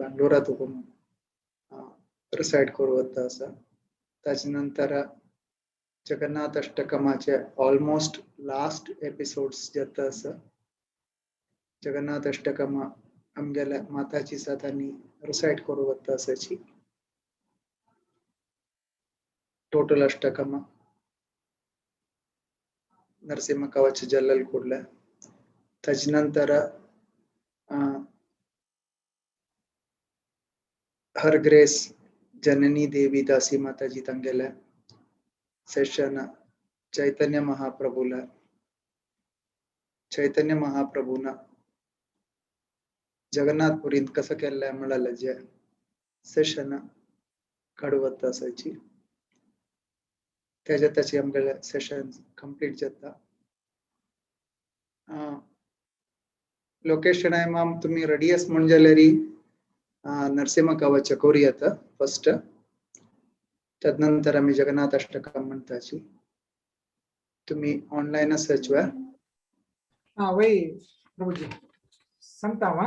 बैंगलोरा तुकून रिसायट करू वता आसा. ताजे नंतर जगन्नाथ अष्टकमाचे ऑलमोस्ट लास्ट एपिसोड्स जाता आसा. जगन्नाथ अष्टकमा आमगेल्या माताजी सातांनी रिसायट करू वता आसाची. टोटल अष्टकमा नरसिंह कवच जल्लल ಕೂಡಲೇ. ताजे नंतर हर ग्रेस जननी देवी दासी माताजी तांगेले सेशन चैतन्य महाप्रभुला चैतन्य महाप्रभुना जगन्नाथपुरींत कसं केल्लें म्हळ्यार जे सेशन काडवत असायची. त्याच्या ताची आमगेले सेशन कंप्लीट जाता. लोकेशन माम तुम्ही रेडी आस म्हण जाल्यार नरसिंह कवच करूया फर्स्ट, तदनंतर आमी जगन्नाथ अष्टकम म्हणताची. तुम्ही ऑनलाईन आसाच वा? हा वय प्रभुजी सांगता वा?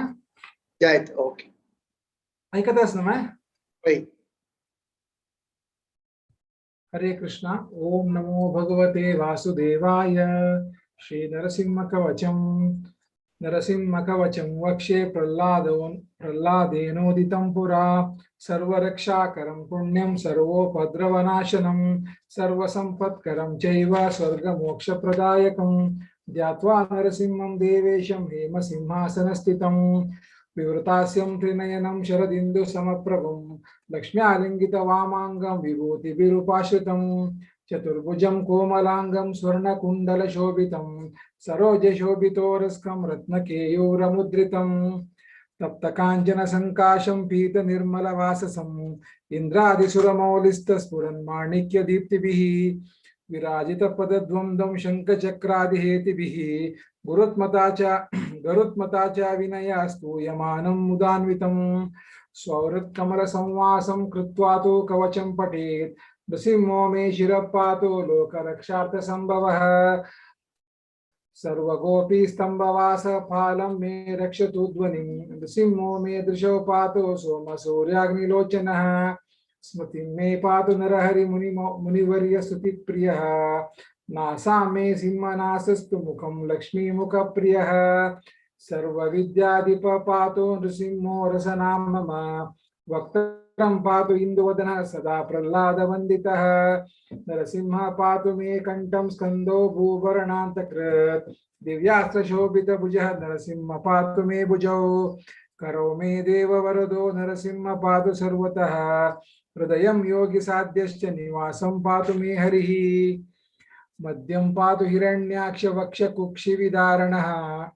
जायत ओके. ऐकत आस ना? वय. हरे कृष्णा. ओम नमो भगवते वासुदेवाय. श्री नरसिंह कवचम. नरसिंह कवचम वक्षे प्रह्लादेनोदितं पुरा. सर्वरक्षाकरं पुण्यं सर्वोपद्रवनाशनं सर्वसंपत्करं चैव स्वर्गमोक्षप्रदायकं. ध्यात्वा नरसिंहं देवेशं हेमसिंहासनस्थितं विवृतास्यं त्रिनयनं शरदिन्दुसमप्रभुं लक्ष्म्यालिङ्गितवामाङ्गं विभूतिभिरुपाश्रितं चतुर्भुजं कोमलाङ्गं स्वर्णकुण्डलशोभितं सरोजशोभितोरस्कं रत्नकेयूरमुद्रितं तप्तकाञ्चनसङ्काशं पीतनिर्मलवाससं इन्द्रादिसुरमौलिस्तस्फुरन्माणिक्यदीप्तिभिः विराजितपदद्वन्द्वं शङ्खचक्रादिहेतिभिः गरुत्मता च विनया स्तूयमानं मुदान्वितं स्ववृत्कमलसंवासं कृत्वा तु कवचं पठेत्. नृसिंहो मे शिरः पातु लोकरक्षार्थसम्भवः. सर्वगोपीस्तम्भवास फालं मे रक्षतु ध्वनिं. नृसिंहो मे दृशौ पातु सोमसूर्याग्निलोचनः. स्मृतिं मे पातु नरहरि मुनिवर्य स्तुतिप्रियः. नासां मे सिंहनासस्तु मुखं लक्ष्मीमुखप्रियः. सर्वविद्याधिप पातु नृसिंहो रसनां मम. वक्त्रं पातु इन्दुवदनः सदा प्रह्लादवन्दितः. नरसिंह पातु मे कण्ठं स्कन्दो भूभरणान्तकृत्. दिव्यास्त्रशोभितभुजः नरसिंह पातु मे भुजौ. करो मे देववरदो नरसिंह पातु सर्वतः. हृदयं योगिसाध्यश्च निवासं पातु मे हरिः. मद्यं पातु हिरण्याक्षवक्षकुक्षिविदारणः.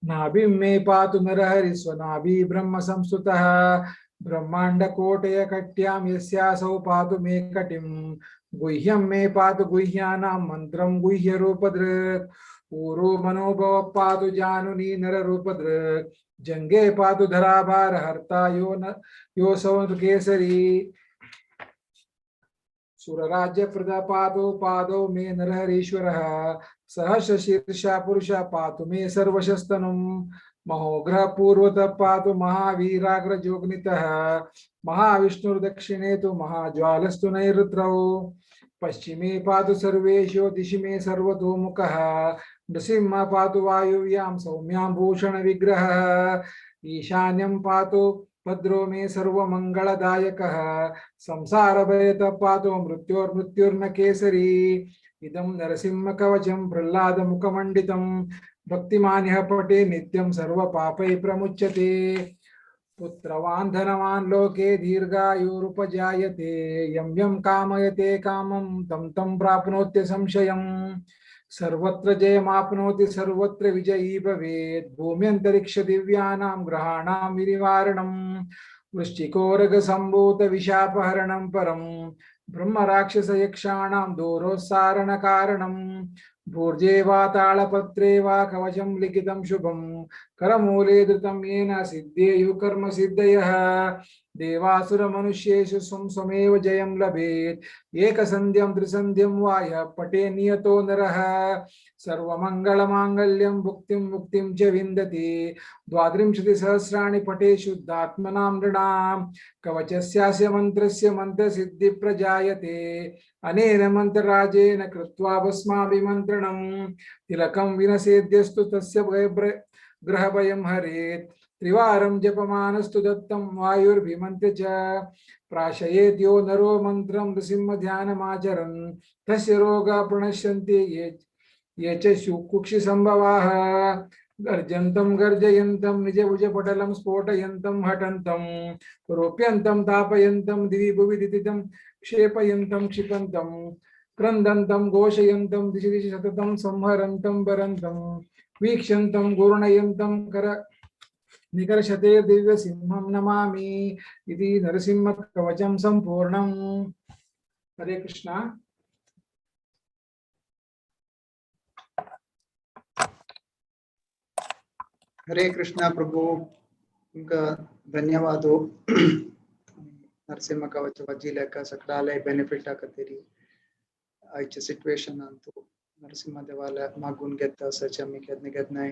नाभिं मे पातु नरहरि स्वनाभि ब्रह्म संस्तुतः. ब्रह्माण्डकोटयकट्यां यस्यासौ पातु मे कटिं. गुह्यं मे पातु गुह्यानां मन्त्रं गुह्यरूपधृक्. ऊरु मनोभव पातु जानुनी नररूपधृक्. जङ्घे पातु धराभारहर्ता यो न योऽसौ केसरी. सुरराज्यप्रदा पातु पादौ मे नरहरीश्वरः. सहस्रशीर्षा पुरुषः पातु मे सर्वशस्तनुं. महोग्रह पूर्वतः पातु महावीराग्रजोग्नितः. महाविष्णुर्दक्षिणे तु महाज्वालस्तु नैऋत्रौ. पश्चिमे पातु सर्वेशो दिशि मे सर्वतोमुखः. नृसिंह पातु वायुव्यां सौम्यां भूषणविग्रहः. ईशान्यं पातु भद्रो मे सर्वमङ्गलदायकः. संसारभयतः पातु मृत्योर्मृत्युर्न केसरी. इदं नरसिंहकवचं प्रह्लादमुखमण्डितं भक्तिमान्यः पठे नित्यं सर्वपापैः प्रमुच्यते. पुत्रवान् धनवान् लोके दीर्घायुरुपजायते. यं यं कामयते कामं तं तं प्राप्नोत्य संशयम्. सर्वत्र जयमाप्नोति सर्वत्र विजयी भवेत्. भूम्यन्तरिक्ष दिव्यानां ग्रहाणां विनिवारणं. वृश्चिकोरगसम्भूतविशापहरणं परं. ब्रह्मराक्षसयक्षाणां दोरोत्सारणकारणं. भूर्जे वा ताळपत्रे वा कवचं लिखितं शुभं. करमूले धृतं येन सिद्धेयुः कर्म सिद्धयः। देवासुरमनुष्येषु स्वं स्वमेव जयं लभेत्। एकसन्ध्यं त्रिसन्ध्यं वा यः पठे नियतो नरः। सर्वमङ्गलमाङ्गल्यं भुक्तिं मुक्तिं च विन्दति। 32 सहस्राणि पठे शुद्धात्मनां नृणां। कवचस्यास्य मन्त्रस्य मन्त्रसिद्धिः प्रजायते। अनेन मन्त्रराजेन कृत्वा भस्माभिमन्त्रणं तिलकं विनसेद्यस्तु तस्य ग्रहभयं हरेत्। त्रिवारं जपमानस्तु दत्तं वायुर्भिमन्त्र्य च प्राशयेद्यो नरो मन्त्रं नृसिंहध्यानमाचरन्। तस्य रोगाः प्रणश्यन्ति ये च कुक्षिसम्भवाः। गर्जन्तं गर्जयन्तं निजभुजपटलं स्फोटयन्तं हटन्तं रूप्यन्तं तापयन्तं दिवि भुवि दितितं क्षेपयन्तं क्षिपन्तं क्रन्दन्तं घोषयन्तं दिशि दिशि सततं संहरन्तं भरन्तं वीक्षन्तं घूर्णयन्तं कर निकर्षते दिव्यसिंहं नमामि। इति नरसिंहकवचं सम्पूर्णम्। हरे कृष्णा। हरे कृष्णा प्रभु, तुमका धन्यवाद। नरसिंह कवच वाचिलेक सकडाले बेनिफिट खातीर आयच्या सिट्युएशन अंतु नरसिंह देवाले मागून घेता असाचे आमी केन्ना केन्नाय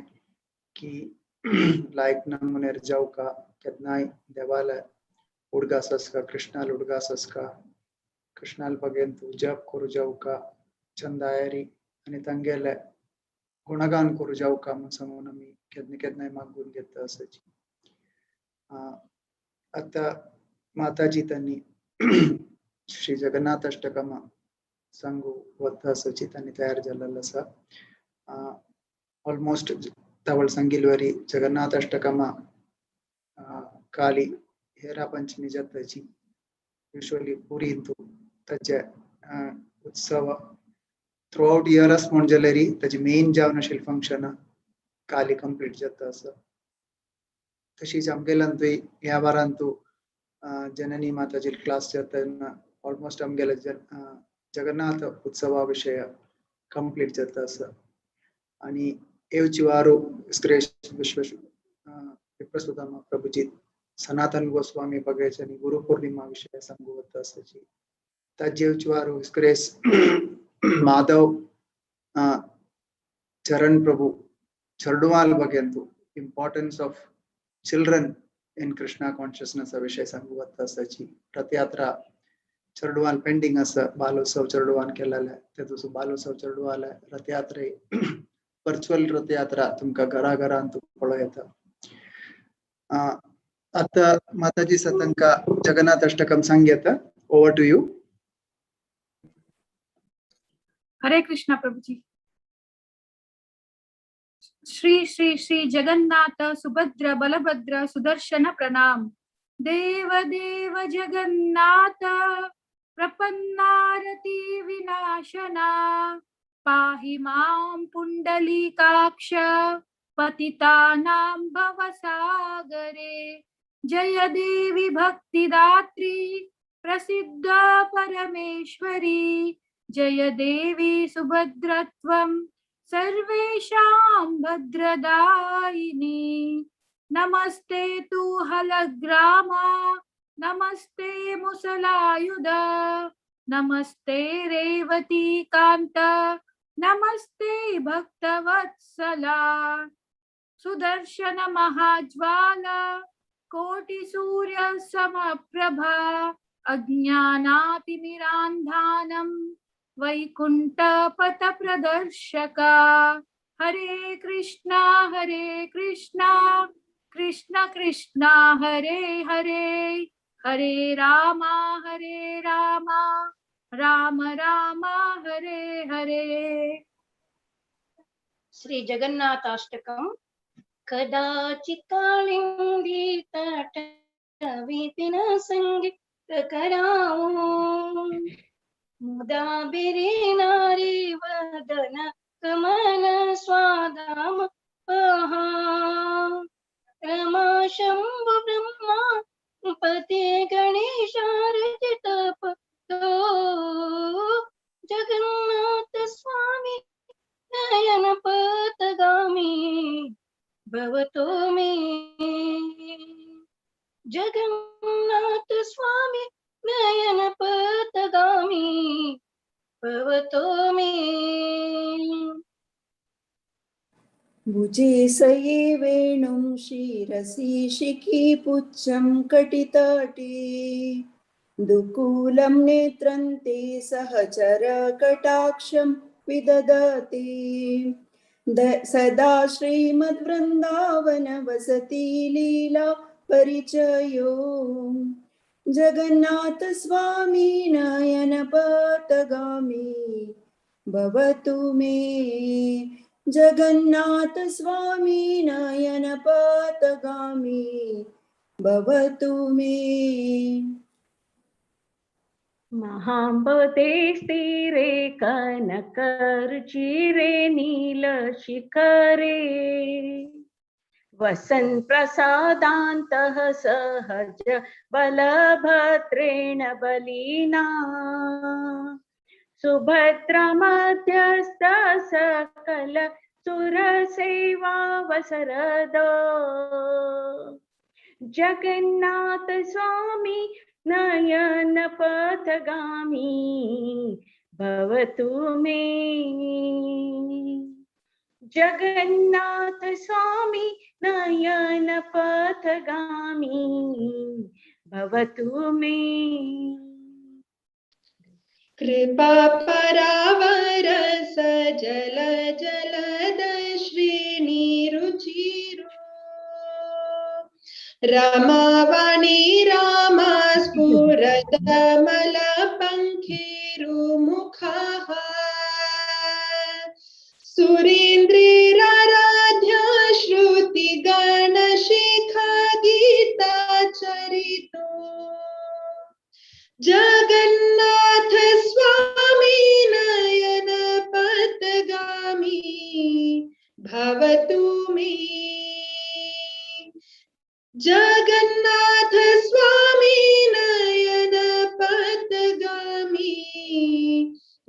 की लायक नमुनेर जावका केन्नाय देवाले उडगास आसका, कृष्णाल उडगास आसका, कृष्णाल बगेन तूं जप करू जावका छंदायरी आनी तांगेले गुणगान करू जावका म्हूण सांगून आमी केन्ना केन्नाय मागून घेता असाची। आतां माताजी तांणी श्री जगन्नाथ अष्टकमा सांगू वता असाची तांणी तयार जाल्लो आसा। ऑलमोस्ट तवळ सांगिल्वरी जगन्नाथ अष्टकमा काली हेरा पंचमी जाताची युज्युअली पुरींतु ताचे उत्सव थ्रू आवट इयरस म्हण जाल्यार ताची मेन जावन आशिल्लें फंक्शनां काली कंप्लीट जाता आसा। तशीच आमगेल्यांतूय ह्या वारांतू जननी माताजी क्लास जाता तेन्ना ऑलमोस्ट आमगेले जगन्नाथ उत्सवा विशय कंप्लीट जाता आसा। आनी येवची वारू श्रेष्ठ विश्व विप्रसुदामा प्रभुजी सनातन गोस्वामी बघायचे आनी गुरु पौर्णिमा विशय सांगू वता आसाची। ताजे येवची वारू श्रेष्ठ माधव चरण प्रभु चरडुवाल बघेंतु importance of children in Krishna consciousness विषय सांगू वता आसाची। रथयात्रा चरडुवाल पेंडिंग आसा, बालोत्सव चरडुवान केलेले तेतून बालोत्सव चरडुवाल रथयात्रे वर्चुअल रथयात्रा तुमकां घरा घरान पळोवं येता। आतां माताजी सा तांकां जगन्नाथ अष्टकम सांग येता। Over to you. Hare Krishna Prabhuji. Shri Shri Shri Jagannath Subhadra Balabhadra Sudarshan प्रणाम। देव देव जगन्नाथ प्रपन्नारति विनाशना पाहि मां पुंडलीकाक्ष पतितानां भवसागरे। जय देवी भक्तिदात्री प्रसिद्ध परमेश्वरी। जय देवी सुभद्रत्वं सर्वेषां भद्रदायिनी। नमस्ते तु हलग्रामा नमस्ते मुसलायुध नमस्ते रेवती कांत नमस्ते भक्तवत्सला। सुदर्शन महाज्वाला कोटि सूर्य समप्रभा अज्ञानातिमिरान्धानं वैकुंठ पथ प्रदर्शका। हरे कृष्णा कृष्णा कृष्णा हरे हरे, हरे रामा राम राम हरे हरे। श्री जगन्नाथाष्टकम। कदाचित् कालिंदी तट विपिन संगीत कराओ मुदा बिरे नारी वदन कमल स्वादाम पहा। रमा शंभु ब्रह्मा पति गणेश तो जगन्नाथ स्वामी नयन पथगामी भवतो जगन्नाथ स्वामी नयन पथगामी भवतु मे। भुजे सये वेणुं शिरसि शिखिपुच्छं कटितटे दुकूलं नेत्रं ते सहचरकटाक्षं विदधति। सदा श्रीमद्वृन्दावन वसति लीला परिचयो जगन्नाथ स्वामी नयन पथगामी भवतु मे। जगन्नाथ स्वामी नयन पथगामी भवतु मे। महाम्बते स्थिरे कनकरुचिरे नीलशिखरे वसन् प्रसादान्तः सहज बलभद्रेण बलिना सुभद्रा मध्यस्थ सकल सुरसेवावसरदो जगन्नाथ स्वामी नयन पथगामी भवतु मे। जगन्नाथ स्वामी नयन पथगामी भवतु मे। कृपा परावर सजल जलद श्रेणी रुचिरो रमावाणी रामा स्फुरदमल पङ्खेरुमुखाः सुरेन्द्रेराराध्या श्रुतिगणशिखा गीता चरितो जगन्नाथ स्वामी नयन पथगामी भवतु मे। जगन्नाथ स्वामी नयन पथगामी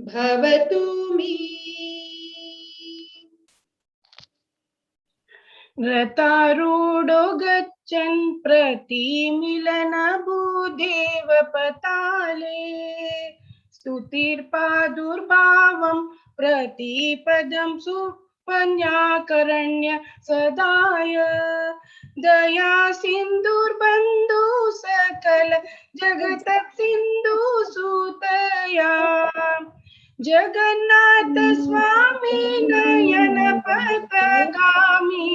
भवतु मे। रथारूढो गच्छन् प्रतिमिलन भूदेव पताले स्तुतिर्पादुर्भावं प्रतिपदं सुपन्याकरण्य सदाय दया सिन्धुर्बन्धु सकल जगत सिन्धु सुतया जगन्नाथ स्वामी नयन पथगामी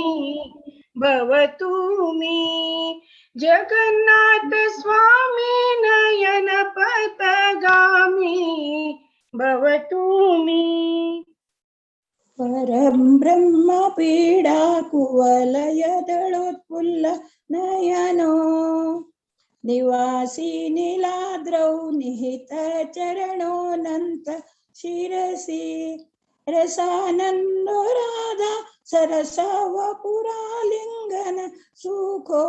भवतु मे। जगन्नाथ स्वामी नयन पथगामी भवतु मे। परं ब्रह्म पीडा कुवलयदळोत्फुल्ल नयनो निवासी नीलाद्रौ निहित चरणोऽनन्त शिरसि रसानन्दो राधा सरसवपुरालिङ्गन सुखो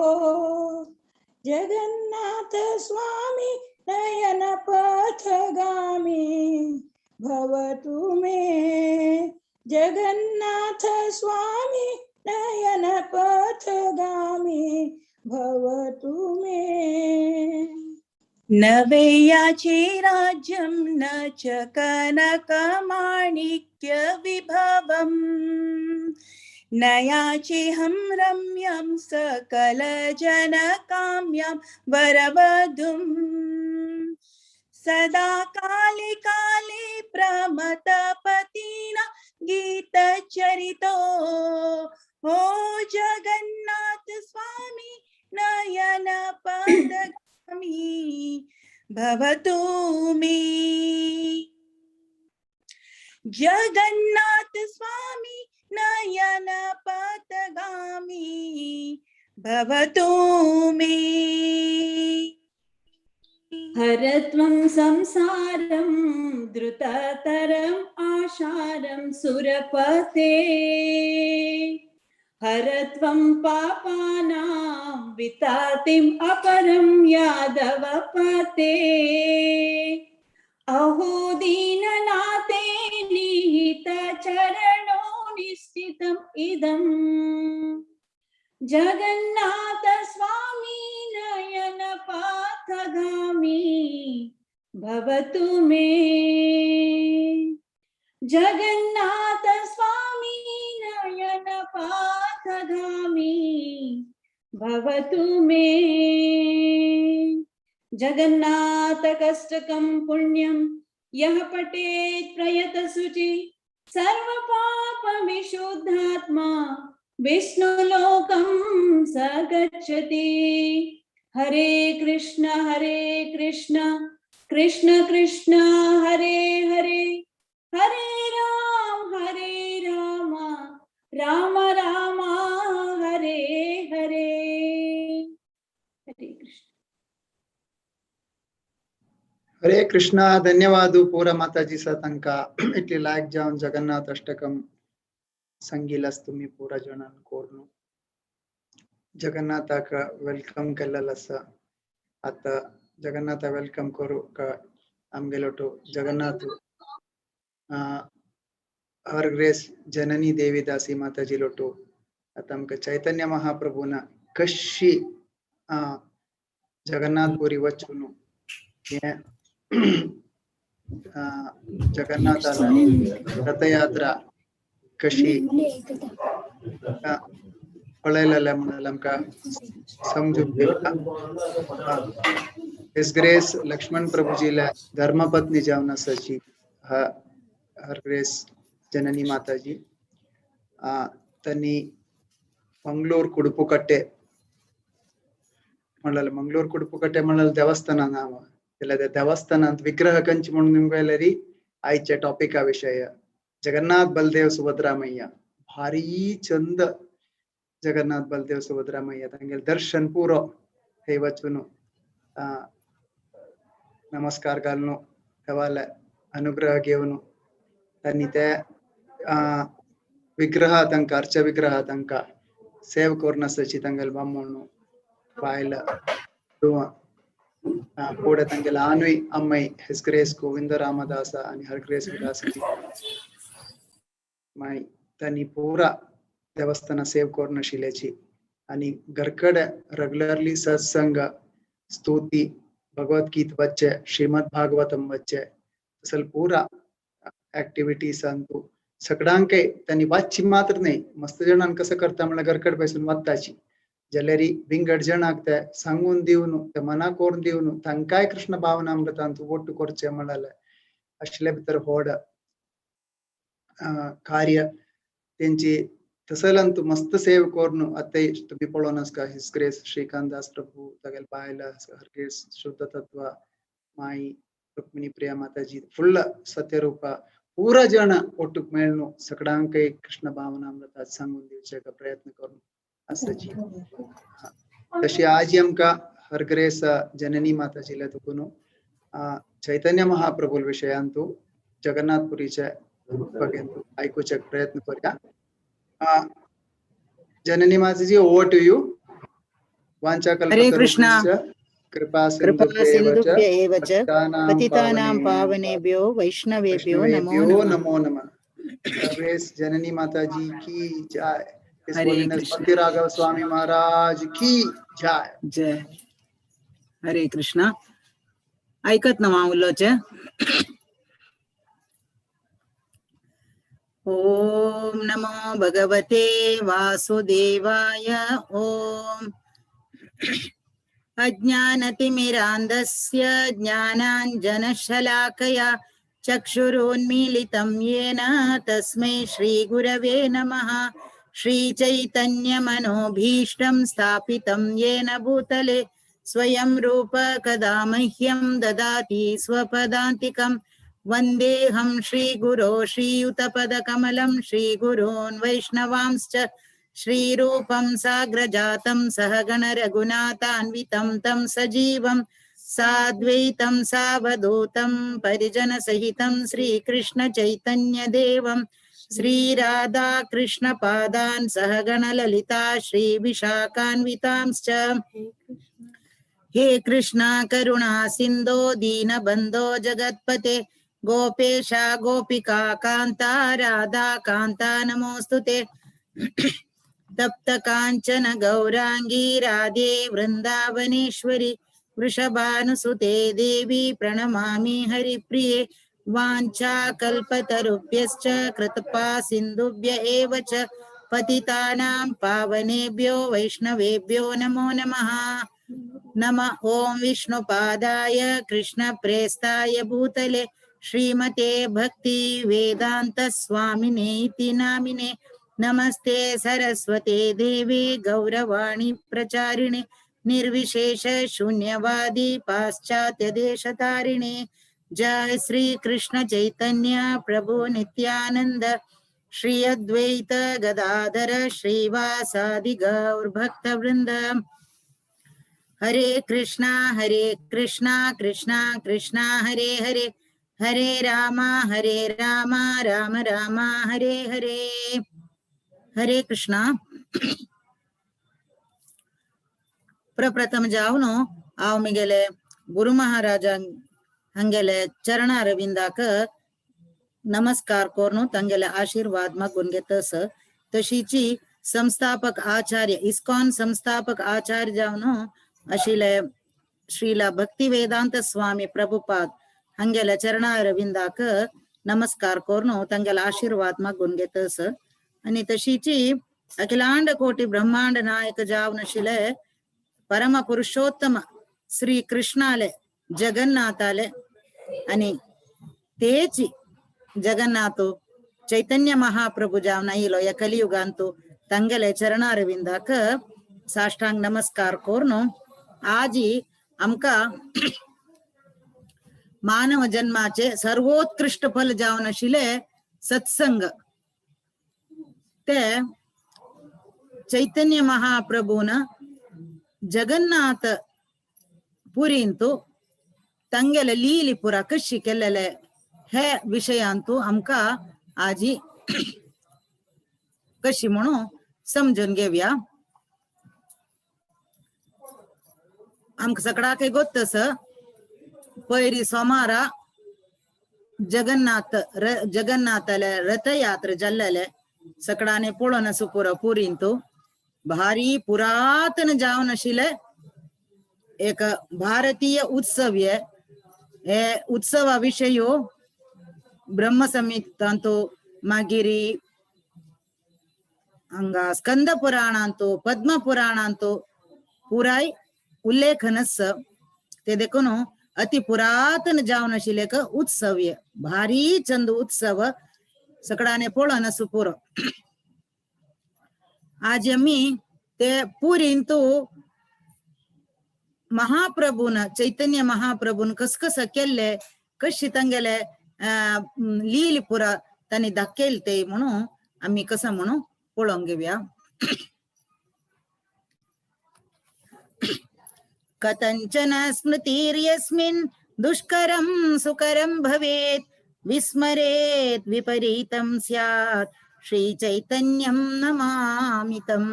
जगन्नाथ स्वामी नयन पथगामी भवतु मे। जगन्नाथ स्वामी नयन पथगामी भवतु मे। न वैयाचे राज्यं न च कनकमाणिक्य विभवम् न याचेऽहं रम्यं सकलजनकाम्यां वरवधूं सदा काले काले प्रमथपतिना गीतचरितो हो जगन्नाथ स्वामी नयन पथगामी भवतु मे। जगन्नाथ स्वामी नयन पथगामी भवतु मे। हरत्वं संसारं द्रुततरम् आशारं सुरपते हरत्वं पापानां वितातिम् अपरं यादवपते। अहो दीननाथे निहितचरणो निश्चितम् इदम् जगन्नाथ स्वामी नयन भवतु मे। जगन्नाथ स्वामी नयन पाथगामी भवतु मे। जगन्नाथ कष्टकं पुण्यं यः पठेत् प्रयतशुचि सर्व पाप विशुद्धात्मा विष्णुलोकं स गच्छति। हरे कृष्ण कृष्ण कृष्ण हरे हरे, हरे राम राम राम हरे हरे। हरे कृष्ण। हरे कृष्ण। धन्यवाद पूरा माताजी सा तंका इतली लायक जावन जगन्नाथ अष्टकम संगीलस तुम्ही पूरा जणान कोरनु जगन्नाथाक welcome केल्लेल आसा। आतां जगन्नाथ welcome करू का आमगेलोटो जगन्नाथ हर ग्रेस जननी देवी दासी माताजी लोटो आतां आमकां चैतन्य महाप्रभून कशी जगन्नाथपुरी वचून हें जगन्नाथाला रथयात्रा कशी पळयलेले म्हणून आमकां समजून घेवता। His grace Lakshman प्रभुजीला धर्मपत्नी जावन आसाची हर ग्रेस जननी माताजी त्यांनी मंगळूर कुडपुकट्टे म्हणलें, मंगळूर कुडपुकट्टे म्हणलें देवस्थान नाव जाल्यार देवस्थानांत विग्रह कंची म्हणून निमगयलेरी आयच्या टॉपिका विशय जगन्नाथ बलदेव सुभद्रामय्या भारी चंद जगन्नाथ बलदेव सुभद्रामय्या तांगेले दर्शन पुरो थंय वचून नमस्कार घालून देवाले अनुग्रह घेवन तांणी ते विग्रह तांकां अर्चा विग्रह तांकां सेव करून आसाची तांगेले बामण बायल फुडें तांगेले आनूय अम्मय his grace Govind Ramdas आनी हर ग्रेस विलास माय तांणी पुरा देवस्थाना सेव करून आशिल्ल्याची आनी घरकडे रेगुलरली सत्संग स्तुती भगवद्गीत वच्चे श्रीमद भागवतम वच्चे तसल पुरा ऍक्टिव्हिटीज अंतू सगळ्यांकय त्यांनी वाचची मात्र न्हय मस्त जणांक कसं करता म्हणल्यार घरकड बसून वाचताची जाल्यार विंगड जणांक ते सांगून दिवन ते मना करून दिवन तांकांय कृष्ण भावनामृतांत ओट्टू करचें म्हणलें आशिल्ले भितर व्हड कार्य तेंची तसलंतू मस्त सेव करून आतां तुमी पळोवन आसका his grace Shrikant दास प्रभू तागेले बायल हर ग्रेस शुद्ध तत्व माई रुक्मिणी प्रिया माताजी फुल्ल सत्यरूपा पूरा जण ಒಟ್ಟುಕ್ ಮೇಳ್ನು सगळ्यांकय कृष्ण भावनामृतात सांगून दिवचे प्रयत्न करून आसाची। तशी आजी आमकां हर ग्रेस जननी माताजीला तुकून चैतन्य महाप्रभू विशयांतू जगन्नाथपुरीचे बगेंतू आयकुचे प्रयत्न करूया। जननी माताजी ओवर टू you. वांछा हरे कृष्णा। कृपा सिन्धुभ्य एव च पतितानां पावनेभ्यो वैष्णवेभ्यो नमो नमो नमः। ग्रेस जननी माता जी की जय। हरे कृष्ण। भक्ति राघव स्वामी महाराज की जय। जय। हरे कृष्णा। ऐकत ना हांव उलोवचें? ओम नमो भगवते वासुदेवाय। ओम अज्ञानतिमिरान्धस्य ज्ञानाञ्जनशलाकया चक्षुरुन्मीलितं येन तस्मै श्रीगुरवे नमः। श्रीचैतन्यमनोभीष्टं स्थापितं येन भूतले स्वयं रूप कदा मह्यं ददाति स्वपदान्तिकं। वन्देऽहं श्रीगुरो श्रीयुतपदकमलं श्रीगुरून् वैष्णवांश्च श्रीरूपं साग्रजातं सहगण रघुनाथान्वितं तं सजीवं साद्वैतं सावधूतं परिजनसहितं श्रीकृष्ण चैतन्यदेवं श्रीराधाकृष्णपादान् सहगण ललिता श्रीविशाखान्वितांश्च। हे कृष्ण करुणा सिन्धो दीनबन्धो जगत्पते गोपेशा गोपिका कान्ता राधा कान्ता नमोऽस्तु ते। तप्त कांचन गौरांगी राधे वृंदावनेश्वरी वृषभानुसुते देवी प्रणमामि हरिप्रिये। वाञ्छाकल्पतरुभ्यश्च कृपा सिन्धुभ्य एव च पतितानां पावनेभ्यो वैष्णवेभ्यो नमो नमः। नम ॐ विष्णुपादाय कृष्णप्रेष्ठाय भूतले श्रीमते भक्ति वेदांत स्वामिने इति नामिने। नमस्ते सरस्वते देवी गौरवाणी प्रचारिणे निर्विशेष शून्यवादी पाश्चात्य देशतारिणे। जय श्री कृष्ण चैतन्य प्रभु नित्यानंद श्री अद्वैत गदाधर श्रीवासादि गौर भक्त वृंद। हरे कृष्णा कृष्णा कृष्णा हरे हरे, हरे रामा राम राम हरे हरे। हरे कृष्णा। प्रप्रथम जावनो हांव मिगेले गुरु महाराजा हंगेले चरण अरविंदाक नमस्कार कोरनु तांगेले आशीर्वाद मागून घेतस। तशीची संस्थापक आचार्य इस्कॉन संस्थापक आचार्य जावनो आशिल्ले श्रीला भक्ति वेदांत स्वामी प्रभुपाद हंगेले चरण अरविंदाक नमस्कार कोरनु तांगेले आशीर्वाद मागून घेतस। आनी तशीची अखिलांड कोटी ब्रह्मांड नायक जावन आशिल्ले परम पुरुषोत्तम श्री कृष्णाले जगन्नाथाले आनी तेची जगन्नाथ चैतन्य महाप्रभु जावन आयिलो ह्या कलियुगांतु तांगेले चरणारविंदाक साष्टांग नमस्कार कोरनु आजी आमकां मानव जन्माचे सर्वोत्कृष्ट फल जावन आशिल्ले सत्संग ते चैतन्य महाप्रभून जगन्नाथ पुरींतु तांगेले लीली पुरा कशी केल्लेले हे विशयांतु आमकां आजी कशी म्हणून समजून घेवया। आमकां सगळ्याक गोत्तस पयरी सोमारा जगन्नाथ जगन्नाथाले रथयात्रा जाल्लेले सगळ्यांनी पळोवन आसा पुरो पुरींतु भारी पुरातन जावन आशिल्ले एक भारतीय उत्सव हे उत्सवा विशयो ब्रह्मसंहितांतु मागीर हांगा स्कंद पुराणांतु पद्म पुराणांतु पुराय उल्लेखन आसा। ते देखून अति पुरातन जावन आशिल्ले एक उत्सव भारी चंद उत्सव सगळ्यांनी पळोवन आसा पुरो। आज आमी ते पुरींतु महाप्रभून चैतन्य महाप्रभून कस कस केल्ले कशी तांगेले लील पुरा तांणी दाखयले ते म्हणून आमी कसं म्हणून पळोवंक घेवया। कथंचन स्मृतिर्यस्मिन् दुष्करं सुकरं भवेत् विस्मरेत् विपरीतं स्यात् श्री चैतन्यं नमामितम्।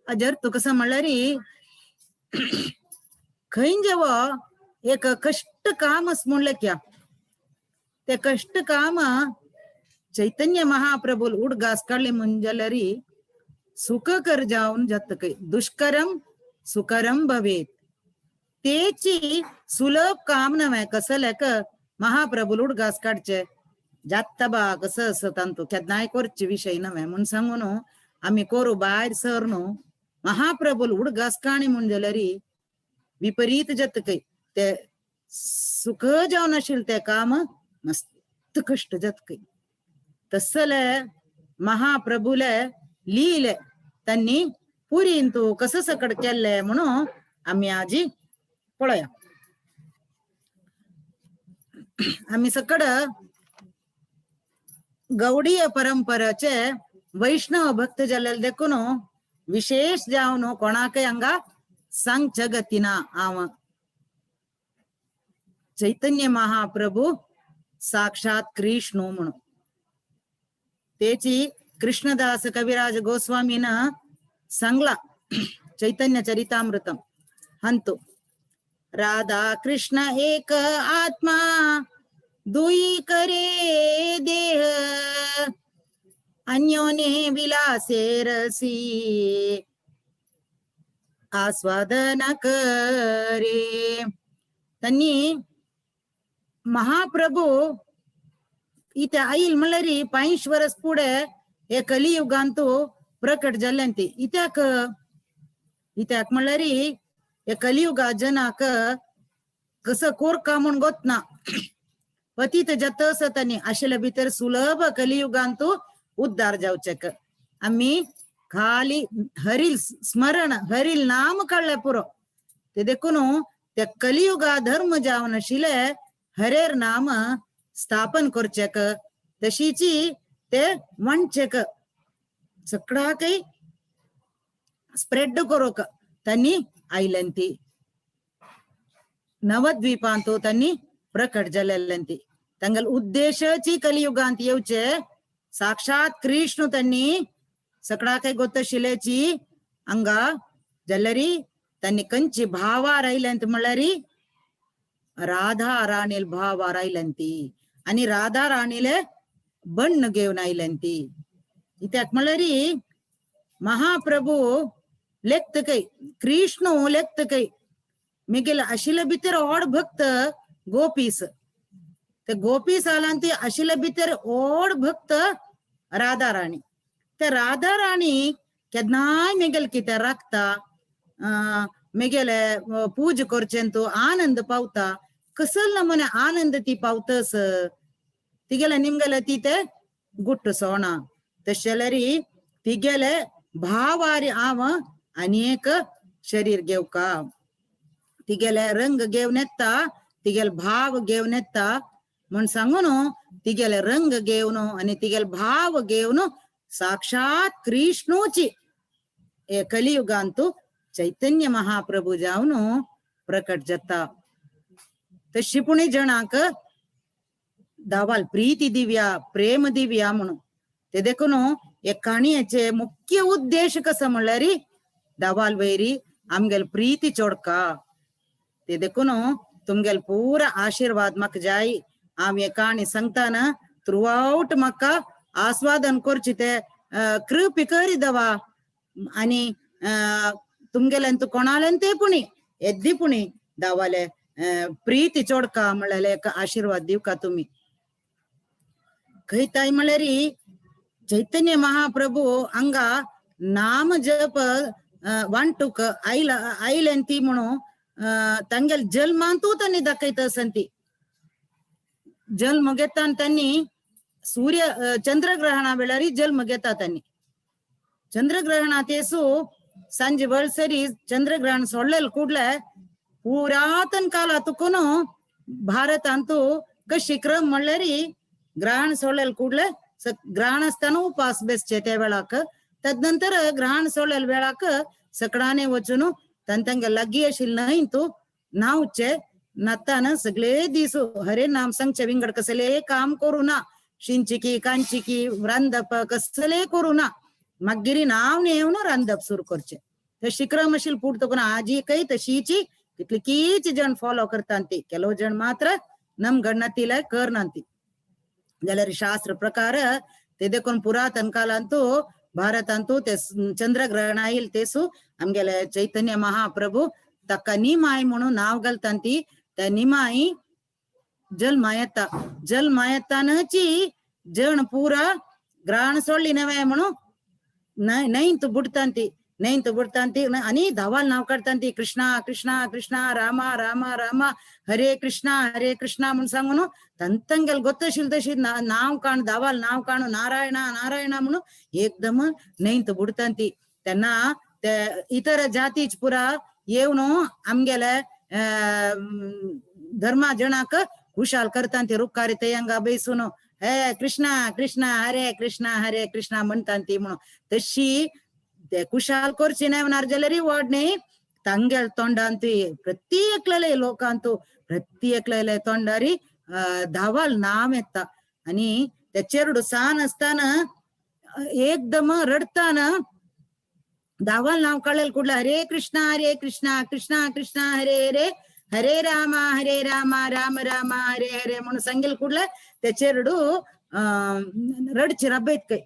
अजर तू कसं म्हणल्यार खंय जेवा एक कष्ट काम म्हणलें क्या ते कष्ट काम चैतन्य महाप्रभू उडगास काडले म्हण जाल्यार सुख कर जावन जाता खंय दुष्करम सुकरम भवेत तेची सुलभ काम नव्हे कसलें महाप्रभू उडगास काडचे जाता बा कसं आसा तांतू केन्नाय करचे विशय नव्हे म्हूण सांगून आमी कोरू भायर सर न्हू महाप्रभू उडगास काणी म्हूण जाल्यार विपरीत जाता खंय ते सुख जावन आशिल्लें तें काम मस्त कश्ट जाता खंय। तसले महाप्रभूले लीले तांणी पुरींतु कसं सकट केल्ले म्हणून आमी आजी पळया। आमी सकड गौडीय परंपराचे वैष्णव भक्त जाल्ले देखून विशेष जावन कोणाकय हांगा सांगच्या गतीना हांव चैतन्य महाप्रभू साक्षात कृष्ण म्हणून तेची कृष्णदास कविराज गोस्वामीन सांगला चैतन्य चरितामृतम हंतु राधा कृष्ण एक आत्मा दुई करे देह अन्योने विलासे रसी आस्वादन करे. त्यांनी महाप्रभू इथे आईल म्हणल्यारी 5 वर्स पुढे हे कलियुगांतू प्रकट जाल्यांती. इत्याक इत्याक म्हणल्यारी हे कलियुगा जनाक कसं कोरका म्हूण गोतना पतीत जात आसता आशिल्ल्या भितर सुलभ कलियुगांतू उद्धार जावचेक आमी खाली हरील स्मरण हरील नाम काडले पुरो. ते देखून ते कलियुगा धर्म जावन आशिल्ले हरेर नाम स्थापन करचेक तशीची ते म्हणचेक सगळ्याकय स्प्रेड करूक त्यांनी आयल्यांती नवद्वीपांतू त्यांनी प्रकट जाल्यांती. तांगेले उद्देशची कलियुगांत येवचे साक्षात कृष्ण त्यांनी सगळ्याकय गोतशिलेची अंगा जाल्यारी त्यांनी कंची भावार आयल्यांत म्हणल्यारी राधा राणील भावार आयल्यांती आणि राधा राणीले बण्ण घेवन आयल्यांती. इत्याक म्हणल्यारी महाप्रभू लेखतकय कृष्ण लेखतकय मिगेल आशिल्ले भितर ओड भक्त गोपीस ते गोपीस आलांती आशिल्ले भितर ओड भक्त राधा राणी. ते राधा राणी केन्नाय मिगेल कितें राखता मिगेले पूज करचें तूं आनंद पावता कसल नमुने आनंद ती पावतस तिगेले निमगेले ती ते गुट्ट सोणा तशें जाल्यार तिगेले भावारी हांव आनी एक शरीर घेवका तिगेले रंग घेवन येता तिगेले भाव घेवन येता म्हूण सांगून तिगेले रंग घेवन आनी तिगेले भाव घेवन साक्षात कृष्णूची हे कलियुगांतू चैतन्य महाप्रभू जावन प्रकट जाता. तशी पुणी जणांक दावाल प्रीती दिव्या प्रेम दिव्या म्हणून ते देखून हे काणयेचे मुख्य उद्देश कसो म्हणल्यार दावाल वैरी आमगेल प्रीती चोडका. ते देखून तुमगेल पुरा आशीर्वाद म्हाका जाय. हांव हे काणी सांगतना थ्रू आवट म्हाका आस्वादन करची ते कृपी करी दवा आनी तुमगेल्यान तूं कोणाल्यान ते पुणी येद्दी पुणी दावाले प्रीती चोडका म्हणल्यार एक आशीर्वाद दिवका तुमी. खंयताय म्हणल्यार चैतन्य महाप्रभू हांगा नाम जप वांटूक आयला आयल्यान ती म्हणून तांगेल जल्मांतू तांणी दाखयता आसता. जल्म घेता त्यांनी सूर्य चंद्रग्रहणा वेळार जल्म घेता त्यांनी. चंद्रग्रहणा तेसू सांजे वळसरी चंद्रग्रहण सोडलेल ಕೂಡ್ಲೆ ಪುರಾತನ ಕಾಲ ತುಕೂನು ಭಾರತ ಅಂತೂ कशी क्रम म्हणल्यारी ग्रहण सोडलेल ಕೂಡ್ಲೆ ग्रहण उपास बेसचे त्या वेळाक. तदनंतर ग्रहण सोडलेल वेळाक सकडाने वचून तांगे लागीं आशिल्ले न्हंय तूं न्हांवचे न्हाताना सगळे दीस हरे नाम सांगचे विंगड कसले काम करू ना शिंचिकी कांचिकी रांदप कसले करू ना मागीर नांव येवन रांदप सुरू करचे. तशी क्रम आशिल्ली पुर्तकून आजी काही तशीची कितलीच जण फॉलो करतात ती ಕೆಲವು जण मात्र नम गणतीला करनांती. जाल्यार शास्त्र प्रकार ते देखून पुरातन कालांतू भारतांतू ते चंद्रग्रहण आयल तेसू आमगेले चैतन्य महाप्रभू ताका निमाय म्हणून नांव घालतांती. त्या निमाई जल्मा येता जल्मा येतानची जण पुरा ग्रहण सोडली नवे म्हणून न्हंयंत बुडटांती न्हंयंत बुडटांती आनी धावाल नांव काडटांती कृष्णा कृष्णा कृष्णा रामा रामा रामा हरे कृष्णा हरे कृष्णा म्हूण सांगून तांगेल गोतशील तशी नांव काण धावाल नांव काणू नारायणा नारायणा म्हणून एकदम न्हंयंत बुडटांती. तेन्ना ते इतर जातीच पुरा येवन आमगेले धर्मा जणाक खुशाल करतांती रुखारी तयंगा बैसून हे कृष्णा कृष्णा हरे कृष्णा हरे कृष्णा म्हणटांती म्हणून तशी ते कुशाल करची न्हय म्हणणार जाल्यार वाड न्ही तांगेल तोंडांत प्रत्येकले लोकांतू प्रत्येकले तोंडारी धावाल नाम येता. आनी ते चेरडू सान आसतना एकदम रडताना धावाल नाव काडलेल कुडले हरे कृष्णा हरे कृष्णा कृष्णा कृष्णा हरे हरे हरे रामा हरे रामा राम रामा हरे हरे म्हणून सांगेल कुडले ते चेरडू रडचे रबयत काय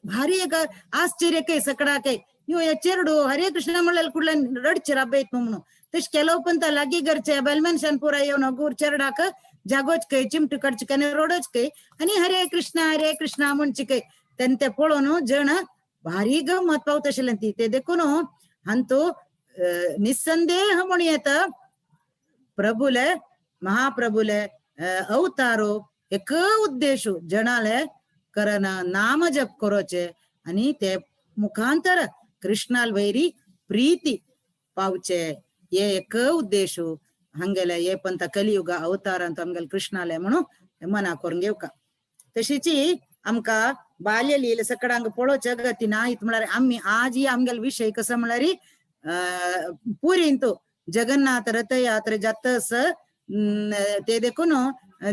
भारी एक आश्चर्य काय सकडा काय यो हे चेरडू हरे कृष्ण म्हणल्यार कुडले रडचे राबयत म्हणून तशें केलो पण लागीं घरचे बायल मनशान पुराय येवन हगूर चेरडाक जागोच कय चिमटू काडचे आनी रोडोच कय आनी हरे कृष्णा हरे कृष्णा म्हणचे कय तेन्ना ते पळोवन जण भारी गमत पावता आशिल्लें ती. ते देखून हांतू निस्संदेह म्हणून येता प्रभुले महाप्रभुले अवतारो एक उद्देश जणाले करन नाम जप करोचे आणि ते मुखांतर कृष्णाल वैरी प्रीती पावचे हे एक उद्देश हांगेले हे पंत कलियुग अवतार अंत आमगेले कृष्णाले म्हणून मना करून घेवका. तशीची आमकां बाल्य लील सकडांग पळोवचे गती ना इत म्हळ्यार आमी आज ही आमगेले विशय कसो म्हळ्यार पुरींत जगन्नाथ रथयात्रा जातस ते देखून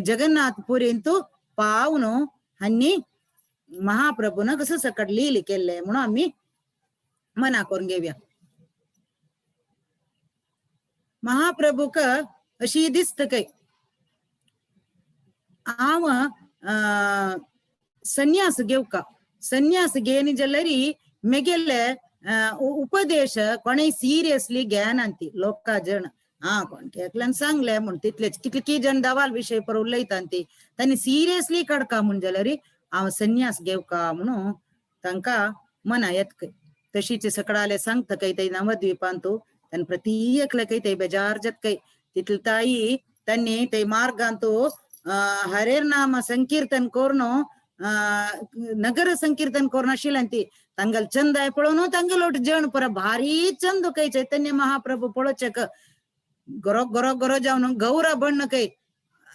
जगन्नाथ पुरींत पावन हांणी महाप्रभून कसं सकट लील केल्ले म्हणून आमी मना करून घेवया. महाप्रभूक अशी दिसत काय हांव संन्यास घेवका संन्यास घेन जाल्यार मेगेले उपदेश कोणेय सिरियसली घेनात लोका जण हा कोण एकल्यान सांगले म्हण तितलेच कितले जण दवाल विशय पर उलयता ती तांणी सिरियसली काडका म्हण जाल्यार हांव संन्यास घेवका म्हणून तांकां मना येत खंय. तशीच सकडाले सांगता खंय ते नवद्वीपांतू तांणी प्रति एकले खंय ते बेजार जात खंय तितले ताई तांणी ते मार्गांतू हरेर नाम संकीर्तन करून नगर संकीर्तन करून आशिल्लें ती तांगेले चंदाय पळोवन तांगेलो जण पर भारी चंद खंय चैतन्य महाप्रभू पळोवचेक गरो गरो गरो जावन गौरा बण्ण खंय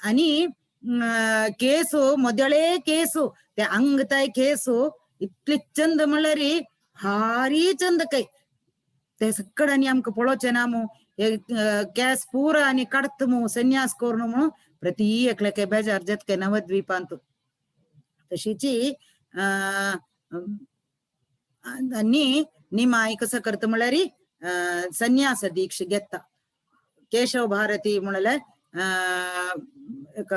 आनी केसू मोदळे केसू ते अंगताय केसू इतले चंद म्हणल्यार भारी चंद खंय ते सकड आनी आमकां पळोवचें ना मू हे केस पुरा आनी काडटा मू संन्यास करून म्हणून प्रति एकल्याक बेजार जाता खंय नवद्वीपांत. तशीची आनी निमाय कसो करता म्हणल्यार संन्यास दीक्षा घेता. केशव भारती म्हणल्यार एक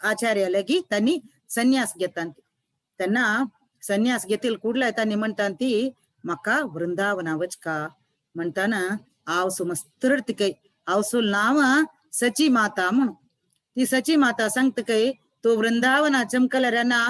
आचार्य लागी तांणी संन्यास घेता. तेन्ना संन्यास घेतील कुडले तांणी म्हणटा ती म्हाका वृंदावना वचका म्हणटाना आवसू मस्त रडटा खंय आवसूल नांव सची माता म्हणून. ती सची माता सांगता खंय तूं वृंदावना चमकल्यार ना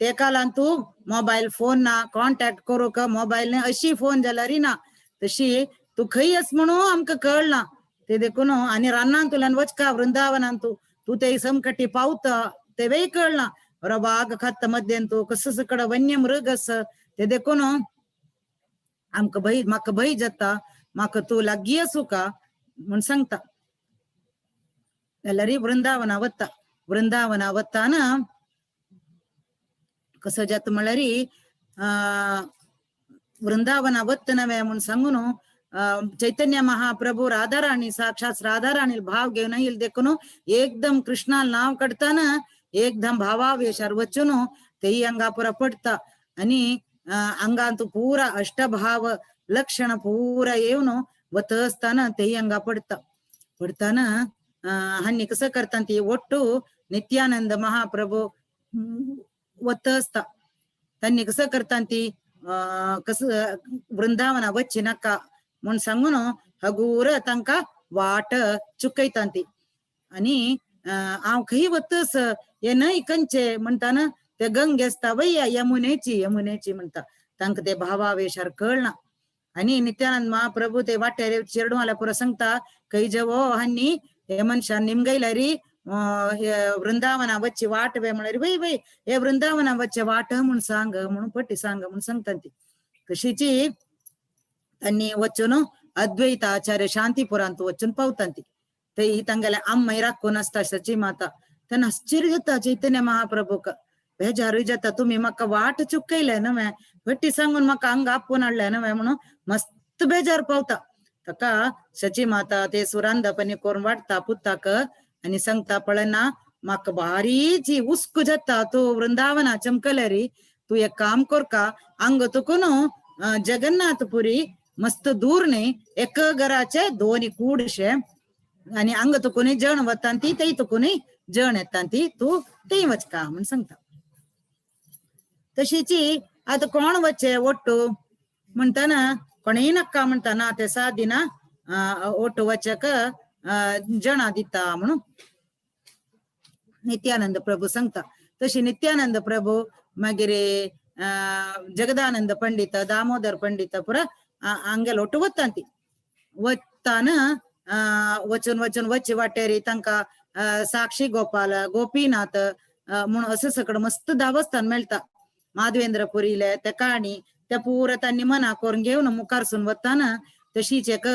तेका लागून तूं मोबायल फोन ना कॉन्टॅक्ट करूंक मोबायल अशी फोन जाल्यार ना तशी तूं खंय आस म्हणून आमकां कळना ते देखून आनी रानान तुल्यान वचका वृंदावनान तूं तूं ते समकटी पावता तेवय कळना बरो वाग खाता मध्यान तूं कसो सकड वन्य मृग आसा ते देखून आमकां भंय म्हाका भंय जाता म्हाका तूं लागीं आसूं का म्हूण सांगता. जाल्यार वृंदावना वता. वृंदावना वताना कसो जाता म्हणल्यार वृंदावना वतना म्हूण सांगून चैतन्य महाप्रभू राधाराणी साक्षात राधाराणी भाव घेवन येयल देखून एकदम कृष्णाल नांव काडटाना एकदम भावावेशार वचून तेय हांगा पुरा पडटा आनी अंगांत पुरा अष्टभाव लक्षण पुरा येवन वता आसतना तेय हांगा पडटा. पडटाना हांणी कसो करता ती ಒಟ್ಟು नित्यानंद महाप्रभू वता आसता तांणी कसो करता ती कसं वृंदावना वच्चे नाका म्हूण सांगून हगूर तांकां वाट चुकयता ती. आनी हांव खंय वतस हे न्हय खंयचे म्हणटाना ते गंगे आसता वय यमुनेची यमुनेची म्हणटा तांकां ते भावावेशार कळना. आनी नित्यानंद महाप्रभू ते वाटेर चेडवाल्या पुरो सांगता खंय जेवो हांणी हे मनशान निमगयल्यारी वृंदावना वच्ची वाट वे म्हणल्यार वय वय हे वृंदावना वच्चे वाट म्हूण सांग म्हणून पट्टी सांग म्हूण सांगता ती. तशीची तांणी वचून अद्वैत आचार्य शांतीपुरांत वचून पावता ती. ते तांगेले अम्मय राखून आसता सची माता तेन्ना आश्चर्य जाता चैतन्य महाप्रभूक बेजारूय जाता तुमी म्हाका वाट चुकयले न्हय भट्टी सांगून म्हाका हांगा आपोवन हाडले न्हय म्हणून मस्त बेजार पावता. ताका सची माता ते सुरांदपणी करून वाडटा पुताक आनी सांगता पळयना म्हाका भारीची हुस्को जाता तूं वृंदावना चमकल्यार तूं एक काम करका हांगा तुका न्हू जगन्नाथपुरी मस्त दूर न्ही एक घराचे दोन कूडशे आनी हांगा तुका जण वता ती थंय तुका जण येता ती तूं थंय वचका म्हूण सांगता. तशीची आतां कोण वचे ಒಟ್ಟು म्हणटाना कोणेय नाका म्हणटा ना ते 7 दिना ओट वचक जणा दिता म्हणून नित्यानंद प्रभू सांगता. तशी नित्यानंद प्रभू मागीर जगदानंद पंडित दामोदर पंडित पुरा हांगेल ಒಟ್ಟು वतांती वताना वचून वचून वचे वाटेर तांकां साक्षी गोपाल गोपीनाथ म्हणून असं सगळं मस्त दावस्थान मेळटा. माधवेंद्रपुरीले त्या काणी त्या पुरा तांणी मना करून घेवन मुखारसून वताना तशीच एक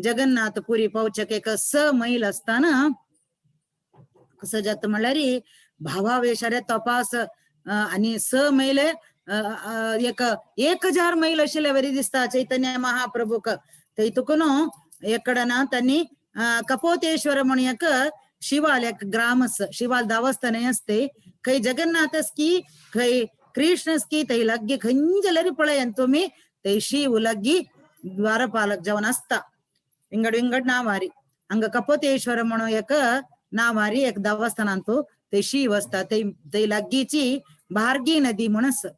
जगन्नाथ पुरी पावचेक एक 6 मैल असताना कसं जाता म्हणल्यार भावावेशारे तपास आणि 6 मैल एक 1000 मैल आशिल्ले वरी दिसता चैतन्य महाप्रभूक. थंय एकडना त्यांनी कपोतेश्वर म्हणून एक शिवाल एक ग्राम शिवाल देवस्थान असते खंय जगन्नाथस की खंय कृष्णस की थंय लागीं खंयचे पळयान तुमी थंय शिव लागीं द्वारपालक जावन आसता विंगड विंगड नांवारी. हांगा कपोतेश्वर म्हणून एक नांवारी एक देवस्थानांतू थंय शिव आसता. थंय थंय लागींची भार्गी नदी म्हणून आसा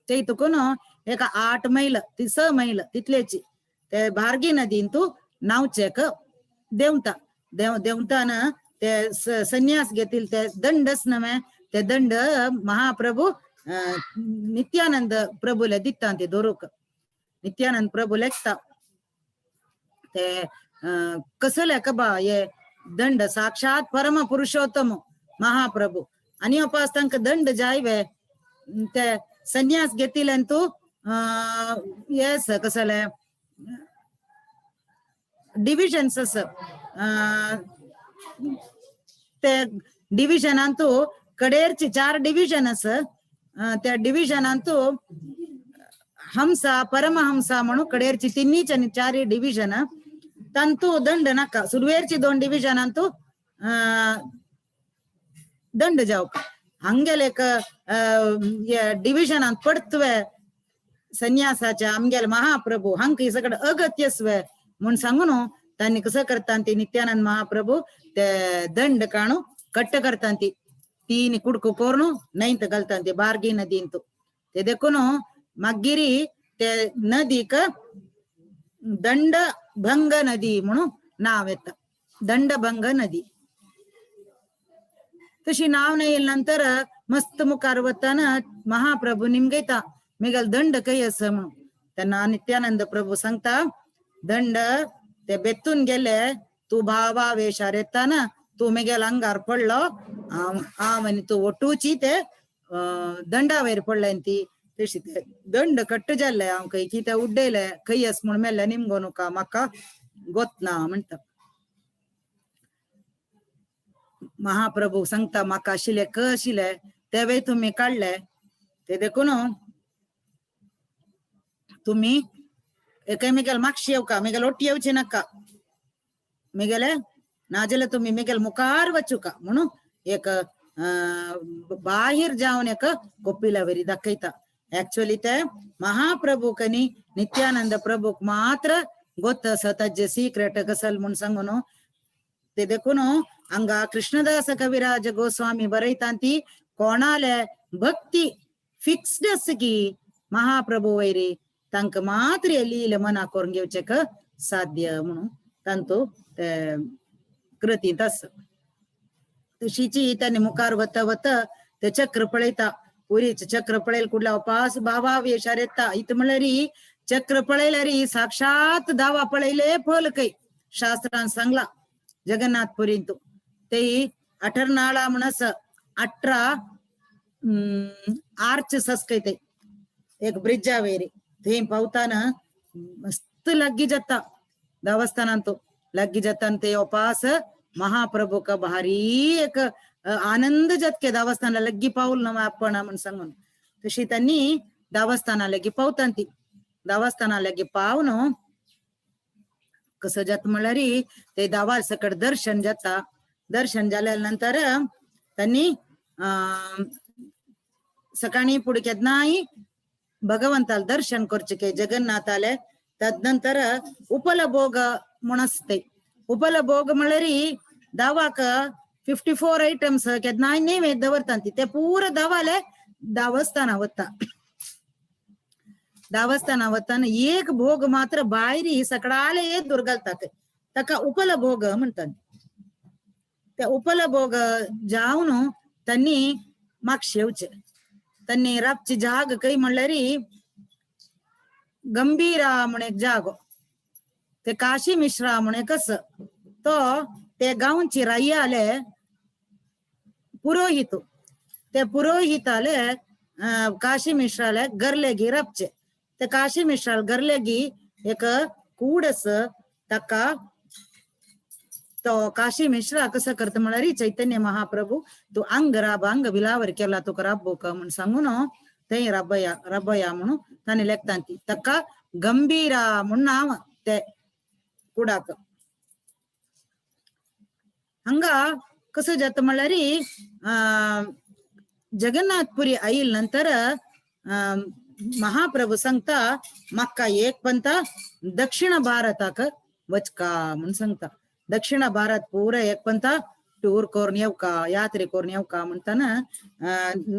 थंय तुकून एक 8 मैल ती 6 मैल तितलेची ते भार्गी नदीन तू नावचेक देवता देवताना ते संन्यास घेतील ते दंडच नव्हे ते दंड महाप्रभू नित्यानंद प्रभूले दिता ते दवरूंक. नित्यानंद प्रभू लेखता ते कसले कबा हे दंड साक्षात परम पुरुषोत्तम महाप्रभू आणि अपास तांकां दंड जाय वे ते संन्यास घेतील तू येस कसले डिविजन्स आसा ते डिविजनांतू कडेरची 4 डिविजन आसा त्या डिविजनांतू हंसा परमहंसा म्हणून कडेरची 3 आणि 4 डिविजन तांतू दंड नाका. सुरवेरची 2 डिविजनांतू दंड जावक हांगेले एक डिविजनांत पडतवे संन्यासाच्या आमगेले महाप्रभू हांकां सगळं अगत्यस्वे म्हूण सांगून तांणी कसं करता ती नित्यानंद महाप्रभू ते दंड काणू कट्ट करता ती 3 कुडको करून न्हंयत घालता ती बार्गी नदींतू. ते देखून मागीर ते नदीक दंड भंग नदी म्हणून नाव येता दंडभंग नदी. तशी नाव नाही नंतर मस्त मुखार वताना महाप्रभू निमगयता मेगल दंड खंय आसा म्हणून. तेन्ना नित्यानंद प्रभू सांगता दंड ते बेतून गेले तू भावावेशार येताना तू मेगेल अंगार पडलो हांव आनी तूं ओटूची ते दंडावयर पडले ती तशी ते दंड कट्ट जाल्ले हांव खंय की ते उड्डयले खंय आसा म्हूण मेल्ले निमगो नुका म्हाका गोतना म्हणटा. महाप्रभू सांगता म्हाका आशिल्ले क आशिल्ले तेवय तुमी काडले ते देखून तुमी एकामेकाल मागशी येवका मेगेल ओटी येवची नाका मेगेले नाजाल्यार तुमी मेगेल मुखार वचुका म्हणून एक बाहेर जावन एक कोपिला वरी दाखयता. ऍक्च्युअली ते महाप्रभूक आनी नित्यानंद प्रभूक मात्र गोत आसा ताजे सिक्रेट कसल म्हूण सांगून ते देखून हांगा कृष्णदास कविराज गोस्वामी बरयता ती कोणाले भक्ती फिक्स्ड आसा की महाप्रभू वयरी तांकां मात्र लील मना करून घेवचें साध्य म्हणून तांतू ते कृतींत आसा. तशीची तांणी मुखार वता वता ते चक्र पळयता पुरीचे चक्र पळयल कुडल्या उपास भावावेशार येता. इथं म्हणल्यार चक्र पळयल्यार साक्षात दावा पळयले फल खंय शास्त्रान सांगला जगन्नाथ पुरींतू. ते अठरनाळा म्हण आसा 18 आर्च आसा ते एक ब्रिजा वयर थंय पावताना मस्त लागीं जाता देवस्थानांतू लागीं जाता ते उपास महाप्रभूक भारी एक आनंद जातके देवस्थाना लागीं पावल ना आपण म्हण सांगून. तशी त्यांनी देवस्थाना लागीं पावता ती देवस्थाना लागीं पावन कसं जाता म्हणल्यार ते दावार सकट दर्शन जाता. दर्शन जाल्या नंतर त्यांनी सकाळी पुढे केन्नाय भगवंताल दर्शन करचे जगन्नाथाले. तदनंतर उपलभोग म्हूण आसता. उपलभोग म्हणल्यार दावाक 54 आयटम्स केन्नाय नैवेद्य दवरता ते पुरा दावाले देवस्थाना वता. दावस्थाना वताना एक भोग मात्र भायरी सकडाले दुर्गलता ताका उपल भोग म्हणतात. त्या उपल भोग जावन त्यांनी मागशे येवचे त्यांनी राबची जाग काही म्हणल्यारी गंभीरा म्हण एक जागो ते काशी मिश्रा म्हण एक आसा तो ते गांवची राय्याले पुरोहित ते पुरोहिताले काशी मिश्राले गरलेगी राबचे ते काशी मिश्राल गरलेगी एक कूड आसा ताका तो काशी मिश्रा कसं करता म्हळ्यार चैतन्य महाप्रभू तू अंग राब अंग बिलावर केला तुका राबो का म्हण सांगून थंय राबया राबया म्हणून ताणें लेखता ती ताका गंभीरा म्हण नांव ते कुडाक. हांगा कसं जाता म्हळ्यार जगन्नाथपुरी आईल नंतर महाप्रभू सांगता म्हाका एक पंता दक्षिण भारताक वचका म्हण सांगता. दक्षिण भारत पूरा एक पंता टूर करून येवका यात्रे करून येवका म्हणताना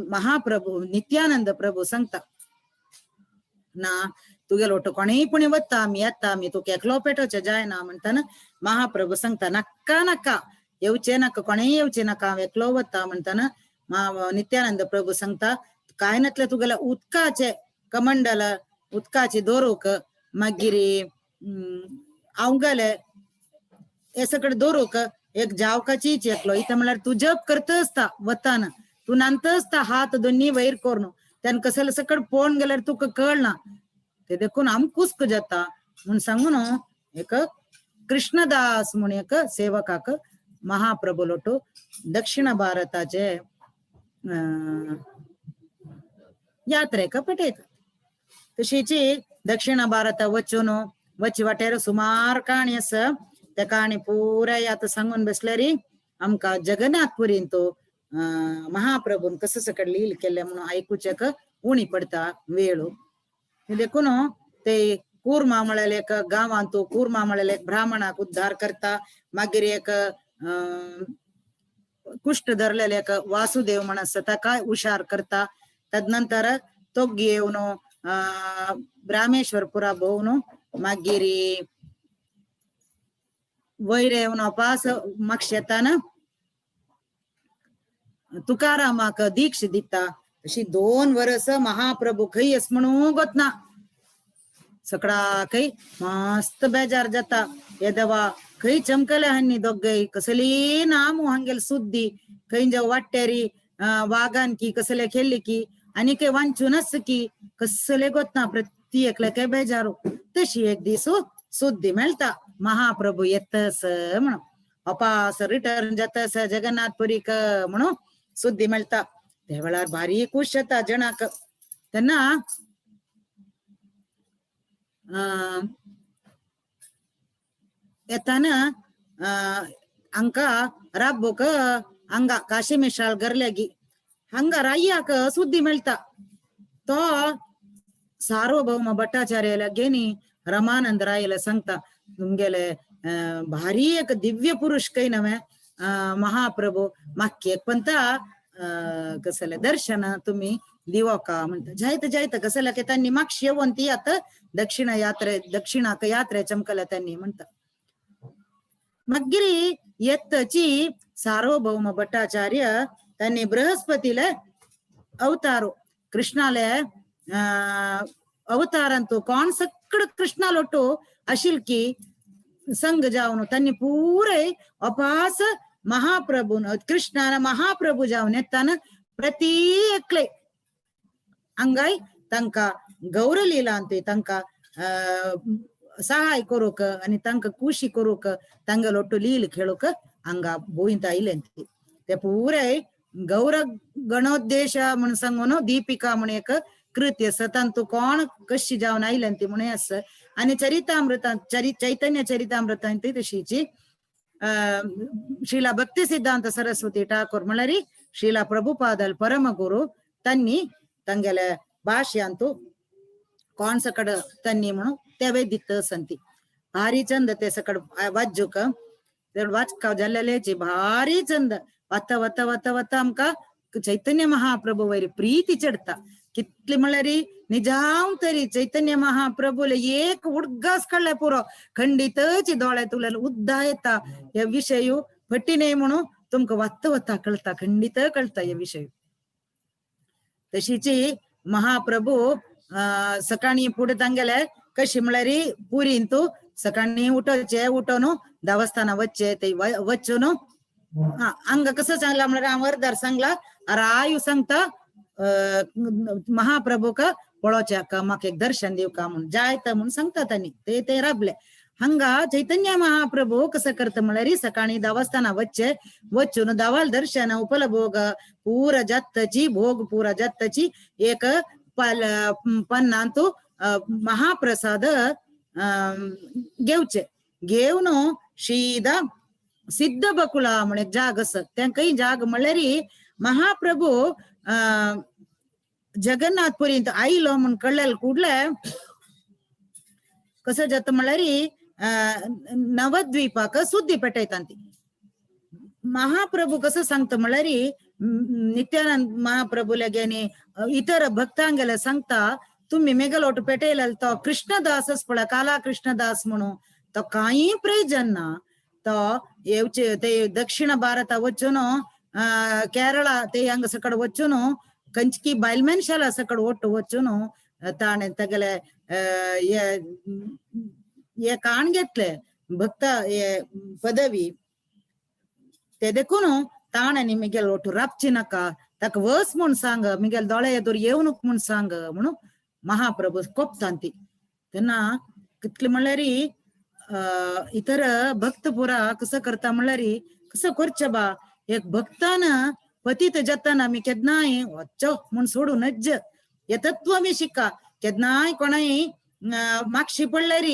महाप्रभू नित्यानंद प्रभू सांगता ना तुगेलो ओटो कोणेय पुणी वता आमी येता आमी तुका एकलो पेटोवचें जायना म्हणताना महाप्रभू सांगता नाका नाका येवचें नाका कोणेय येवचें नाका हांव एकलो वता म्हणताना नित्यानंद प्रभू सांगता काय नातलें तुगेल्या उदकाचें कमंडल उदकाचें दवरूंक मागीर अवगले हे सगळें दवरूंक एक जावकाची एकलो इथं म्हळ्यार तूं जप करता आसता वताना तूं नांत आसता हात दोन्ही वयर करून त्यान कसले सकड पळोवन गेल्यार तुका कळना ते देखून आमकां कुस्क जाता म्हूण सांगून एक कृष्णदास म्हूण एक सेवकाक महाप्रभू लोटू दक्षिण भारताचे यात्रेक पेटयता. तशीच दक्षिण भारता वचून वच वाटेर सुमार काणी आसा त्या काणी पुराय आतां सांगून बसल्यार आमकां जगन्नाथपुरीन तो महाप्रभून कसं सकड लील केल्लें म्हणून आयकुच्याक उणी पडटा वेळ. देखून ते कूर्मा म्हळ्यार एक गांवांत कूर्मा म्हळ्यार एक ब्राह्मणाक उद्धार करता मागीर एक कुश्ट धरलेले एक वासुदेव म्हण आसा ताका हुशार करता. तदनंतर तो घेवन रामेश्वरपुरा भोवन मागीर वयर येवन अपास मागशेताना तुकारामाक दीक्ष दिता. अशी 2 वर्स महाप्रभू खंय आस म्हणून गोतना सगळा खंय मस्त बेजार जाता. हे देवा खंय चमकले हांनी दोगय कसली ना मू हांगेल सुद्दी खंय जावं वाट्टेरी वागान की कसले खेळ्ळी की आनी खंय वांचूनच की कसले गोतना प्रति एकले काय बेजारो. तशी एक दीस सुद्दी मेळटा महाप्रभू येतस म्हणून अपास रिटर्न जातस जगन्नाथपुरीक म्हणून सुद्दी मेळटा. त्या वेळार भारी खुश जाता जणाक. तेन्ना येताना हांका राबोक हांगा काशी मिश्राल गरलेगी हांगा राय्याक सुद्दी मेळटा. तो सार्वभौम भट्टाचार्याला घेनी रमानंद रायला सांगता तुमगेले भारी एक दिव्य पुरुष काही नव्हे महाप्रभू माक्की एक पंता कसले दर्शन तुम्ही दिवका म्हणता. जायत जायत कसले की त्यांनी मागशी येवन ती आता दक्षिण यात्रे दक्षिणाक यात्रे चमकल्या त्यांनी म्हणता. मागीर येतची सार्वभौम भट्टाचार्य त्यांनी बृहस्पतीले अवतारो कृष्णाले अवतारांतू कोण सगळं कृष्णालोटो अशील की संग जावन त्यांनी पुरे अपास महाप्रभून कृष्णान महाप्रभू जावन येताना प्रति एकले अंगाय तांकां गौरलीला अंत तांकां सहाय करूंक आनी तांकां खुशी करूंक तांगेलो ಒಟ್ಟು ಲೀಲ್ खेळूंक हांगा भोंवता आयले ते पुराय गौर गणोद्देश म्हण सांगून दीपिका म्हण एक कृती आसा तांतू कोण कशी जावन आयले ती म्हण आसा. आनी चरितामृतांत चैतन्य चरितामृतांत तशीची श्रीला भक्ती सिद्धांत सरस्वती ठाकूर म्हळ्यार श्रीला प्रभुपादल परमगुरु त्यांनी तांगेले भाष्यांतू कोण सकड त्यांनी म्हणून तेवे दित संती भारी चंद ते सकड वाजूक वाचका जाल्लेची भारी चंद वता वता वता वता आमकां चैतन्य महाप्रभू वयर प्रीती चडता. कितले म्हणल्यार निजाम तरी चैतन्य महाप्रभूले एक उडगास काडले पुरो खंडितच दोळे तुले उद्दा येता हे विशय फटी न्हय म्हणून तुमकां वत्ता वत्ता कळता, खंडित कळता हे विशय. तशीची महाप्रभू सकाळी फुडें तांगेले कशी म्हणल्यार पुरीन तूं सकाळी उठोवचे, उठोवन देवस्थाना वच्चे, ते वच्चून हांगा कसं सांगला म्हणल्यार हांव अर्दार सांगला रायू सांगता महाप्रभूक पळोवचें म्हाका एक दर्शन दिवका म्हूण जायत म्हूण सांगता तांणी ते ते राबले. हांगा चैतन्य महाप्रभू कसं करता म्हणल्यार सकाळी देवस्थाना वच्चे, वचून देवाल दर्शन उपलभोग पुरा जात्तची भोग पुरा जात्तची एक पन्नांतू महाप्रसाद घेवचे, घेवन शीदा सिद्ध बकुळा म्हण एक जाग आसा तेंकाय जाग म्हणल्यार महाप्रभू जगन्नाथपुरींत आयलो म्हूण कळ्ळेल ಕೂಡ್ಲೆ कसं जाता म्हणल्यार नवद्वीपाक सुद्दी पेटयतांती. महाप्रभू कसं सांगता म्हणल्यार नित्यानंद महाप्रभूले आनी इतर भक्तांगेले सांगता तुम्ही मेगलोट पेटयलेलो तो कृष्णदासच पळय काला कृष्णदास म्हणून तो कांय प्रयोजन ना, तो येवचे ते दक्षिण भारत वचून केरळ ते हांगा सकड वचून कंचकी बायल मनशाला सकड ಒಟ್ಟು वचून ताणें तगले हे काण घेतले भक्त हे पदवी ते देखून ताणें मिगेल ಒಟ್ಟು राबची नाका, ताका वस म्हूण सांग, मिगेल दोळे एदोर येवनूक म्हूण सांग म्हणून महाप्रभू कोपतांती. तेन्ना कितले म्हणल्यार इतर भक्त पुरा कसं करता म्हणल्यार कसं करचें बा एक भक्तान पतीत जाताना आमी केन्नाय वच्चो म्हूण सोडूं नज्ज हे तत्व आमी शिका. केन्नाय कोणाय मागशी पडल्यार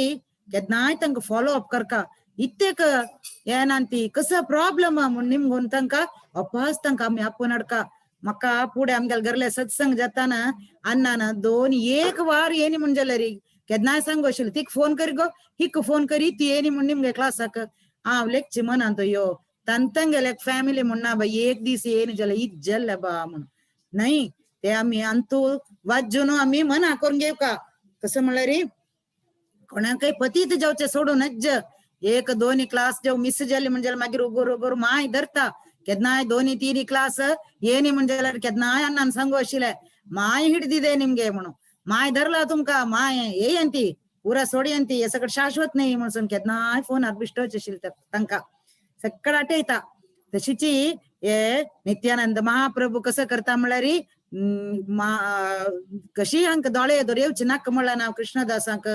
केन्नाय तांकां फॉलो अप करका इत्तेक येना ती कसो प्रॉब्लम म्हूण निमगून तांकां अपास तांकां आमी आपोवन हाडका. म्हाका फुडें आमगेले घरले सत्संग जाताना अन्नान दोन एक वार येनी म्हूण जाल्यार केन्नाय सांगू आशिल्लें तिका फोन करी गो हिका फोन करी ती येनी म्हूण निमगे क्लासाक हांव लेगची मनांत यो तांगेले फॅमिली म्हूण ना बाई एक दीस येनी जाल्यार हीच जाल्ले बा म्हूण न्हय ते आमी अंतू वाजून आमी मना करून घेवका. कसं म्हणल्यार कोणाकय पतीत जावचें सोडून नज्ज एक दोन क्लास जेव मिस जाली म्हणजे मागीर उगोर उगोर माय धरता केन्नाय दोनी तीन क्लास येनी म्हण जाल्यार केन्नाय अण्णान सांगू आशिल्लें माय हिडदिದೆ निमगे म्हणून माय धरला तुमकां माय येयंती पुरा सोडयंती हे सगळं शाश्वत नाही म्हणून केन्नाय फोनार बिश्टोवचें आशिल्लें तांकां सगळं आठयता. तशीची हे नित्यानंद महाप्रभू कसं करता म्हणल्यार कशी हांकां दोळे एदोर येवचे नाका म्हणला ना कृष्णदासांक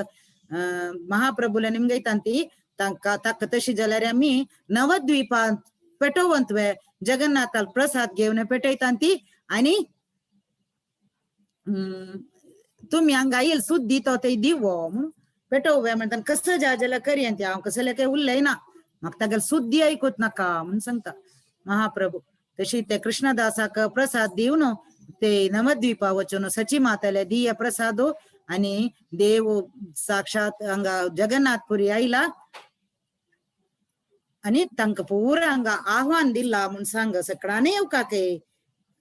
महाप्रभूले निमगयतांती तांकां ताका तशी जाल्यार आमी नवद्वीपांत पेटोवंतवे जगन्नाथाल प्रसाद घेवन पेटयतांती आनी तुमी हांगा येयल सुद्दी तो ते दिवो म्हणून पेटोवया म्हणटा कसं जा जाल्यार करी ती हांव कसले काय उलयना म्हाका तागेले सुद्दी आयकूत नाका म्हणून सांगता महाप्रभू. तशी ते कृष्णदासाक प्रसाद दिवन ते नवद्वीपा वचून सची माताले दिय प्रसादो आनी देव साक्षात हांगा जगन्नाथपुरी आयला आनी तांकां पुरा हांगा आव्हान दिला म्हूण सांग सगळ्यांनी येवका के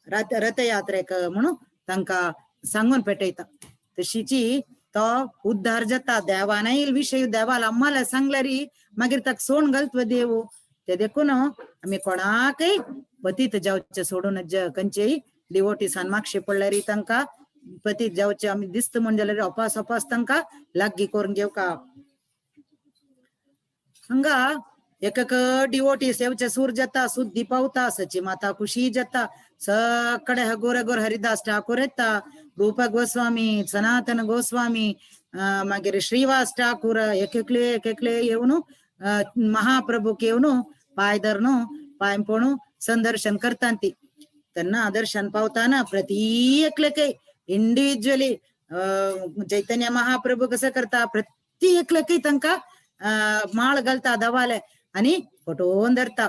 रथयात्रेक म्हणून तांकां सांगून पेटयता. तशीची तो उद्धार जाता देवान विशय देवाला आम्हाला सांगल्यार मागीर ताका सोण घालता देव ते देखून आमी कोणाकय पतीत जावचें सोडून खंयचेय डिवोटीसान मागशे पडल्यार तांकां पतीत जावचें आमी दिसता म्हण जाल्यार अपास अपास तांकां लागीं करून घेवका. हांगा एक डिवोटी सेवचे सूर जाता सुद्दी पावता सची माता खुशी जाता सगळे हगोर हगोर हरिदास ठाकूर येता रूपा गोस्वामी सनातन गोस्वामी मागीर श्रीवास ठाकूर एक एकले एक एकले येवन महाप्रभूक येवन पाय धरून पाय पणू संदर्शन करता ती तेन्ना दर्शन पावताना प्रति एकलेकय इंडिविज्युअली चैतन्य महाप्रभू कसं करता प्रति एकलेकय तांकां माळ घालता दवाले आनी फटोवन धरता.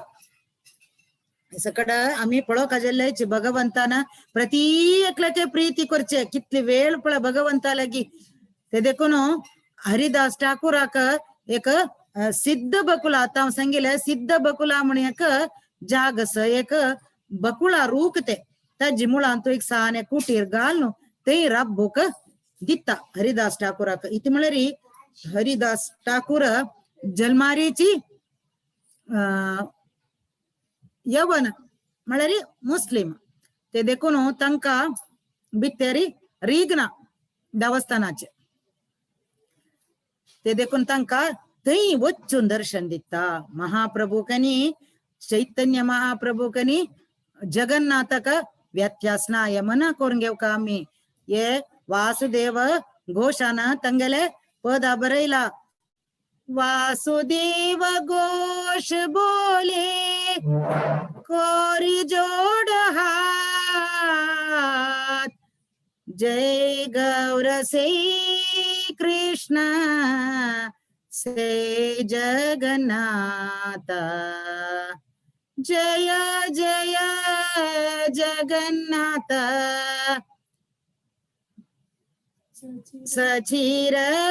सगळं आमी पळोवंक जाल्ले भगवंतान प्रति एकल्याचे प्रीती करचे कितली वेळ पळय भगवंता लागीं ते देखून हरिदास ठाकूराक एक सिद्ध बकुला आतां हांव सांगिल्लें सिद्ध बकुला म्हण एक जाग आसा एक बकुळा रूख ते ताजी मुळान तूं एक सान कुटीर घाल न्हू ते राबोक दिता हरिदास ठाकूराक. इति म्हळ्यार हरिदास ठाकूर जल्मारीची यवन म्हळ्यार मुस्लिम. ते देखून तांकां भितर रिगना देवस्थानाचे. ते देखून तांकां थंय वचून दर्शन दिता. महाप्रभू कनी चैतन्य महाप्रभू कनी जगन्नाथक व्यत्यास ना यमना करून घेवका आमी. ये वासुदेव घोषान तंगेले पद बरयला. वासुदेव घोष बोले कोरी जोड हात, जय गौर से कृष्ण से जगन्नाथ, जय जय जगन्नाथ सचिरनंदन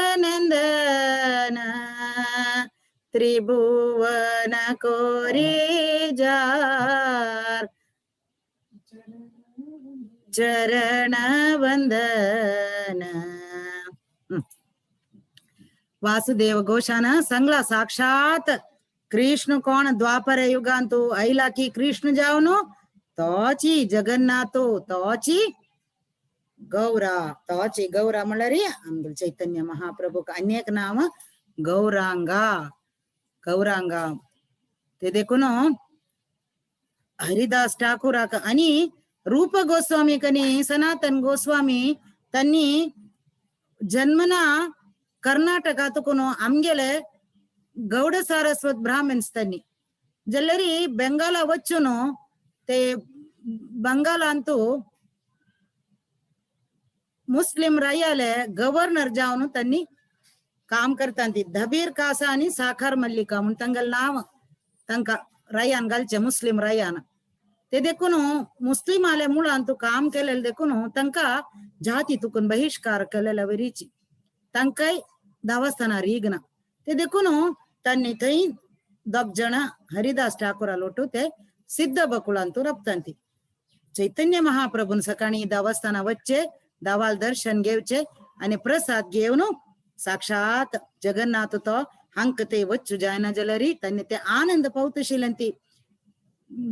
त्रिभुवन कोरे जार चरण वंदन. वासुदेव घोषान संगला साक्षात कृष्ण कोण द्वापर युगांतु ऐला की कृष्ण जावनु तोची जगन्नाथो तोची गौरा तोची गौरा म्हळ्यार आमगेले चैतन्य महाप्रभूक अनेक नाम गौरांगा गौरांगा. ते देखून हरिदास ठाकूराक आणि रूप गोस्वामी कनी सनातन गोस्वामी त्यांनी जन्मना कर्नाटकात कोण आमगेले गौड सारस्वत ब्राह्मण्स त्यांनी जल्लरी बेंगाला वच्चुनु ते बंगालांतु मुस्लिम रायाले गवर्नर जावन त्यांनी काम करतांती. दबीर कासा आणि साखर मल्लिका म्हणून तांगेले नाव तांकां रायान घालचे मुस्लिम रायान. ते देखून मुस्लिमाले मुळांतु काम केलेले देखून तांकां जाती तुकून बहिष्कार केलेले वरीची तांकांय देवस्थानार रिगना. ते देखून त्यांनी थंय दोग जण हरिदास ठाकूरा लोटू ते सिद्ध बकुळांतु रबतांती. चैतन्य महाप्रभून सकाळी देवस्थाना वच्चे देवाल दर्शन घेवचे आणि प्रसाद घेवन साक्षात जगन्नाथ तो हांक ते वच्चू जायना जाल्यार त्यांनी ते आनंद पावतशिल्लें.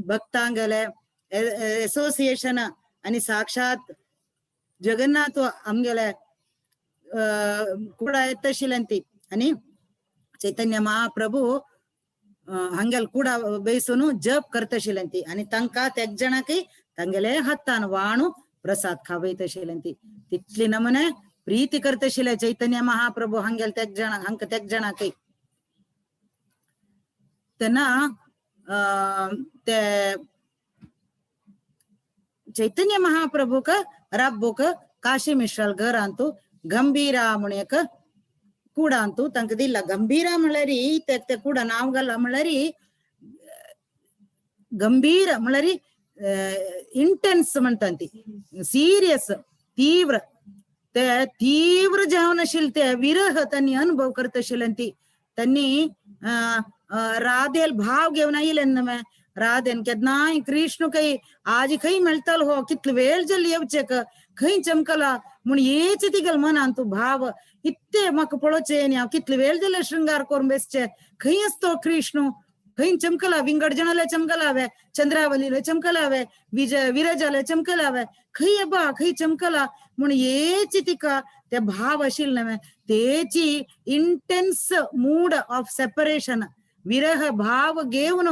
भक्तांगेले एसोसिएशन आणि साक्षात जगन्नाथ आमगेले ಕೂಡ येतशिल्लें. आणि चैतन्य महाप्रभू हांगेल ಕೂಡ ಬೇಯಿಸುನು ಜಪ್ करतशिल्लें. आणि तांकां तेग जाणांकय तांगेले हातान वाणू प्रसाद खावयतशिल्लें. तितली नमूने प्रीती करतशिल्ले चैतन्य महाप्रभू हांगेल तेग जाणा हांकां तेग जाणांकय. तेन्ना ते चैतन्य महाप्रभूक राब्बूक काशी मिश्राल घरांतु गंभीरा म्हण एक कुडांतु तांकां दिला. गंभीरा म्हळ्यार ते कुडा नांव घाला म्हळ्यार गंभीर म्हळ्यार इंटेन्स म्हणटा ती सिरियस तीव्र. ते तीव्र जावन आशिल्ले ते विरह त्यांनी अनुभव करतशिल्ले. ती त्यांनी राधेल भाव घेवन आयिल्ले न्हय राधेन केन्नाय कृष्ण खंय आज खंय मेळटलो हो कितलो वेळ जालो येवचेक खंय चमकला म्हूण येच तिगेले मनान तूं भाव इत्ते म्हाका पळोवचें न्ही हांव कितलो वेळ जाले शृंगार करून बेसचे खंय आसतो कृष्ण खंय चमकला विंगड जणाले चमकलावे चंद्रावलीले चमकलावे विजय विरजाले चमकलावे खंय बा खंय चमकला म्हूण येच तिका ते भाव आशिल्ले न्हय तेची इंटेन्स मूड ऑफ सेपरेशन विरह भाव घेवन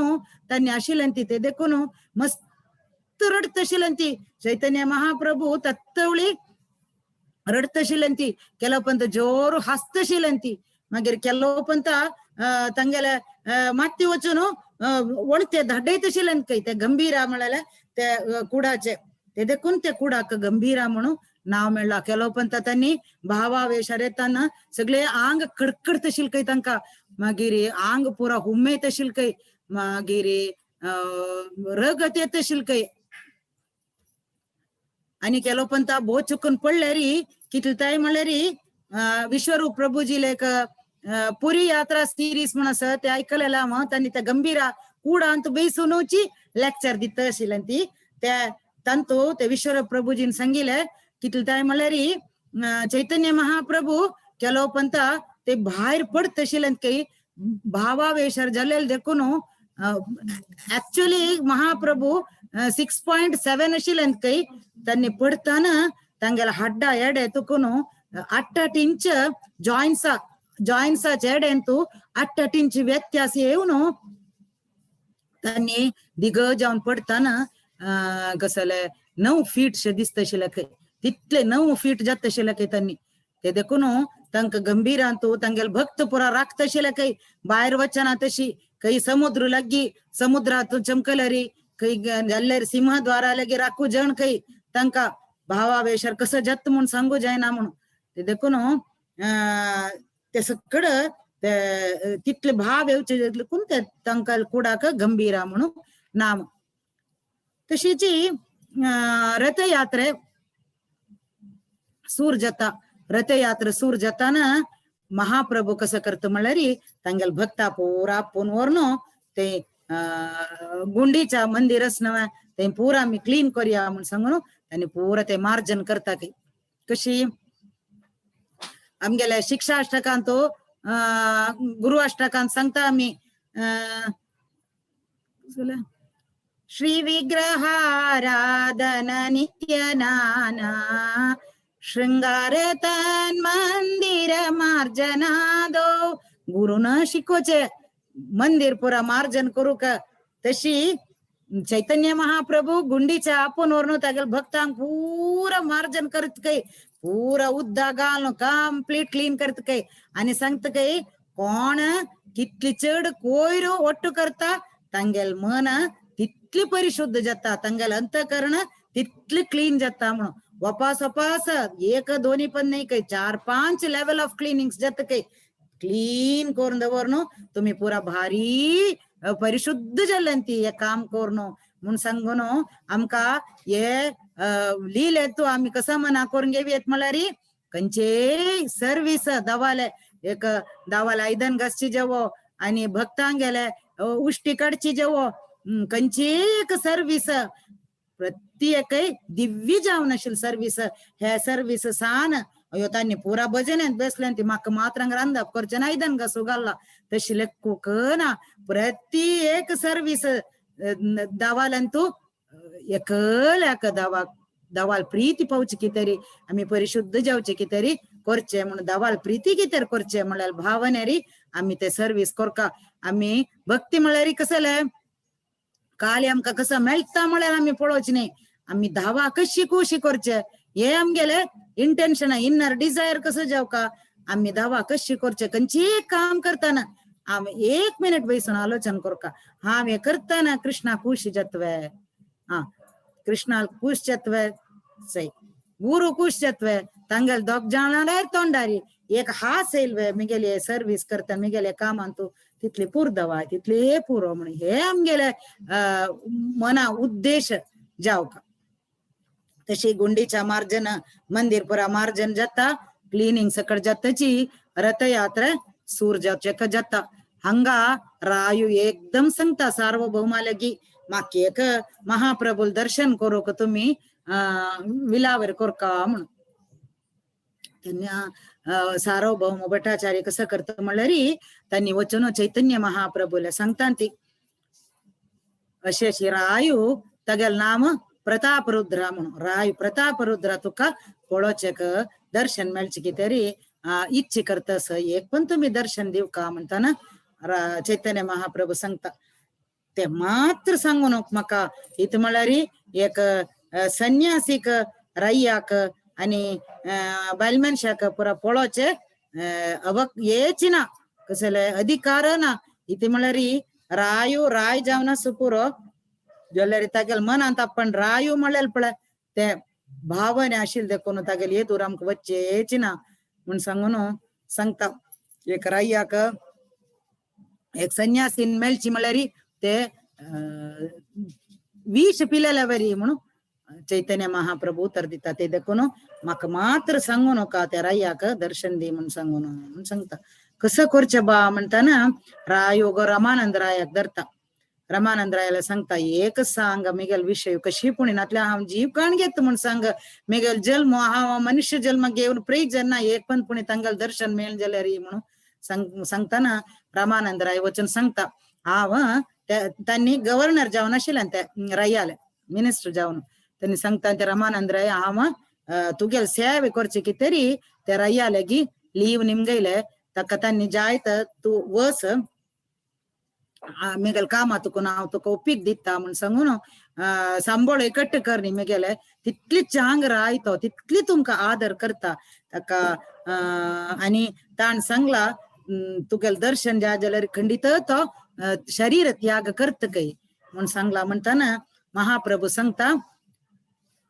त्यांनी आशिल्लें. ते देखून मस्त रडतशिल्लें. ती चैतन्य महाप्रभू तत्तवळी रडतशिल्लें. ती ಕೆಲವು ಪಂತ ಜೋರು हासतशिल्लें. ती मागीर ಕೆಲವು ಪಂತ तांगेले मात्ती वचून वळते धाडयतशिल्लें खंय ते गंभीरा म्हळ्यार ते कुडाचे. ते देखून ते कुडाक गंभीरा म्हणून नाव मेळ्ळा. ಕೆಲವು ಪಂತ त्यांनी भावावेशार येताना सगळे आंग कडकडतशील खंय तांकां मागीर आंग पुरा हुमेतशील खंय मागीर रगत येतशील खंय. आणि ಕೆಲವು ಪಂತ भो चुकून पडल्यार कितले म्हळ्यार विश्वरूप प्रभुजीले एक पुरी यात्रा सिरीज म्हण आसा ते आयकलेला हांव. तांणी त्या गंभीरा कुडांत बेसूनची लेक्चर दिता आशिल्लें. ती ते तांतू ते विश्वरूप प्रभुजीन सांगिले कितले काय म्हणल्यार चैतन्य महाप्रभू ಕೆಲವು ಪಂತ ते भायर पडतशिल्ले काही भावावेशर जाल्ले देखून ऍक्च्युअली महाप्रभू 6.7 आशिल्ले काही त्यांनी पडताना तांगेले हड्डा एडे तुकून 8-8 इंच जॉईन्सा जॉईन्साचे एडे तू 8-8 इंच व्यत्यास येवन त्यांनी दिग जावन पडताना कसले 9 फीट शे दिसतशिल्ले खंय तितले 9 फीट जातशिल्ले खंय त्यांनी ते देखून तांकां गंभीरांतू तांगेले भक्त पुरा राखतशिल्ले खंय भायर वचना तशी काही समुद्र लागी समुद्रात चमकलरी काही जाल्ल्यार सिंहद्वारा लागी राखू जण खंय तांकां भावावेशार कसं जाता म्हूण सांगू जायना म्हणून ते देखून ते सगळं ते तितले भाव येवचे देखून ते तांकां कुडाक गंभीरा म्हणून नाम. तशीची रथयात्रे सूर जाता रथयात्रा सूर जाताना महाप्रभू कसं करता म्हणल्यार तांगेले भक्ता पुरा आपोवन व्हरून ते गुंडीच्या मंदिरच नव्हे ते पुरा आमी क्लीन करूया म्हूण सांगून तांणी पुरा ते मार्जन करता खंय. कशी आमगेल्या शिक्षाष्टकांत गुरु अष्टकांत सांगता आमी श्री विग्रहाराधन नित्य नाना शृंगार तन मंदिर मार्जनादो. गुरुन शिकोचे मंदिर पुरा मार्जन करू का तशी चैतन्य महाप्रभू गुंडीच्या आपून व्हरून तागेले भक्तांक पुरा मार्जन करत काय पुरा उद्दा घालून कंप्लीट क्लीन करत काय आणि सांगता काय कोण कितली चड कोयर ಒಟ್ಟು करता तांगेले मन तितली परिशुद्ध जाता तांगेले अंतकरण तितली क्लीन जाता म्हणून वापास वापास एक दोन्ही पण नाही काही 4-5 लेवल ऑफ क्लिनिंग जाता काही क्लीन करून दवर तुम्ही पुरा भारी परिशुद्ध जाल्ल्यान ती हे काम करून म्हूण सांगून आमकां हे लिहिले तू आमी कसं मना करून घेवयेत म्हळ्यार खंयचेय सर्वीस दवाले एक दावाले आयदन घासची जेवो आणि भक्तांक गेले उश्टी काडची जेवो खंयचीय एक सर्वीस प्रत्येकय दिव्य जावन आशिल्ली सर्वीस हे सर्वीस सान अयो तांणी पुरा भजनेंत बसले ती म्हाका मात्रांक रांदप करचें आयदन घासू घालला तशी लेखूंक ना. प्रत्येक सर्वीस दावाल्यान तूं एकल्याक दावाक दावाल प्रीती पावची कितें आमी परिशुद्ध जावचे कितें करचें म्हणून दावाल प्रीती कितें करचें म्हणल्यार भावनेरी आमी ते सर्वीस करका. आमी भक्ती म्हणल्यार कसलें काली आमकां कसं मेळटा म्हणल्यार आमी पळोवचें न्ही आमी धावा कशी खुशी करचे हे आमगेले इंटेन्शन इनर डिझायर कसं जावका आमी धावा कशी करचे खंयचीय काम करताना आमी एक मिनिट बैसून आलोचन करका हांव हें करतना कृष्णा खुशी जातवे हा कृष्णा खुश जातवे सई गुरु खुश जातवे तांगेले दोग जाणां तोंडारी एक हास येयलवे मिगेले सर्वीस करता मिगेले कामान तूं तितली पुरदवा तितले पुरो म्हणून हे आमगेले मना उद्देश जावका. तशी गुंडीच्या मार्जन मंदिर पुरा मार्जन जाता क्लिनिंग सकट जाताची रथयात्रा सूर जावचे जाता. हांगा रायू एकदम सांगता सार्वभौमालगी माकी एक महाप्रभूल दर्शन करूंक तुमी विलावर करका म्हणून. तेन्ना सार्वभौम भट्टाचार्य कसं करता म्हणल्यार त्यांनी वचून चैतन्य महाप्रभूला सांगता ती अशे अशी रायू तागेलें नाम प्रतापरुद्रा म्हणून रायू प्रतापरुद्रा तुका पळोवचें दर्शन मेळचें कितें तरी इच्छा करता एक पण तुम्ही दर्शन दिवका म्हणताना चैतन्य महाप्रभू सांगता. ते मात्र सांगू नको म्हाका इत म्हळ्यार एक संन्यासीक रय्याक आणि बायल मनशाक पुरा पळोवचें अवक येची ना कसले अधिकार ना. इथे म्हळ्यार रायू राय जावन आसूं पुरो जाल्यार तागेले मनांत आपण रायू म्हणल्यार पळय ते भावने आशिल्ले देखून तागेले हे दूर आमकां वचचेच ना म्हूण सांगून सांगता. एक राय्याक एक संन्यासीन मेळची म्हळ्यार ते विष पिलेल्या बरी म्हणून चैतन्य महाप्रभू उतर दिता. ते देखून म्हाका मात्र सांगू नका त्या राय्याक दर्शन दी म्हूण सांगून म्हूण सांगता. कसं करचें बा म्हणटाना रायो गो रामानंद रायाक धरता. रमानंद रायाला सांगता एक सांग मिगेल विषय कशी पुणे नातल्या हांव जीव काण घेत म्हण सांग मिगेल जन्म हांव मनुष्य जन्म घेवन प्रयोजन ना एक पण पुणे तांगल दर्शन मेळ जाल्यार म्हणून सांगताना रामानंद राय वचून सांगता हांव त्यांनी गव्हर्नर जावन आशिल्ल्यान ते रायाले मिनिस्टर जावन त्यांनी सांगता ते रमानंद राय हांव तुगेल सेवे करचे की तरी ते रायाले गी लीव निमगयले ताका त्यांनी जायत तूं वस मिगेल कामा तुका हांव तुका उपीक दिता म्हण सांगून सांबोळ एकट्ट कर न्ही मिगेले तितली चांग रायतो तितली तुमकां आदर करता ताका आनी ताण सांगला तुगेल दर्शन जाय जाल्यार खंडीत तो शरीर त्याग करत काय म्हण सांगला. म्हणताना महाप्रभू सांगता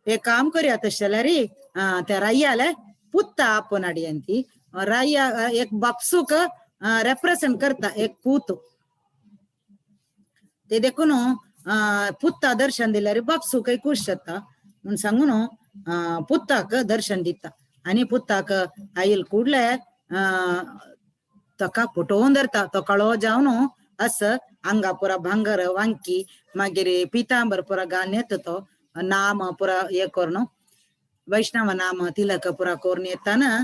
एक काम करूया तशें जाल्यार त्या रायाले पुत्ता आपोवन हाडया राया एक बापसूक रेप्रेसेंट करता एक पूत ते देखून पुत्ता दर्शन दिल्यार बापसूकय खूश जाता म्हण सांगून पुत्ताक दर्शन दिता आनी पुत्ताक आयल कुडले ताका फटोवन धरता तो कळो जावन अस आंगा पुरा भांगर वांकी मागीर पितांबर पुरा घालून येता तो नाम पुरा हे करून वैष्णव नाम तिलक पुरा करून येताना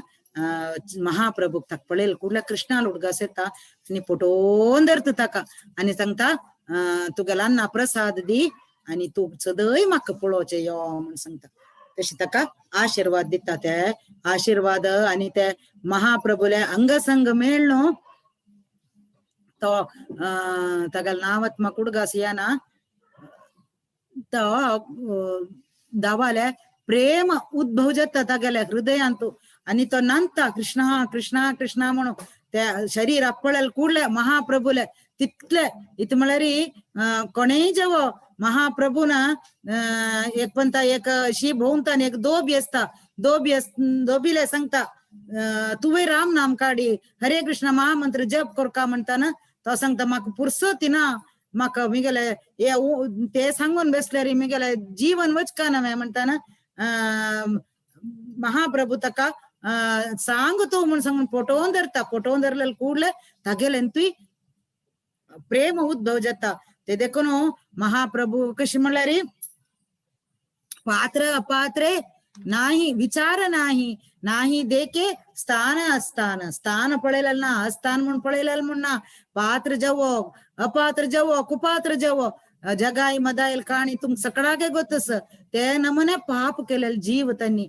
महाप्रभूक ताका पळयल कुडल्या कृष्णाल उडगास येता आनी फटोवन धरता ताका आनी सांगता तुगेला अन्न प्रसाद दी आनी तूं सदय म्हाका पळोवचें यो म्हण सांगता. तशें ताका आशिर्वाद दिता ते आशिर्वाद आनी ते महाप्रभूले अंगसंग मेळ न्हू तो तागेलो नांवात म्हाका उडगास येना तो दावाले प्रेम उद्भव जाता तागेल्या हृदयांतू आनी तो नांदता कृष्णा कृष्णा कृष्णा म्हणून त्या शरीर आपळेल कुडले महाप्रभूले तितले इत म्हळ्यार कोणेय जेवो महाप्रभू ना एक पंता एक अशी भोंवता एक दोबी आसता दोबी दोबीले सांगता तुवें राम नाम काडी हरे कृष्ण महामंत्र जप करका म्हणटा ना तो सांगता म्हाका पुरसोती ना म्हाका मिगेले ते सांगून बसल्यार मिगेले जीवन वचका ना म्हणटा ना महाप्रभू ताका सांग तूं म्हण सांगून फटोवन धरता. फटोवन धरलेले कुडले तागेले तुय प्रेम उद्भव जाता. ते देखून महाप्रभू कशी म्हणल्यार पात्र अपात्रे नाही विचार नाही नाही देखे स्थान अस्थान स्थान पळयलें ना अस्थान म्हूण पळयलें म्हूण ना पात्र जवो अपात्र जवो कुपात्र जवो जगाय मदायल काणी तुम सकडाके गोतस ते नमुने पाप केलेले जीव त्यांनी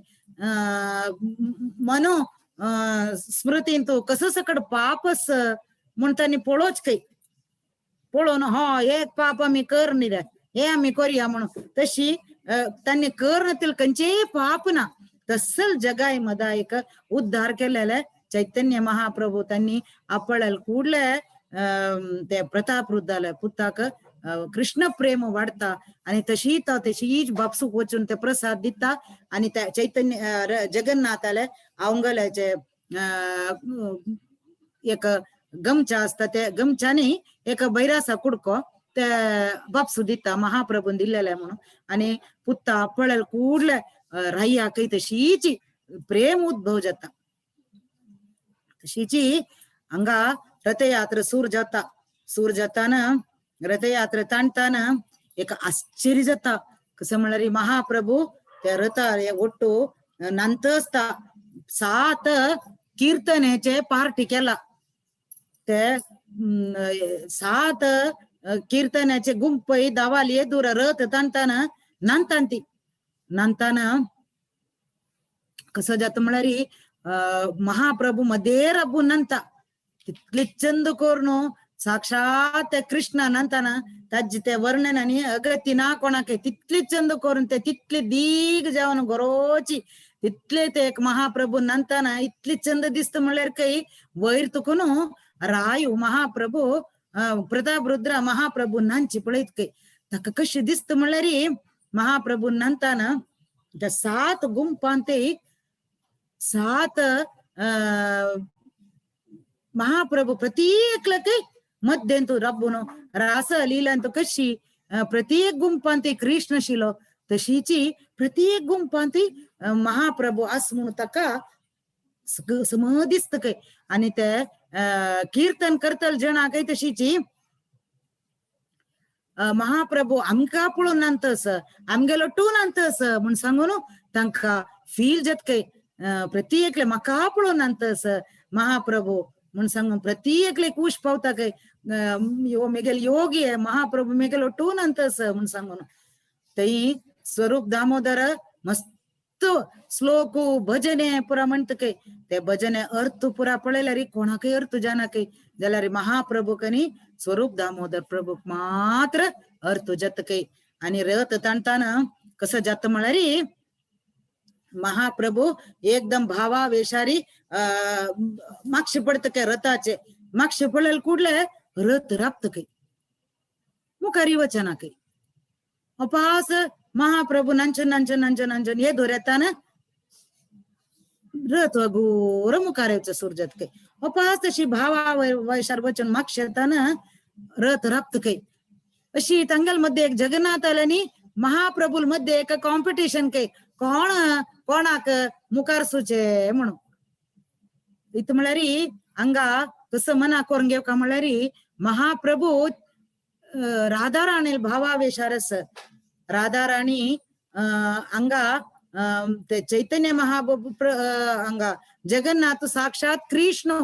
मनो स्मृतींतू कसं सकड पापस म्हूण त्यांनी पळोवच खंय पळोवन हो एक पाप आमी कर न्ही रे हे आमी करूया म्हणून तशी त्यांनी कर नतील खंयचेय पाप ना तसल जगाय मदायक उद्धार केलेले चैतन्य महाप्रभू त्यांनी आपळेल कुडले ते प्रताप रुद्दाले पुताक कृष्ण प्रेम वाडता आनी तशी तो तशीच बापसूक वचून ते प्रसाद दिता आनी त्या चैतन्य जगन्नाथाले अवंगल्याचे एक गमचा आसता ते गमचा न्ही एक बैरासा कुडको ते बापसू दिता महाप्रभून दिल्लेले म्हणून आनी पुत्ता पळयल कुडले रायाकय तशीच प्रेम उद्भव जाता. तशीची हांगा रथयात्रा सूर जाता. सूर जाताना रथयात्रा ताणताना एक आश्चर्य जाता. कसं म्हणल्यार महाप्रभू त्या रथार ಒಟ್ಟು ನಂತಸ್ತಾ 7 कीರ್ತनेचे पार्टी केला. ते 7 कीರ್ತनाचे गुंप दावाली दूर रथ ताणताना नांतांती नांताना कसं जाता म्हळ्यार महाप्रभू मध्ये राबून नांता तितले चंद करून साक्षात कृष्ण नांताना ताजे ते वर्णन आनी अगती ना कोणाक तितले चंद करून ते तितले दीग जावन गोरोची तितले ते एक महाप्रभू नांताना इतले चंद दिसता म्हणल्यार काही वयर तुका न्हू रायू महाप्रभू प्रताप रुद्र महाप्रभू नांची पळयत काही ताका कशें दिसता म्हणल्यार महाप्रभू नांताना त्या 7 गुंपान ते 7 महाप्रभू प्रत्येक मध्यंतू राबून रास लीलांत कशी प्रत्येक गुंपांत कृष्ण शिलो तशीची प्रत्येक गुंपांत महाप्रभू आस म्हणून ताका सम दिसता काय आणि ते कीर्तन करतल जणां काय तशीची महाप्रभू आमकां पळोवन नांतस आमगेलो टून अंतस म्हूण सांगून तांकां फील जातकय प्रति एकले म्हाका पळोवन नांतस महाप्रभू म्हूण सांगून प्रति एकले कूश पावता काय यो मेगेल योगी महाप्रभू मेगेलो टून अंतस म्हूण सांगून तई स्वरूप दामोदर मस्त श्लोक भजने पुरा म्हणत काय ते भजने अर्थ पुरा पळयल्यार कोणाकय अर्थ जाना काय जाल्यार महाप्रभू कनी स्वरूप दामोदर प्रभू मात्र अर्थ जाता काय. आणि रथ ताणताना कसं जात म्हळ्यार महाप्रभू एकदम भावावेशारी मागशे पडत काय रथाचे मागशे पडलेले कुडले रथ राबत काय मुखारी वचना काय अपास महाप्रभू नांचन नांचन नांचन नांचन हे दोऱ्याताना रथ घोर मुखार येवचो सूर्जात काय अपास तशी भावा वैशार वचन मागशे येताना रथ राबत काय. अशी तांगेल मध्ये एक जगन्नाथ आल्यानी महाप्रभू मध्ये एक कॉम्पिटिशन काय कोण कोणाक मुखार सुचे म्हणून इत म्हळ्यार हांगा कसं मना करून घेवका म्हळ्यार महाप्रभू राधाराणी भावावेशारस राधाराणी हांगा ते चैतन्य महाप्रभू हांगा जगन्नाथ साक्षात कृष्ण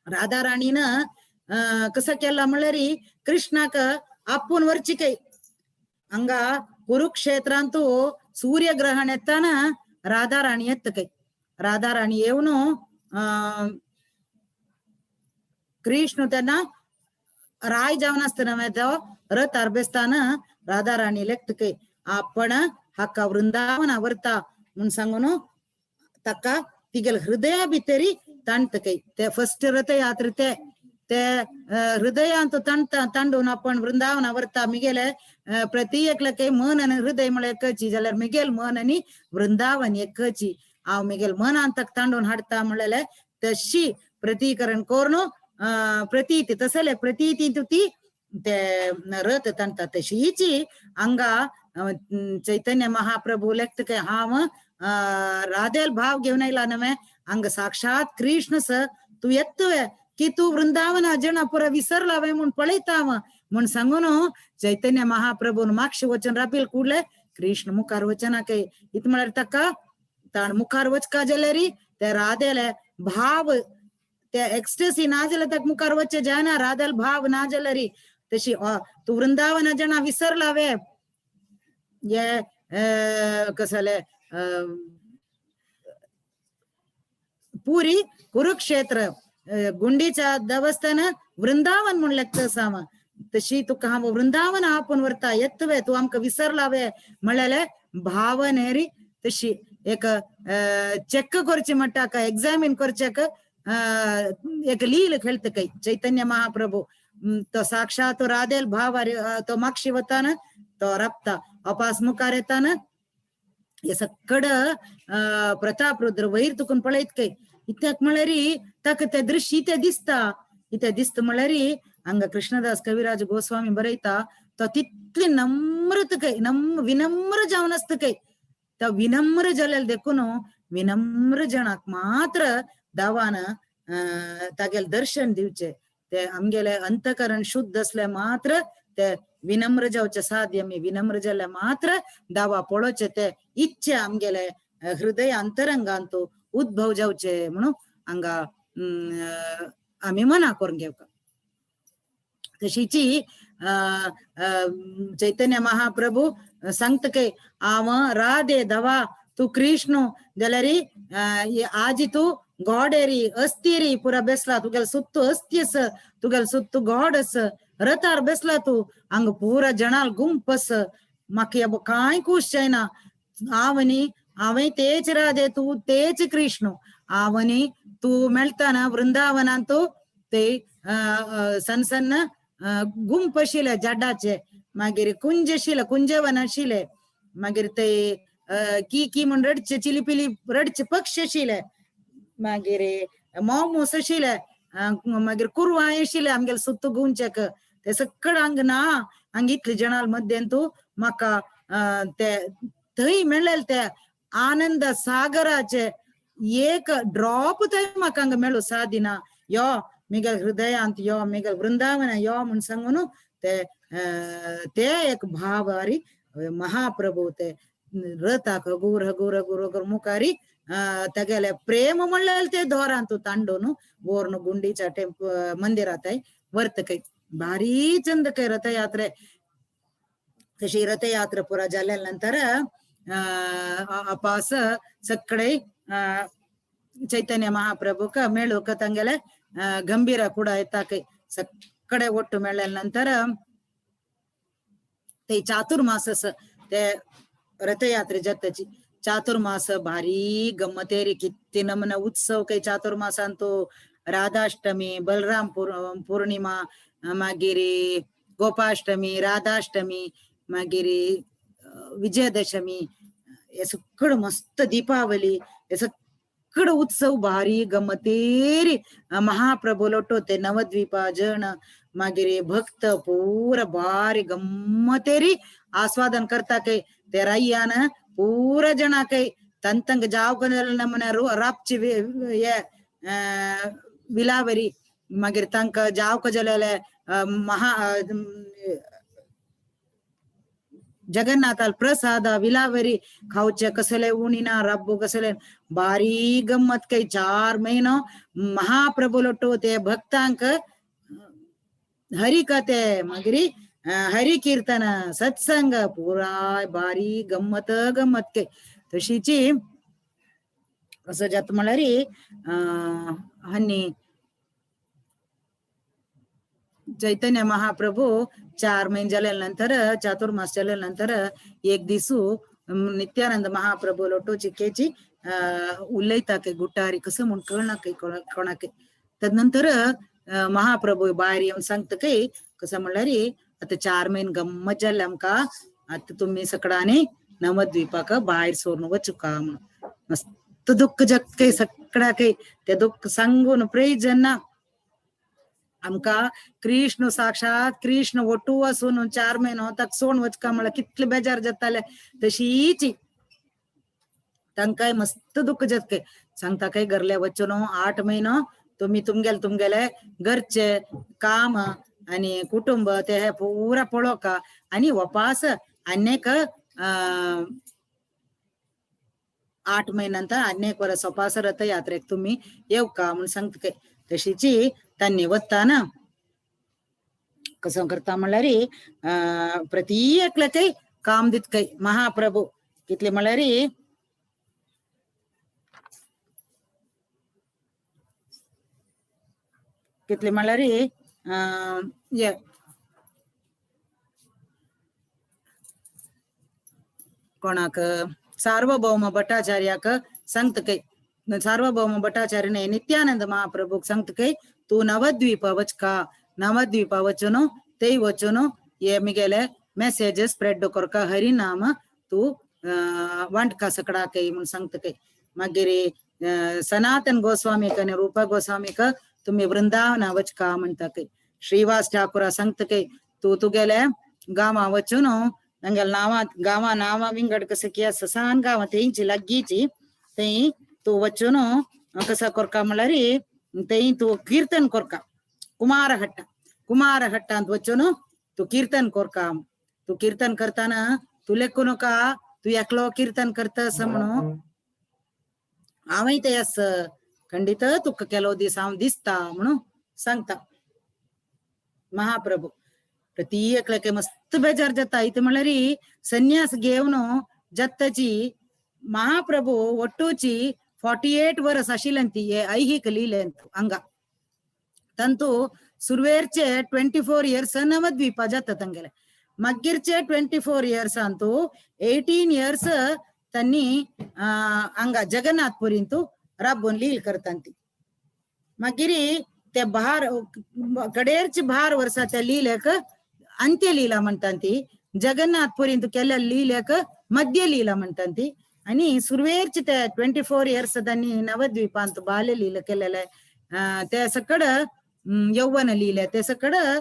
राधाराणीन कसं केला म्हळ्यार कृष्णाक आपून वरची काय हांगा कुरुक्षेत्रांतू सूर्यग्रहण येताना राधाराणी येत काय राधाराणी येवन कृष्ण त्यांना राय जावन आसतना तो रथ आरबेसताना राधाराणी लेखत काय आपण हाका वृंदावन व्हरता म्हूण सांगून ताका तिगेल हृदया भितरी ताणत काय ते फर्स्ट रथयात्रा ते ते हृदयांत ताणता तांडून आपण वृंदावन व्हरता मिगेले प्रति एकले काय मन आनी हृदय म्हळ्यार एकची जाल्यार मिगेल मन आनी वृंदावन एकची हांव मिगेल मनान ताका तांडून हाडटा म्हणलेले तशी प्रतिकरण करून प्रतीती तसले प्रतीती ती ते रथ ताणता तशीची हांगा चैतन्य महाप्रभू लेखता काय हांव राधेल भाव घेवन आयला न्हय हांगा साक्षात कृष्ण स तूं येतवे की तूं वृंदावन जना पुरा विसरला वे म्हूण पळयता हांव म्हूण सांगून चैतन्य महाप्रभून मागशे वचन राबील कुडले कृष्ण मुखार वचना काय इत म्हळ्यार ताका ताण मुखार वचका जाल्यार ते राधेले भाव ते एक्स्टसी ना जाल्यार ताका मुखार वचचे जायना राधेल भाव ना जाल्यार तशी तूं वृंदावन जना विसरला वे ये कसले पुरी कुरुक्षेत्र गुंडीच्या देवस्थान वृंदावन म्हूण लेखता आसा तशी तुका हांव वृंदावन आपून व्हरता येतवे तूं आमकां विसरलावे म्हणलेले भावनेरी तशी एक चेक करचे म्हणटा का एग्जामीन करचेक एक लील खेळत काय चैतन्य महाप्रभू तो साक्षात राधेल भाव तो मागशी वताना तो राबता अपास मुखार येताना हे सक्कड प्रताप रुद्र वयर तुकून पळयत काय इत्याक म्हळ्यार ताका ते दृश्य इते दिसता इते दिसता म्हळ्यार हांगा कृष्णदास कविराज गोस्वामी बरयता तो तितली नम्रत काय विनम्र जावन आसता काय तो विनम्र जाल्यार देखून विनम्र जणाक मात्र दावान तागेले दर्शन दिवचे ते आमगेले अंतकरण शुद्ध असले मात्र ते विनम्र जावचे साध्य आमी विनम्र जाल्यार मात्र दावा पळोवचे ते इच्छे आमगेले हृदय अंतरंगांत उद्भव जावचे म्हणून हांगा आमी मना करून घेवका. तशीची चैतन्य महाप्रभू सांगता काय हांव राधे धवा तूं कृष्ण जाल्यार आजी तूं गॉडेरी अस्थिरी पुरा बेसला तुगेले सुत्तू अस्थी आस तुगेले सुत्तू गॉड आस रथार बेसला तूं हांगा पुरा जणाल गुंप आस म्हाका ह्या कांय खूश जायना हांव न्ही हांवें तेच राधे तूं तेच कृष्ण हांव न्ही तूं मेळटा वृंदावनांत तूं ते सन्न सन्न गुंप आशिल्ले झाडाचे मागीर कुंज आशिल्ले कुंजवन आशिल्ले मागीर ते की की म्हूण रडचे चिलीपिली रडचे पक्षी आशिल्ले मागीर मोमोस आशिल्ले मागीर कुरवां आशिल्ले आमगेले सुत्तू गुंच्याक ते सकळ हांगा ना हांगा इतले जणां मध्यान तूं म्हाका ते थंय मेळ्ळेले ते आनंद सागराचे एक ड्रॉप थंय म्हाका हांगा मेळूं सादिना यो मिगेल हृदयांत यो मिगेल वृंदावन यो म्हूण सांगून ते ते एक भावारी महाप्रभू ते रथाक हगूर हगूर हगूर हगूर मुखारी तगेले प्रेम म्हणल्यार ते दोरांतू तांडून वोर्न गुंडीच्या टेम्प मंदिरात वर्तकय भारी चंद काय रथयात्रे. तशी रथयात्रा पुरा जाल्या नंतर अपास सगळे चैतन्य महाप्रभूक मेळूक ತಂಗೆಲೆ ಗಂಭೀರ ಕೂಡ ಎತ್ತಾಕೈ ಸಕ್ಕಡೆ ಒಟ್ಟು ಮೇಳ ನಂತರ ते चातुर्मास ते रथयात्रे जत्तची चातुर्मास भारी गम्मतेरी किती नमन उत्सव काही चातुर्मासांतो राधाष्टमी बलराम पूर्णिमा मागीर गोपाष्टमी राधाष्टमी मागीर विजयदशमी हे सगळं मस्त दीपावली हे सगळं उत्सव भारी गमतेरी महाप्रभू लोटो ते नवद्वीपा जण मागीर भक्त पूरा भारी गम्मतेरी आस्वादन करता काही ते राय्यान पूरा जना काही तंतंग जाव नमन रापची विलावरी मागीर तांकां जाव जाल्यार महा जगन्नाथाल प्रसाद विलावरी खावचे कसले उणिना रब्बू कसले भारी गम्मत काही 4 महिनो महाप्रभू लोटो ते भक्तांक हरी कथे मागीर हरी कीर्तन सत्संग पुराय भारी गम्मत गम्मत काही तशीची असं जात म्हणल्यार हन्नी चैतन्य महाप्रभू 4 महिने झाल्यानंतर चातुर्मास झाल्यानंतर एक दिसू नित्यानंद महाप्रभू लोटो चिकेची उलयता काही गुट्टारी कसं म्हण कळना काही कोणाक. तदनंतर महाप्रभू भायर येवन सांगता काही कसं म्हणल्यार आता 4 महिने गम्मत जाल्ले आमकां आता तुमी सगळ्यांनी नवद्वीपाक भायर सोरून वचुका म्हणून. मस्त दुःख जगत काही सगळ्या काही ते दुःख सांगून प्रयोजन ना. आमकां कृष्ण साक्षात कृष्ण ಒಟ್ಟು आसून 4 महिनो ताका सोड वचका म्हळ्यार कितले बेजार जाताले. तशीच तांकांय मस्त दुःख जाता सांगता काय घरले वचून 8 महिनो तुमी तुमगेले तुमगेले घरचे काम आणि कुटुंब ते हे पुरा पळोवका आणि वपास आनेक 8 महिन्यांतर आनेक वर्स वपास रथयात्रेक तुमी येवका म्हणून सांगता काय. तशीची त्यांनी वताना कसं करता म्हणल्यार प्रति एकल्या काही काम दित काही महाप्रभू कितले म्हणल्यार कितले म्हणल्यार कोणाक सार्वभौम भट्टाचार्याक सांगता काही सार्वभौम भट्टाचार्य नित्यानंद महाप्रभूक सांगता काही तू नवद्वीप वचका नवद्वीप वचून ते वचून हे मिगेले मेसेज स्प्रेड करका हरिनाम तू वांटका सकडा काही म्हणून सांगता काही. मागीर सनातन गोस्वामीक आनी रूपा गोस्वामीक तुमी वृंदावन वचका म्हणटा काही. श्रीवास ठाकुरा सांगता काही तू तुगेले गांवा वचून तांगेले नांवां गांवा नांवां विंगड कसं की आसा सान गांवां तेंची लागींची थंय तू वचून कसं करका म्हणल्यार थंय तू कीर्तन करका कुमारहट्ट कुमारहट्टांत वचून तू कीर्तन करका. तू कीर्तन करताना तू लेखू नका तू एकलो कीर्तन करता असं म्हणून हांवय ते आस खंडीत तुका केलो दीस हांव दिसता म्हणून सांगता महाप्रभू. प्रति एकल्याक मस्त बेजार जाता. इथे म्हणल्यार संन्यास घेवन जाताची महाप्रभू ಒಟ್ಟೂಚಿ 48 वर्स आशिल्ल्यान ती हे ऐहिक लिलेंत हांगा तांतू सुरवेरचे 24 इयर्स नवद्वीपा जाता तांगेले मागीरचे 24 इयर्स अंतू 18 इयर्स त्यांनी हांगा जगन्नाथपुरींतू राबून लील करतांती. मागीर ते भार कडेरची भार वर्सा त्या लीलेक अंत्यलीला म्हणटांती. जगन्नाथपुरींतू केल्ल्या लीलेक मध्य लीला म्हणटांती. आणि सुरवेरचे ते 24 इयर्स त्यांनी नवद्वीपांत बाल्य लीला केलेले ते सगळं यौवन लीला ते सगळं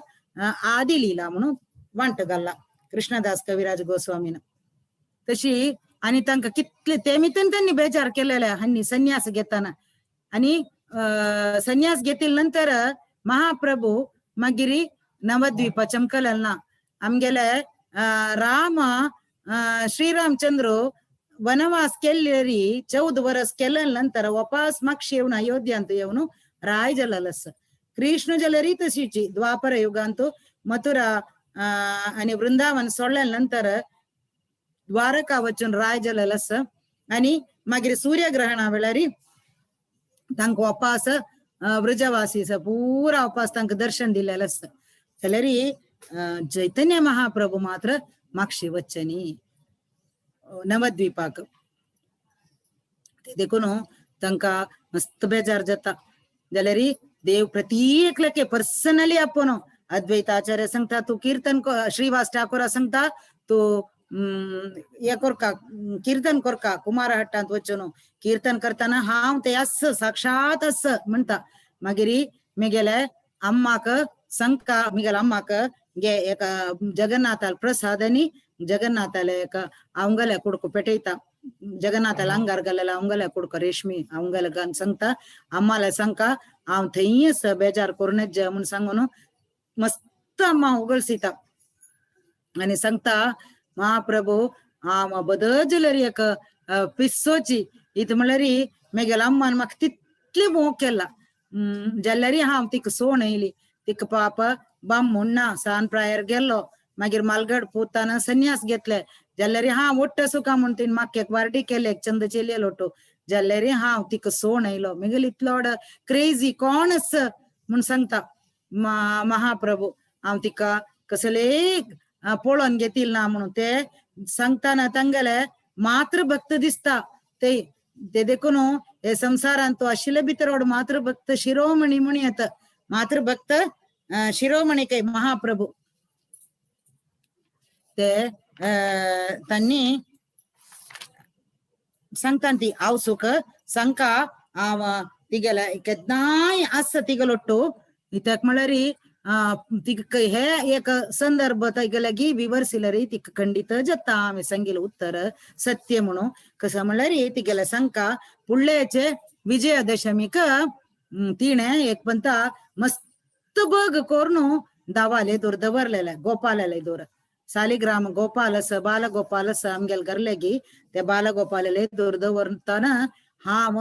आदी लीला म्हणून वांट घाल्ला कृष्णदास कविराज गोस्वामीन. तशी आणि तांकां कितले ते मितीन त्यांनी बेजार केलेले हांणी संन्यास घेताना. आणि संन्यास घेतले नंतर महाप्रभू मागीर नवद्वीपा चमकलें ना. आमगेले राम श्रीरामचंद्र वनवास केल्लेरी 14 वरस केले नंतर वापस मागशी येवन अयोध्यांत येवन राय जालेलो. कृष्ण जाल्यारी तशीची द्वापर युगांत मथुरा आनी वृंदावन सोडल्या नंतर द्वारका वचून राय जालेलो. आनी मागीर सूर्यग्रहणा वेळारी तांकां वापास वृजवासी पुरा वापास तांकां दर्शन दिलेलें आसता. जाल्यारी चैतन्य महाप्रभु मात्र मागशी वच्चे न्ही नवद्वीपाक. ते देखून तांकां मस्त बेजार जाता. जाल्यारी देव प्रत्येकल्याके पर्सनली आपोवन अद्वैत आचार्य सांगता तूं कीर्तन, श्रीवास ठाकूर सांगता तूं हे कोरका कीर्तन कोरका कुमारहट्टांत वचून कीर्तन करतना हांव ते आस साक्षात आस म्हणटा. मागीर मेगेले अम्माक सांगता, मेगेले अम्माक गे एका जगन्नाथाल प्रसाद आनी जगन्नाथाले एका अवंगल्या कुडको पेटयता, जगन्नाथाला अंगार घालेला अवंगल्या कुडको रेशमी अवंगल्या घालून सांगता अम्माला सांगता हांव थंय आसा बेजार करूं म्हूण सांगून मस्त अम्मा उगळसिता आनी सांगता महाप्रभु हांव बदल एक पिस्सोची इत म्हणल्यार मेगेल्या अम्मान म्हाका तितली मोग केला जाल्यार हांव तिका सोण येयली. तिका पाप बाम ना सान प्रायर गेल्लो, मागीर मालगड पोताना संन्यास घेतले जाल्यार हांव ओट्ट सुखा म्हूण तिणें म्हाका एक वार्डी केले एक चंद चेलयेलो ओट्टू जाल्यार हांव तिका सोण येयलो. मेगेलो इतलो क्रेजी कोण आसा म्हूण सांगता महाप्रभु हांव तिका कसले पळोवन घेतील ना म्हणून ते सांगताना तांगेले मातृभक्त दिसता. ते ते देखून हे संसारांत तो आशिल्ले भितर व्हड मातृभक्त शिरोमणी म्हण येता, मातृभक्त शिरोमणी काय महाप्रभु. ते तांणी सांगता ती हांव सुख सांगका हांव तिगेले केन्नाय आसा तिगेलो ओट्टू कित्याक म्हणल्यार तिका हे एक संदर्भ तिगेले विवर्सिलरी तिका खंडित जाता. हांवें सांगिल्लें उत्तर सत्य म्हणून कसं म्हणल्यार तिगेले सांगका फुडल्याचे विजयादशमीक तिणें एक पंता मस्त बग करून दावाले दोर दवरलेले गोपालाले दोर सालिग्राम गोपाल आसा बालगोपाल आसा आमगेले घरलेगी ते बालगोपालाले दोर दवरतना हांव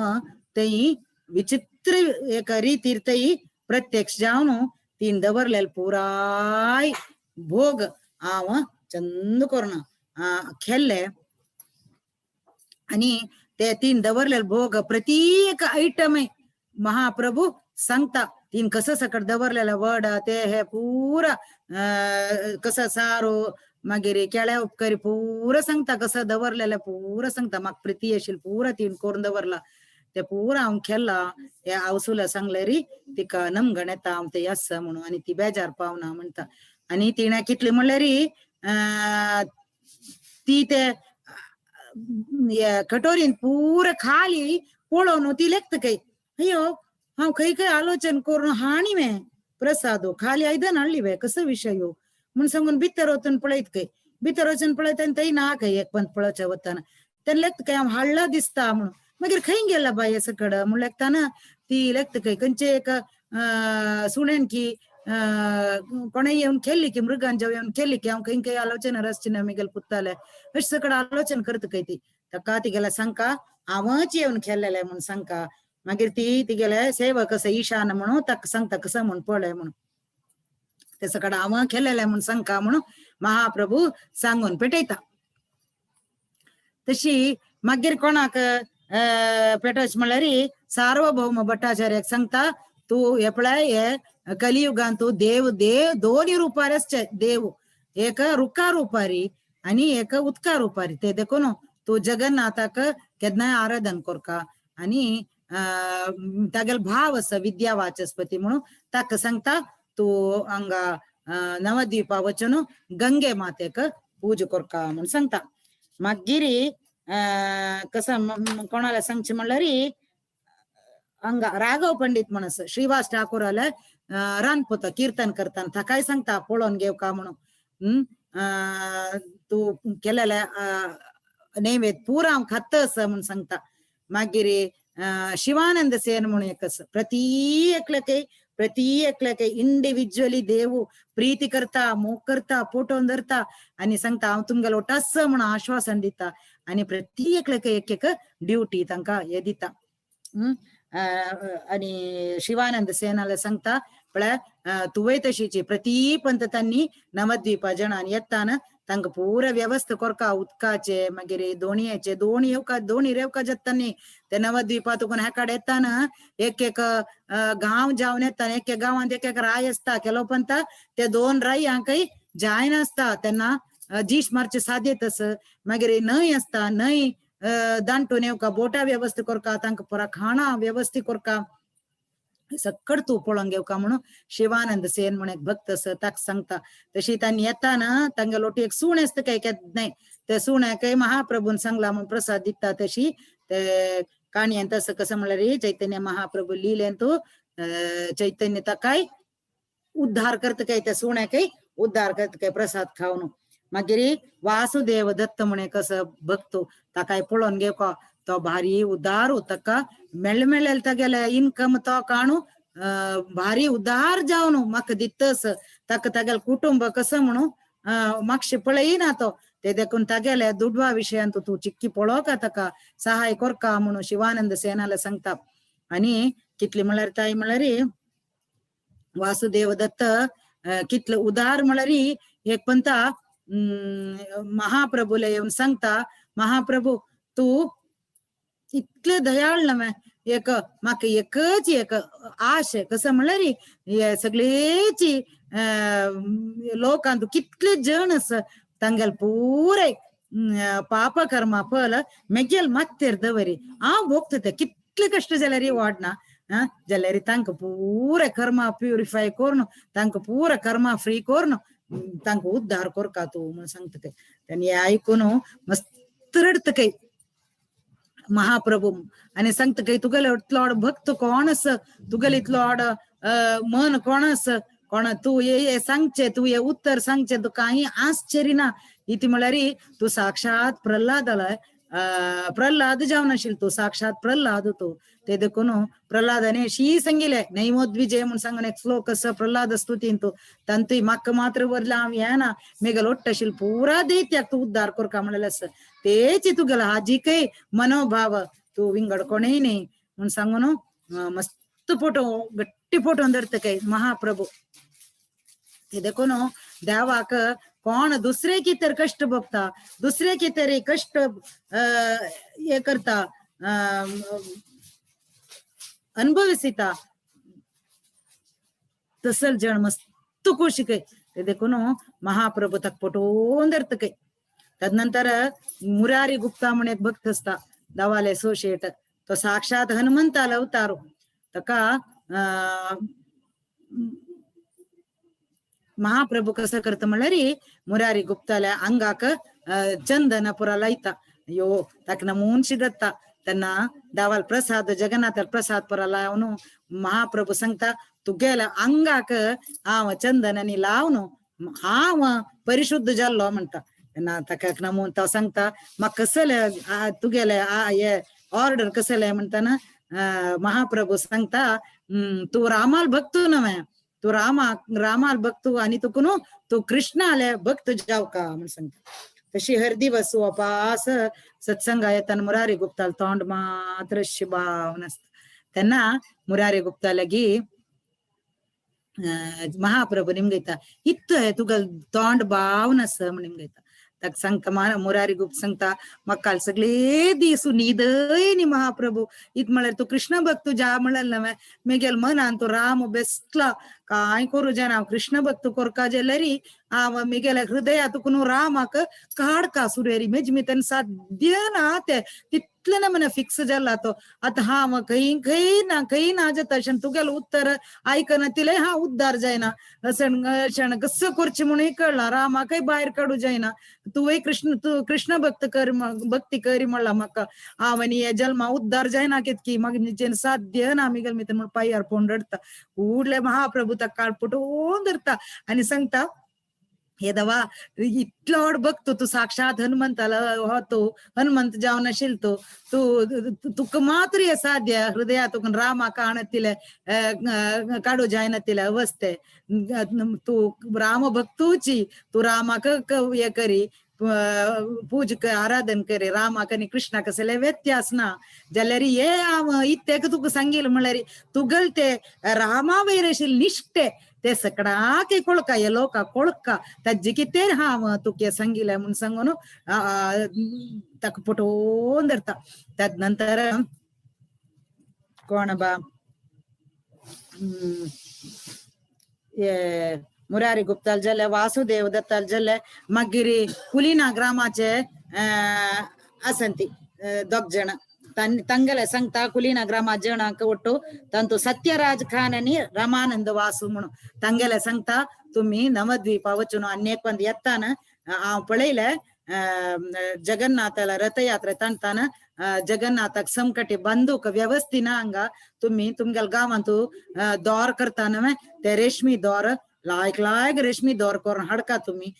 थंय विचित्र एक रितीर थंय प्रत्यक्ष जावन तीन दवरलेले पुराय भोग हांव चंद करून खेल्ले आनी ते तीन दवरलेले भोग प्रत्येक आयटम महाप्रभु सांगता तीन कसं सकट दवरलेले वड ते हे पुरा कसं सारो मागीर केळ्या उपकरी पुरा सांगता कसं दवरलेले पुरा सांगता म्हाका प्रिती आशिल्ली पुरा तीन करून दवरला ते पुरा हांव खेल्ला हे आवसुला सांगले री तिका नमगण येता हांव ते आसा म्हणून आनी ती बेजार पावना म्हणटा. आनी तिणें कितली म्हणल्यार ती ते कटोरीन पुरा खाली पळोवन ती लेखता खंय अयो हांव खंय खंय आलोचन करून हाणी वे प्रसादो खाली आयदन हाडली वे कसो विशय हो म्हूण सांगून भितर वचून पळयत खंय भितर वचून पळयत आनी थंय ना खंय एक पंत पळोवच्या वतना तेन्ना लेखता खंय हांव हाडला दिसता म्हणून. मागीर खंय गेला बाय सकड म्हूण लेखतना ती लेखता खंय खंयचे एक सुणेन की कोणें येवन खेल्ली की मृगान जेव येवन खेल्ली की हांव खंय खंय आलोचन रसची ना मेगेले पुत्ताले अशें सकड आलोचन करता खंय ती ताका तिगेल्या सांगका हांवच येवन खेल्लेलें म्हूण सांगका. मागीर ती तिगेले सेवक आसा ईशान म्हणून ताका सांगता कसं म्हूण पळय म्हणून ते सकड हांव खेल्लेलें म्हूण सांगका म्हणून महाप्रभु सांगून पेटयता. तशी मागीर कोणाक पेटोवचें म्हणल्यार सार्वभौम भट्टाचार्याक सांगता तूं हे पळय हे कलियुगान तूं देव देव दोन रुपार आसचे देव एक रुखा रुपारी आनी एक उदका रुपारी ते देखून तूं जगन्नाथाक केन्नाय आराधन करका आनी तागेलो भाव आसा विद्या वाचस्पती म्हणून ताका सांगता तूं हांगा नवद्वीपा वचून गंगे मातेक पूजा करका म्हूण सांगता. मागीर कसं कोणाला सांगचें म्हणल्यार हांगा राघव पंडित म्हण आसा श्रीवास ठाकूराले रानपुत कीर्तन करताना ताकाय सांगता पळोवन घेवका म्हणून तूं केलेले नैवेद्य पुरा हांव खात्ता आसा म्हूण सांगता. मागीर शिवानंद सेन म्हणून एक आसा प्रत्येकल्याकय प्रति एकल्याक इंडिविज्युअली देव प्रीती करता, मोग करता, पोटोवन धरता आनी सांगता हांव तुमगेलो आसा म्हणून आश्वासन दिता आनी प्रति एकल्याक एक एक ड्युटी तांकां हे दिता. आनी शिवानंद सेनाला सांगता पळय तुवें तशीची प्रति पंत तांणी नवद्वीपा जणांनी येताना तांकां पुरा व्यवस्था करका, उदकाचे मागीर दोणयेचे, दोणी येवका दोणी रेवका जाता न्ही ते नवद्वीपा तुकून ह्या येताना एक एक गांव जावन येता, एक एक गांवांत एक एक राय आसता केलो पंत ते दोन राय हांकां जायनासता तेन्ना जीश मारचे सादे तस. मागीर न्हंय आसता, न्हंय दांटून येवका, बोटा व्यवस्था करका, तांकां पुरा खाणा व्यवस्था करका, सक्कड तूं पळोवंक घेवका म्हणून शिवानंद सेन म्हणून एक भक्त आसा ताका सांगता. तशी तांणी येताना तांगे लोटी एक सूण आसता काय न्हय, ते सुण्याकय महाप्रभून सांगला म्हणून प्रसाद दिता. तशी ते काणयेन तसं कसं म्हणल्यार चैतन्य महाप्रभू लिहिलें तूं चैतन्य ताकाय उद्धार करता काय त्या सुण्याकय उद्धार करता काय प्रसाद खावन. मागीर वासुदेव दत्त म्हण एक असो भक्त ताकाय पळोवन घेवका, तो भारी उदार ताका मेळमेळेल तागेले इनकम तो काणू भारी उदार जावन म्हाका दितस, ताका तागेले कुटुंब कसं म्हणून मातशें पळयना तो, ते देखून तागेले दुडवा विशयान तूं चिक्की पळोवका ताका सहाय करका म्हणून शिवानंद सेनाला सांगता. आनी कितली म्हणल्यार ताई म्हणल्यार वासुदेव दत्त कितले उदार म्हणल्यार एक पंता महाप्रभूला येवन सांगता, महाप्रभू तूं इतले दयाळ नव्हे, एक म्हाका एकच एक आश कसं म्हणल्यार हे सगळेची लोकांत कितले जण आसा तांगेले पुराय पाप कर्मा फल मेगेल मात्तेर दवरी हांव भोगता ते कितले कश्ट जाल्यार वाडना जाल्यार तांकां पुराय कर्मा प्युरिफाय करून तांकां पुराय कर्मा फ्री करून तांकां उद्धार करका तूं म्हणून सांगता ते. आनी हें आयकून मस्त रडटा काय महाप्रभू आनी सांगता काय तुगेलो इतलो व्हड भक्त कोण आसा, तुगेलो इतलो व्हड मन कोण आसा, कोण तूं हे सांगचें, तूं हे उत्तर सांगचें, तूं कांय आश्चर्य ना. इती म्हणल्यार तूं साक्षात प्रल्हादाला प्रल्हाद जावन आशिल्लो, तूं साक्षात प्रल्हाद तूं. ते देखून प्रल्हादाने शी सांगिलें नैमोद्विजय म्हूण सांगून एक श्लोक आसा प्रल्हाद स्तुतीन, तूं तांतूय म्हाका मात्र वरला हांव येना मेगेलो ओट्ट आशिल्लो पुरा दैत्याक तूं उद्धार करका म्हणलें आसा, तेच तुगेलो हाजी काय मनोभाव तूं विंगड कोणूय न्ही म्हूण सांगून मस्त फोटो गट्टी फोटो धरता काय महाप्रभू. ते देखून देवाक कोण दुसरे कितें कश्ट भोगता, दुसरे कितें कश्ट हे करता अनुभविता तसल जण मस्त खुशी काय. ते देखून महाप्रभू ताका पटोवन धरता काय. तदनंतर मुरारी गुप्ता म्हण एक भक्त आसता दवाले असोसिएट, तो साक्षात हनुमंतालो अवतार, ताका महाप्रभू कसं करता म्हणल्यार मुरारी गुप्ताल्या अंगाक चंदन पुरा लायता, यो ताका नमून शिदत्ता तेन्ना दावाल प्रसाद जगन्नाथ प्रसाद पुरा लावन महाप्रभू सांगता तुगेल्या अंगाक हांव चंदन आनी लावन हांव परिशुद्ध जाल्लो म्हणटा. तेन्ना ताका नमून तो सांगता म्हाका कसले तुगेले हे ऑर्डर कसले म्हणटाना महाप्रभू सांगता तूं रामाल भक्तू नव्हे, तूं रामाल भक्तू आनी तुका न्हू तूं कृष्णाले भक्त जावका म्हूण सांगता. तशी हर दिवस उपास सत्संगा येताना मुरारी गुप्ताल तोंड मात्र शिबावन आसता. तेन्ना मुरारी गुप्ता लागी महाप्रभू निमगयता इत्त तुका तोंड बावन आसा म्हण निमगयता. ताका सांगता मुरारी गुप्त सांगता म्हाका सगळे दीस न्हीदय न्ही महाप्रभू, इत म्हळ्यार तूं कृष्ण भक्त जा म्हणलें नव्हे, मेगेल मनान तूं राम बेसला कांय करूं जायना, हांव कृष्ण भक्त करका जाल्यार हांव मेगेल्या हृदया तुका न्हू रामाक काडका सुरेरी मेज मितान साध्य ना ते तितले ना म्हण फिक्स जाला तो. आतां हांव खंय खंय ना खंय ना जाता अशें तुगेलें उत्तर आयकना तिलें हांव उद्धार जायना अशें कसं करचें म्हणून कळना, रामाकय भायर काडूं जायना, तुवें कृष्ण तूं कृष्ण भक्त कर भक्ती करी म्हणला म्हाका हांव आनी हे जल्मा उद्धार जायना कितकी म्हाका साध्य ना मिगल मित्र म्हण पांयार पोवन रडटा. उडले महाप्रभू ताका काळ पटोवन धरता आनी सांगता हे दवा इतलो व्हड भक्त तूं साक्षात हनुमंताला हो तूं हनुमंत जावन आशिल्लो तूं तूं तुका मात्र हे साध्य हृदया तुका रामाक आणतिले काडू जायनातिले अवस्थे तूं राम भक्तूची तूं रामाक हे करी पूज आराधन करी रामाक आनी कृष्णाक कसले व्यत्यास ना जाल्यार हे हांव इत्तेक तुका सांगील म्हणल्यार तुगल ते रामा वयर आशिल्ले निश्ठे ते सकडाक कोळका हे लोका कोळका ताजे कितें हांव तुका सांगिलें म्हूण सांगून ताका पटोवन धरता. तद नंतर कोण बा हे मुरारी गुप्ताल जाले वासुदेव दत्ताल जाले मागीर कुलिना ग्रामाचे आसंती दोग जण ತಂಗಲೆ सांगता कुलिना ग्रामा जणांक ಒಟ್ಟು ತಂತು ಸತ್ಯರಾಜ್ ಖಾನ್ आणि ರಮಾನಂದ ವಾಸು म्हणून ತಂगेले सांगता तुम्ही नवद्वीपा वचून आनी एक येताना हांव पळयलें जगन्नाथाला रथयात्रा ताणताना जगन्नाथाक समकटे बंदूक व्यवस्थित हांगा तुम्ही तुमगेल्या गांवांत दोर करता न्हय ते रेशमी दोर लायक लायक रेशमी दोर करून हाडका तुम्ही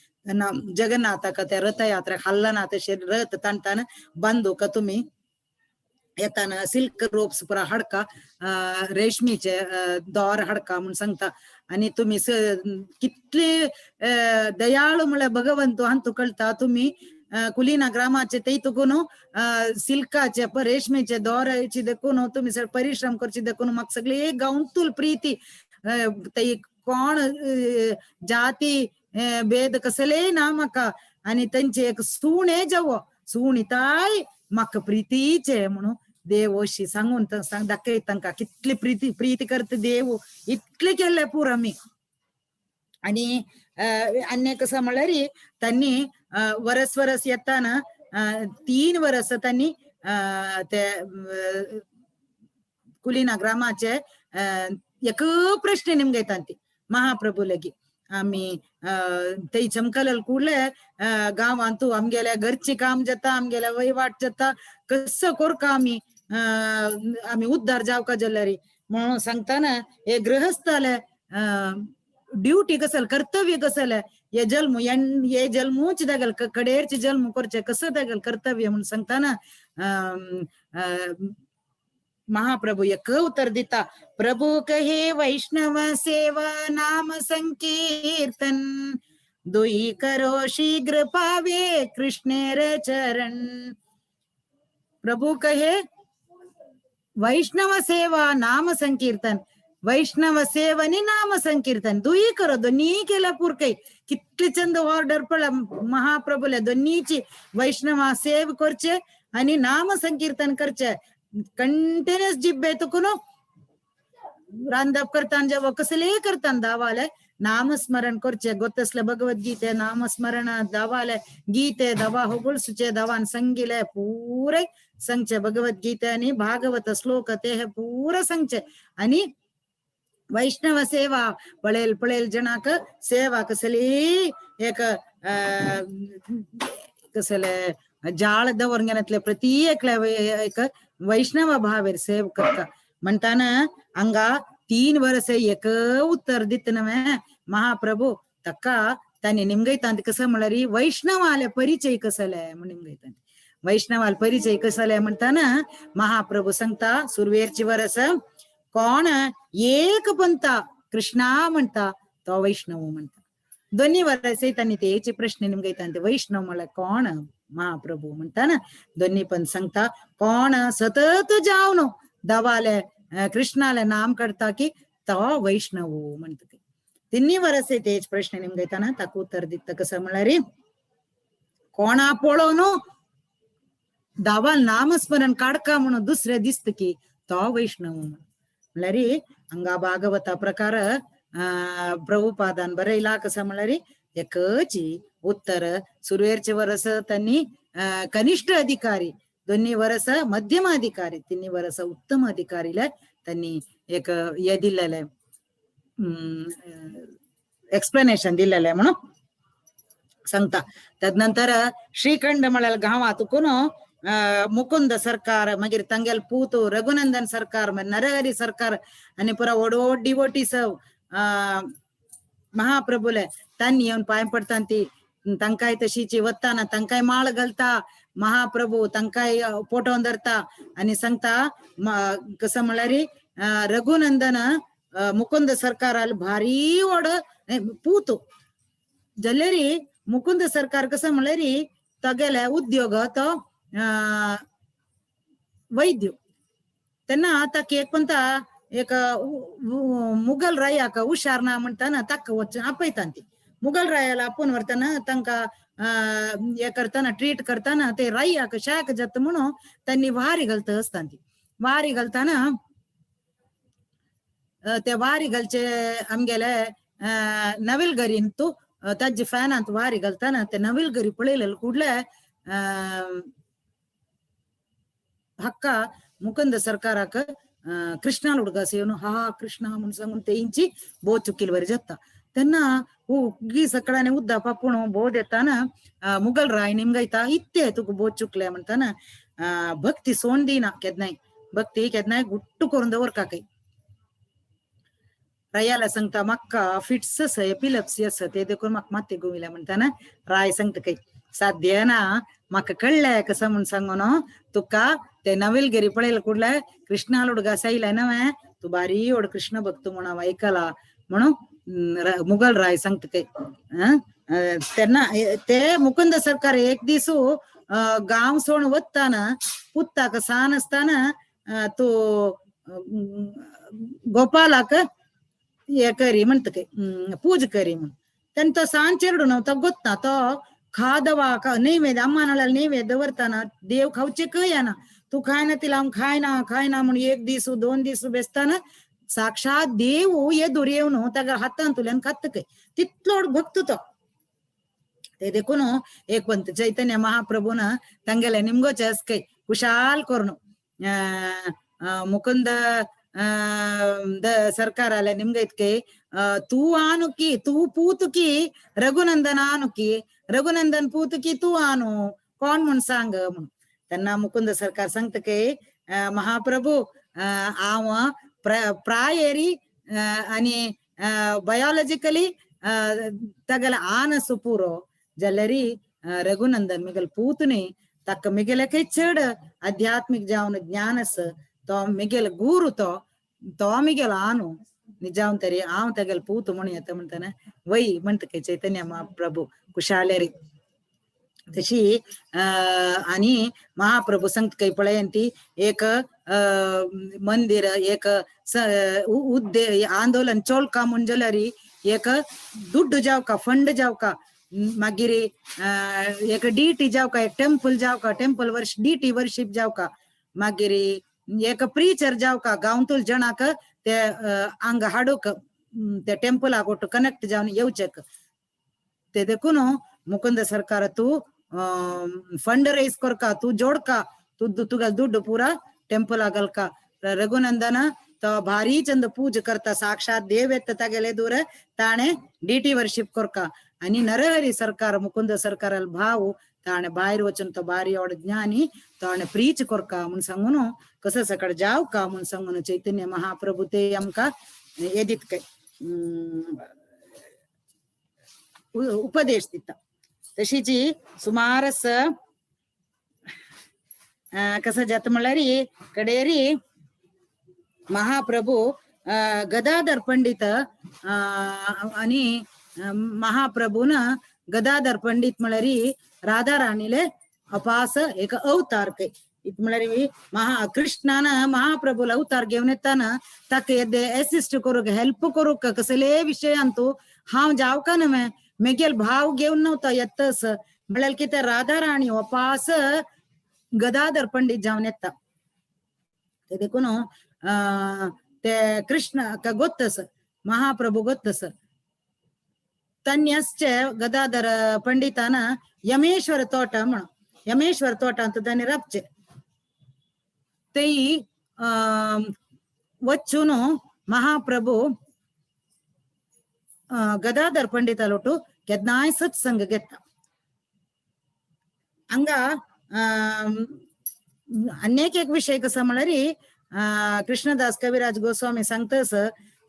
जगन्नाथाक त्या रथयात्रा हल्लना तशें रथ ताणताना बंदूक तुम्ही येताना सिल्क रोप्स पुरा हाडका रेशमीचे दोर हाडका म्हूण सांगता. आनी तुमी कितले दयाळू म्हळ्यार भगवंत हांतू कळटा तुमी कुलिना ग्रामाचे ते तुकून सिल्काचे रेशमीचे दोराचे देखून तुमी परिश्रम करचे देखून म्हाका सगळे एक गांवतूल प्रीती ते कोण जाती भेद कसलेय ना म्हाका आनी तेंचे एक सूण जावो सूण ताय म्हाका प्रितीचे म्हणून देव अशी सांगून दाखयत तांकां कितली प्रिती प्रीती करता देव इतले केल्ले पूर आमी. आनी आनी कसं म्हणल्यार त्यांनी वरस वरस येताना 3 वर्स त्यांनी ते कुलिना ग्रामाचे एक प्रश्न निमगे ती महाप्रभू लगी आमी ते चमकलल कूडले गांवांतू आमगेल्या घरची काम जाता आमगेल्या वहिवाट जाता कसं कोरका आमी आमी उद्धार जावका जाल्यार म्हणून सांगताना हे गृहस्थाले ड्युटी कसल कर्तव्य कसले हे जल्म हे जल्मूच दागल कडेरचे जल्म करचे कसं दागल कर्तव्य म्हणून सांगताना महाप्रभु एक उत्तर दिता. प्रभु कहे वैष्णव सेवा नाम संकीर्तन दुई करो शीघ्र पावे कृष्णेर चरण. प्रभु कहे वैष्णव सेवा नाम संकीर्तन वैष्णव सेवनी नाम संकीर्तन दुई करो दोन्ही केला पुरकई कितले चंद ऑर्डर पडला महाप्रभुले दोन्हीची वैष्णव सेव करचे आणि नाम संकीर्तन करचे कंटिन्युअस जिब्बे तुकून रांदप करताना जेव्हा कसले करताना दावाले नामस्मरण करचे गोतसले भगवद्गीते नामस्मरण दावाले गीते दवा होगुळसुचे दवान संगिले पुरे संगचे भगवद्गीते आणि भागवत श्लोक ते हे पुरे संगचे आणि वैष्णव सेवा पळेल पळेल जणाक सेवा कसली एक कसले जाळ दवरंगेनातले प्रत्येक एक वैष्णव भावेर सेव करता म्हणताना हांगा 3 वर्स एक उत्तर दित नव्हे महाप्रभू तक्का तांणी निमगयतांत कसं म्हणल्यार वैष्णवाले परिचय कसले म्हण निमगयतांत वैष्णवाले परिचय कसले म्हणताना महाप्रभू सांगता सुरवेरची वरस कोण एक पंता कृष्णा म्हणता तो वैष्णव म्हणता. दोन्ही वरस तांणी तेचे प्रश्न निमगयतांत वैष्णव म्हणल्यार कोण महाप्रभू म्हणताना दोन्ही पण सांगता कोण सतत जावन दवाले कृष्णाले नाम करता की तो वैष्णव म्हणता. तिन्ही वरस तेच प्रश्न निमगयताना ताका उत्तर दिता कसं म्हणल्यार कोणा पळोवन दावाल नामस्मरण काडका म्हणून दुसरे दिसत की तो वैष्णव म्हणल्यार हांगा भागवता प्रकार प्रभुपादान बरयला कसं म्हणल्यार एकची उत्तर सुरवेरचे वरस त्यांनी कनिष्ठ अधिकारी दोन्ही वरस मध्यम अधिकारी तिन्ही वरस उत्तम अधिकारीला त्यांनी एक हे दिलेलं एक्सप्लेनेशन दिलेलं आहे म्हणून सांगता. तदनंतर श्रीखंड म्हळ्यार गांवांत कोण मुकुंद सरकार मागीर तांगेल पूत रघुनंदन सरकार नरहरी सरकार आनी पुरा व्हड व्हड डिवोटी सब महाप्रभुले तांनी येवन पांय पडटा ती तांकांय तशीची वताना तांकांय माळ घालता महाप्रभू तांकांय पोटोवन धरता आनी सांगता कसं म्हणल्यार रघुनंदन मुकुंद सरकाराल भारी व्हड पूत जाल्यार मुकुंद सरकार कसं म्हणल्यार तागेले उद्योग तो वैद्य तेन्ना ताका एक पंता एक मुगल रायाक हुशार ना म्हणटाना ताका वचून आपयता ती मुगल रायाला आपोवन व्हरतना तांकां हे करतना ट्रीट करतना ते रायाक शाक जाता म्हणून तांणी वारी घालता आसता ती वारी घालतना ते वारी घालचे आमगेले नविलगरीन तूं ताजे फॅनांत वारी घालतना ते नविलगरी पळयलेले कुडले हक्का मुकुंद सरकाराक कृष्णाल उडगास येवन हा कृष्णा म्हूण सांगून तेंची भोव चुकील वरी जाता तेन्ना उगी सकाळाने उद्दा पापूण भोव देताना मुगल राय निमगायता इत्ते तुका भोव चुकले म्हणटाना भक्ती सोण दिना केन्नाय भक्ती केन्नाय गुट्टू करून दवर काकय रायाला सांगता म्हाका फिट्स आसा एपिलप्सी आसा ते देखून म्हाका माती घुंविल्या म्हणटाना राय सांगता काय साध्य ना म्हाका कळ्ळें कसं म्हूण सांगून तुका ते नविलगिरी पळयले कुडले कृष्णाल उडगास आयले नवें तूं बारी व्हड कृष्ण भक्त म्हूण हांव आयकला म्हणून मुगल राय सांगता काय तेन्ना ते मुकुंद सरकार एक दीस गांव सोडून वताना पुताक सान आसतना तो गोपालाक हे करी म्हणटा काय पूज करी म्हूण तेन्ना तो सान चेडूं न्हू तो गोत्ता तो खादवा नैवेद्य अम्मा नैवेद्य दवरताना देव खावचे खंय येना तूं खायना तिला हांव खायना खायना म्हूण एक दीस दोन दीस बेसताना साक्षात देव येदूर येवन ताका हातांतल्यान खात काय तितलो भक्त तो ते देखून एक पंत चैतन्य महाप्रभून तांगेले निमगोचे आस काय कुशाल करून मुकुंद सरकाराले निमगे इतके तू आनुकी तू पूतकी रघुनंदन आनुकी रघुनंदन पूतकी तू आनु कोण म्हूण सांग म्हणून तेन्ना मुकुंद सरकार सांगता की महाप्रभू हांव प्रायरी आनी बयोलॉजिकली तागेले आनस पुरो जाल्यार रघुनंदन मिगेले पूत न्ही ताका मिगेले चड आध्यात्मीक जावन ज्ञान आसा तो मिगेले गुरू तो तो मिगेलो आनु निजावन तरी हांव तागेले पूत म्हूण येता म्हणटाना वय म्हणटा काय चैतन्य महाप्रभू कुशालेरी तशी आनी महाप्रभू सांगता काय पळय ती एक मंदिर एक उद्दे आंदोलन चोलका म्हूण जाल्यार एक दुड्ड जावका फंड जावका मागीर एक डीटी जावका एक टेम्पल जावका टेम्पल वर्श डीटी वर्शिप जावका मागीर एक प्रीचर जावका गांवतुल जणाक ते हांगा हाडूक ते टेम्पलाक ಒಟ್ಟು कनेक्ट जावन येवचेक ते देखून मुकुंद सरकार तूं फंड रेस करका तूं जोडका तूं तुगेलो दुड्ड पुरा टेम्पलाक घालका रघुनंदन तो भारी चंद पूज करता साक्षात देव येता तागेले दूर ताणे डीटी वर्शिप करका आनी नरहरी सरकार मुकुंद सरकाराल भाव ताणे भायर वचून तो भारी व्हड ज्ञानी ताणे प्रीच करका म्हूण सांगून कसं सकळ जाव का म्हूण सांगून चैतन्य महाप्रभू ते आमकां हे दित काय उपदेश दिता. तशीच सुमारस कसं जाता म्हणल्यार कडेरी महाप्रभू गदाधर पंडित आणि महाप्रभून गदाधर पंडित म्हणल्यार राधा राणीले अपास एक अवतार काय म्हळ्यार महा कृष्णान महाप्रभूला अवतार घेवन येताना ताका येदे एसिस्ट करूंक हेल्प करूंक कसले विशयांतू हांव जावका न्हय मेगेल भाव घेवन नव्हता येतस म्हळ्यार कितें राधा राणी अपास गदाधर पंडित जावन येता. ते देखून ते कृष्ण गोत्तस महाप्रभू गोत्तस तन्यश्चे गदाधर पंडितान यमेश्वर तोट म्हणून यमेश्वर तोटांत तांणी राबचे तेई वचून महाप्रभू गदाधर पंडितालोटू केन्नाय सत्संग घेता. हांगा अनेक एक विशय कसो म्हळ्यार कृष्णदास कविराज गोस्वामी सांगतस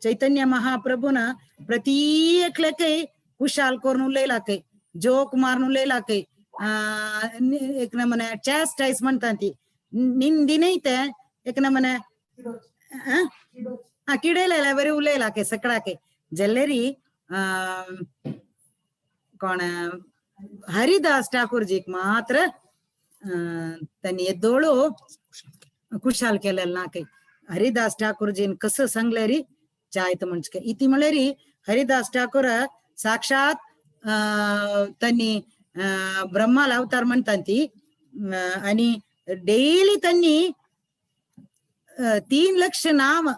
चैतन्य महाप्रभून प्रति एकल्याकय कुशाल करून उलयला खंय, जोक मारून उलयला खंय, एक नमूने चॅस्टायज म्हणटा ती निंदी न्ही ते एक नमूने किडयलेल्या बरी उलयला खंय सगळ्याक जल्लेरी कोण हरिदास ठाकूरजीक मात्र त्यांनी येदोळू कुशाल केलेलं ना काही. हरिदास ठाकूरजीन कसं सांगले री जायत म्हणजे इति म्हणले हरिदास ठाकूर साक्षात त्यांनी ब्रह्माला अवतार म्हणतात ती आणि डेली त्यांनी 3 लक्ष नाम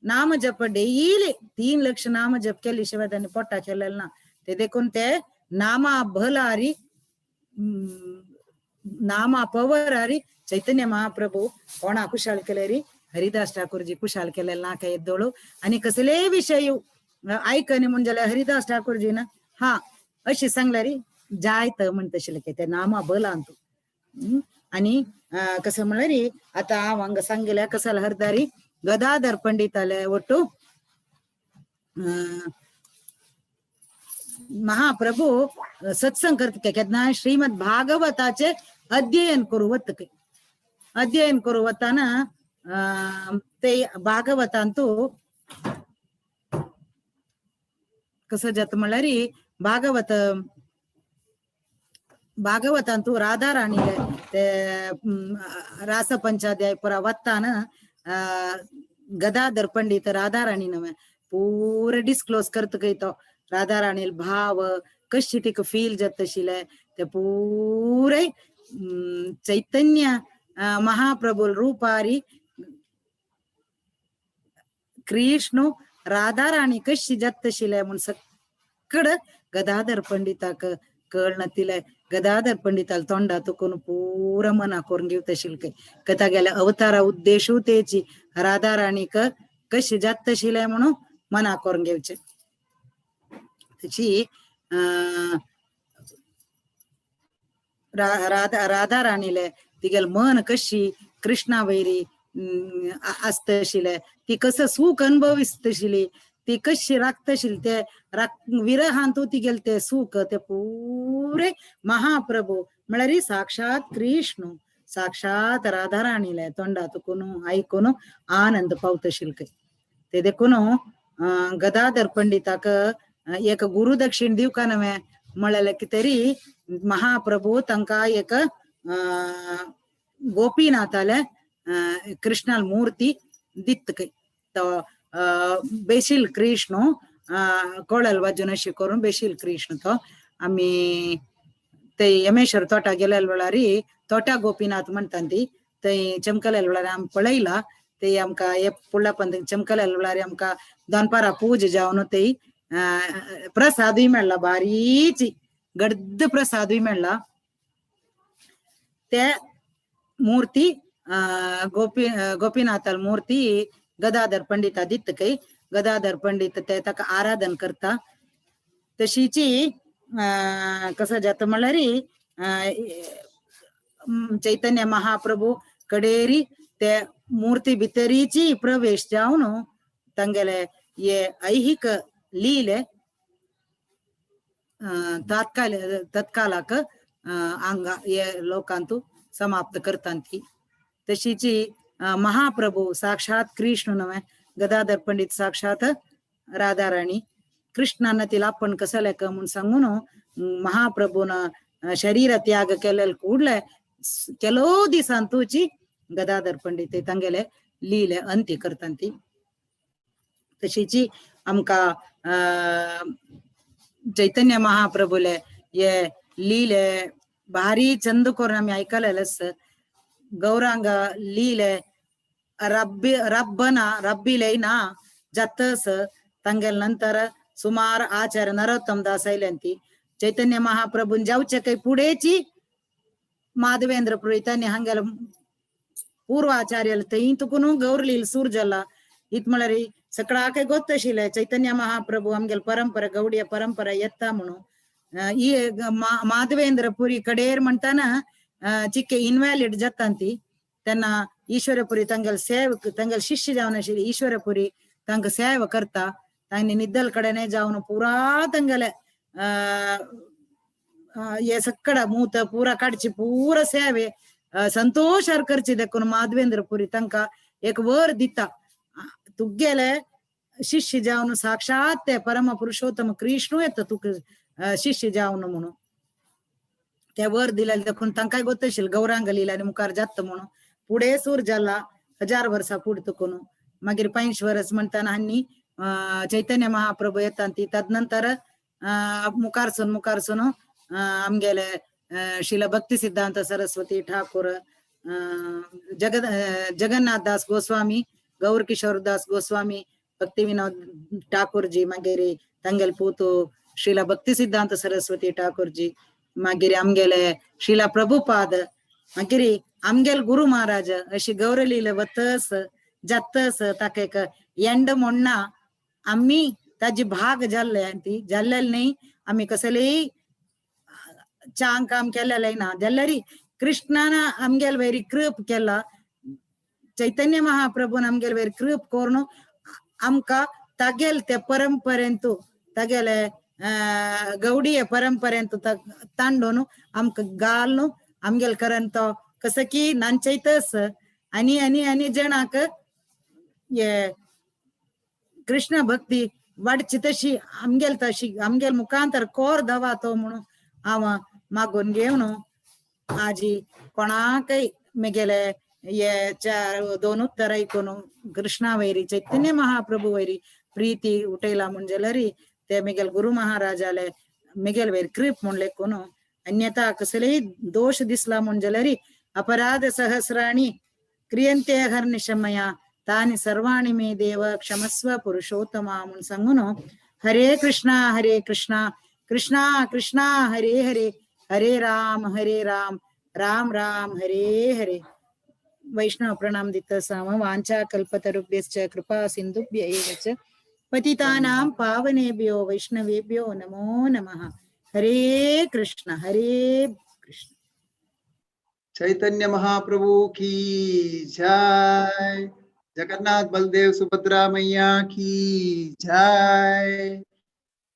नाम जप डेली 3 लक्ष नाम जप केल्याशिवाय त्यांनी पोटा केलेलं ना. ते देखून ते नामा भलारी नामा पवरारी चैतन्य महाप्रभू कोणा कुशाल केले री हरिदास ठाकूरजी कुशाल केलेलं ना काय येदोळू. आणि कसले विषय ऐकणे म्हणजे हरिदास ठाकूरजी ना हा अशी सांगला री जायत म्हणतशील की ते नामा बल आणतो. आणि कसं म्हणलं री आता हांव हांगा सांगल्या कसाल हरदारी गदाधर पंडिताले ಒಟ್ಟು महाप्रभू सत्संग करता केन्ना श्रीमद भागवताचे अध्ययन करू वता अध्ययन करू वताना ते भागवतांतू कसं जाता म्हणल्यार भागवत भागवतांतू राधा राणी ते रासपंचाध्याय पुरा वताना गदाधर पंडित राधा राणी नव्हे पुरे डिस्क्लोज करता खंय तो राधा राणील भाव कशी तिका फील जाता आशिल्लें ते पुरे चैतन्य महाप्रभू रूपारी कृष्ण राधा राणी कशी जाता आशिल्लें म्हूण सगळं गदाधर पंडिताक कळना तिले. गदाधर पंडिताल तोंडा तुकून पुरा मना करून घेवता आशिल्लें खंय कथा गेल्या अवतारा उद्देशू तेची राधा राणीक कशी जाता आशिल्लें म्हणून मना करून घेवचें. तशी राधा राधा राणीले तिगेल मन कशी कृष्णा वैरी आसता आशिल्लें ती कसं सुख अनुभविसता आशिल्ली ती कशी राखता आशिल्ली ते विरहांतू तिगेल ते सुख ते पुरे महाप्रभू म्हळ्यार साक्षात कृष्ण साक्षात राधा राणीले तोंडा तुकून आयकून आनंद पावता आशिल्लें खंय. ते देखून गदाधर पंडिताक एक गुरुदक्षिण दिवका नव्हे म्हणलें की तरी महाप्रभू तांकां एक गोपीनाथाले कृष्णाल मूर्ती दित खंय. तो बेशील कृष्ण कोळल वाजून अशी करून बेशील कृष्ण तो आमी ते यमेश्वर तोटा गेलेल्या वेळार तोटा गोपीनाथ म्हणटा ती थंय चमकलेल्या वेळार आमी पळयला ते आमकां हे फुडल्या पंत चमकलेल्या वेळार आमकां दनपारां पूज जावन ते प्रसादूय मेळ्ळा बारीची गड्द प्रसादूय मेळ्ळा. ते मूर्ती गोपीनाथाल मूर्ती गदाधर पंडिता दित खंय. गदाधर पंडित ते ताका आराधन करता. तशीची कसं जाता म्हणल्यार चैतन्य महाप्रभू कडेरी ते मूर्ती भितरीची प्रवेश जावन तांगेले हे ऐहिक लीले तात्काल तत्कालाक हांगा हे लोकांतू समाप्त करतात ती. तशीची महाप्रभू साक्षात कृष्ण नव्हे गदाधर पंडित साक्षात राधा राणी कृष्णान तिला आपण कसं लेक म्हणून सांगून महाप्रभून शरीर त्याग केलेले ಕೂಡಲೇ ಕೆಲವು दिसांतूची गदाधर पंडित तांगेले लीले अंत्य करतात. तशीची आमकां चैतन्य महाप्रभूले हे लीले भारी चंद करून आमी आयकलेलेच. गौरांग लीले रब्बी रब्बना रब्बिले ना जातस तांगेले नंतर सुमार आचार्य नरोत्तम दास आयले चैतन्य महाप्रभून जावचे काही पुढेची माधवेंद्र पुरी हांगेले पूर्व आचार्य थंय तुकून गौरलील सूर जाला इत म्हळ्यार सगळा काय गोत्त आशिल्लें चैतन्य महाप्रभू आमगेले परंपरा गौडीय परंपरा येता म्हणून ಈ माधवेंद्र पुरी कडेर म्हणताना चिक्के इनव्हॅलिड जाता ती त्यांना ईश्वरपुरी तांगेल सेव तांगेल शिष्य जावन आशिल्ली ईश्वरपुरी तांकां सेवा करता. तांणी निद्दल कडेने जावन पुरा तांगेले हे सगळा मूत पुरा काडची पुरा सेवे संतोषार करची देखून माधवेंद्र पुरी तांकां एक वर दिता तुगेले शिष्य जावन साक्षात ते परम पुरुषोत्तम कृष्णू येता तुका शिष्य जावन म्हणून ते वर दिलेले देखून तांकांय गोत आशिल्लें गौरांग लीला आनी मुखार जाता म्हणून फुडें सूर जाला 1000 वर्सां फुडें तुकून मागीर 65 वर्स म्हणटाना हांणी चैतन्य महाप्रभू येता ती तदनंतर मुखारसून मुखारसून आमगेले शिला भक्ती सिद्धांत सरस्वती ठाकूर जगन्नाथ दास गोस्वामी गौर किशोर दास गोस्वामी भक्ती विनोद ठाकूरजी मागीर तांगेले पूत श्रीला भक्ती सिद्धांत सरस्वती ठाकूरजी मागीर आमगेले श्रीला प्रभुपाद मागीर आमगेले गुरु महाराज अशी गौरलीला वतस जातस ताका एक एंड म्हणना आमी ताजी भाग जाल्ले ती जाल्लेले न्ही आमी कसलेय चांग काम केलेलें ना जाल्यार कृष्णान आमगेले वयर कृप केला चैतन्य महाप्रभून आमगेले वयर कृप करून आमकां तागेले ते परंपरेंतू तागेले गौडीय परंपरेंतू तांडून आमकां घालून आमगेले करून तो कसं की नांचयतस आनी आनी आनी जणांक हे कृष्ण भक्ती वाडची तशी आमगेल तशी आमगेल मुखांतर कोर दवा तो म्हणून हांव मागून घेवन आजी कोणाकय मेगेले हे चार दोन उत्तर आयकून कृष्णा वैरी चैतन्य महाप्रभू वैरी प्रीती उठयला म्हूण जाल्यार ते मेगेल गुरु महाराजाले मेगेल वयर कृप म्हूण लेखून अन्यथा कसलेय दोष दिसला म्हूण जाल्यार अपराध सहस्राणि क्रियन्ते अहर्निशमया तानि सर्वाणि मे देव क्षमस्व पुरुषोत्तमा म्हूण सांगून हरे कृष्णा कृष्णा कृष्णा हरे हरे हरे राम राम राम हरे हरे। वैष्णव प्रणाम दिता साम वांछा कल्पतरुभ्यश्च कृपा सिंधुभ्य एव च पतितानां पावनेभ्यो वैष्णवेभ्यो नमो नमः। हरे कृष्ण हरे कृष्ण। चैतन्य महाप्रभु की जय। जगन्नाथ बलदेव सुभद्रा मैया की जय।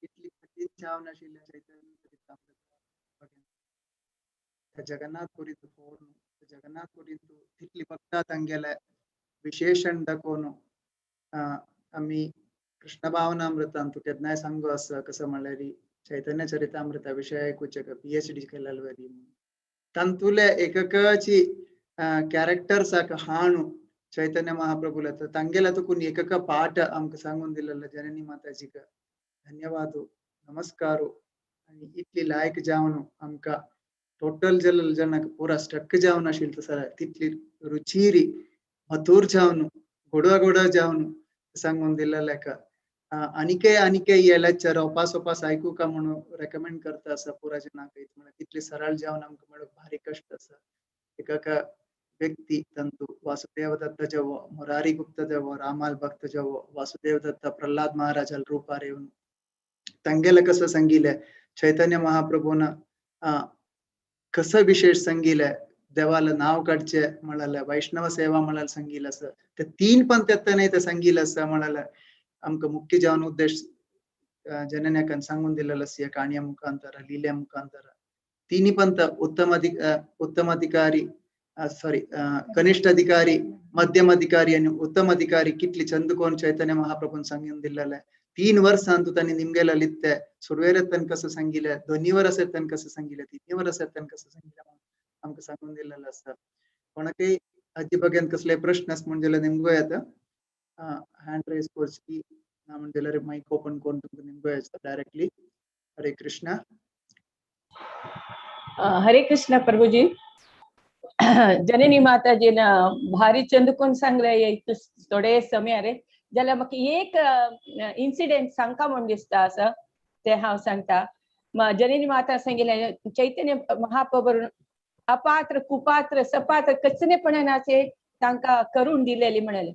इतली कठीण जावन आशिल्लें चैतन्य जगन्नाथ पुरींत फोन जगन्नाथ पुरींत तितली भक्ता तांगेले विशेषण दाखोवन आमी कृष्ण भावनामृतांत केन्नाय सांगू आसा कसं म्हणल्यार चैतन्य चरितामृता विशय आयकुचें PhD केलेले वरी तांतुले एककाची कॅरेक्टर्साक हाणू चैतन्य महाप्रभुला तांगेला तुकून एकक पाठ आमकां सांगून दिलेलो जननी माताजीक धन्यवाद नमस्कार। आनी इतली लायक जावन आमकां टोटल जल जनाक पुरा स्टक जावन आशिल्लें तसो तितली रुचिरी मधुर जावन गोडवा गोडवा जावन सांगून दिलेलें आनिके आनिके हे लेक्चर ओपास ओपास आयकुका म्हणून रेकमेंड करता आसा पुरा जनाक। म्हळ्यार तितली सरळ जावन आमकां मेळूंक भारी कश्ट आसा। एकाका व्यक्ती तंतु वासुदेव दत्त जवो मुरारी गुप्त जवो रामाल भक्त जवो वासुदेव दत्त प्रल्हाद महाराजाल रूपार येवन तांगेले कसं सांगिलें चैतन्य महाप्रभून कसं विशेष सांगिलें देवाला नाव काडचें म्हळ्यार वैष्णव सेवा म्हळ्यार सांगिल्लें आसा ते तीन पंथ येतना ते सांगिल्लें आसा म्हळ्यार आमकां मुख्य जावन उद्देश जनन्याकान सांगून दिलेलो आसा ह्या काणया मुखांतर लिल्या मुखांतर तिन्ही पंथ उत्तम अधिकारी सॉरी कनिष्ठ अधिकारी मध्यम अधिकारी आनी उत्तम अधिकारी कितली चंद कोण चैतन्य महाप्रभून सांगून दिलेलें 3 वर्सां तूं तांणी निमगेला लित्ते सुरवेर तांकां कसं सांगिल्लें 2 वर्सां तांकां कसं सांगिल्लें 3 वर्सां तांकां कसं सांगिल्लें आमकां सांगून दिलेलें आसा। कोणाकय हाजे बगेन कसले प्रश्न आसा म्हूण जाल्यार निमगो येता हँड रेज करची ना म्हण जाल्यार मायक ओपन करून तुमकां निमगो येता डायरेक्टली। हरे कृष्णा। हरे कृष्ण प्रभुजी। जननी माताजीन भारी चंद कोण सांगले थोडे समय रे जाल्यार म्हाका एक इन्सिडेंट सांगका म्हूण दिसता आसा ते हांव सांगता। जननी माता सांगिल्लें चैतन्य महाप्रभू अपात्र कुपात्र सपात्र कसनेपणाचे तांकां करून दिलेली म्हणाले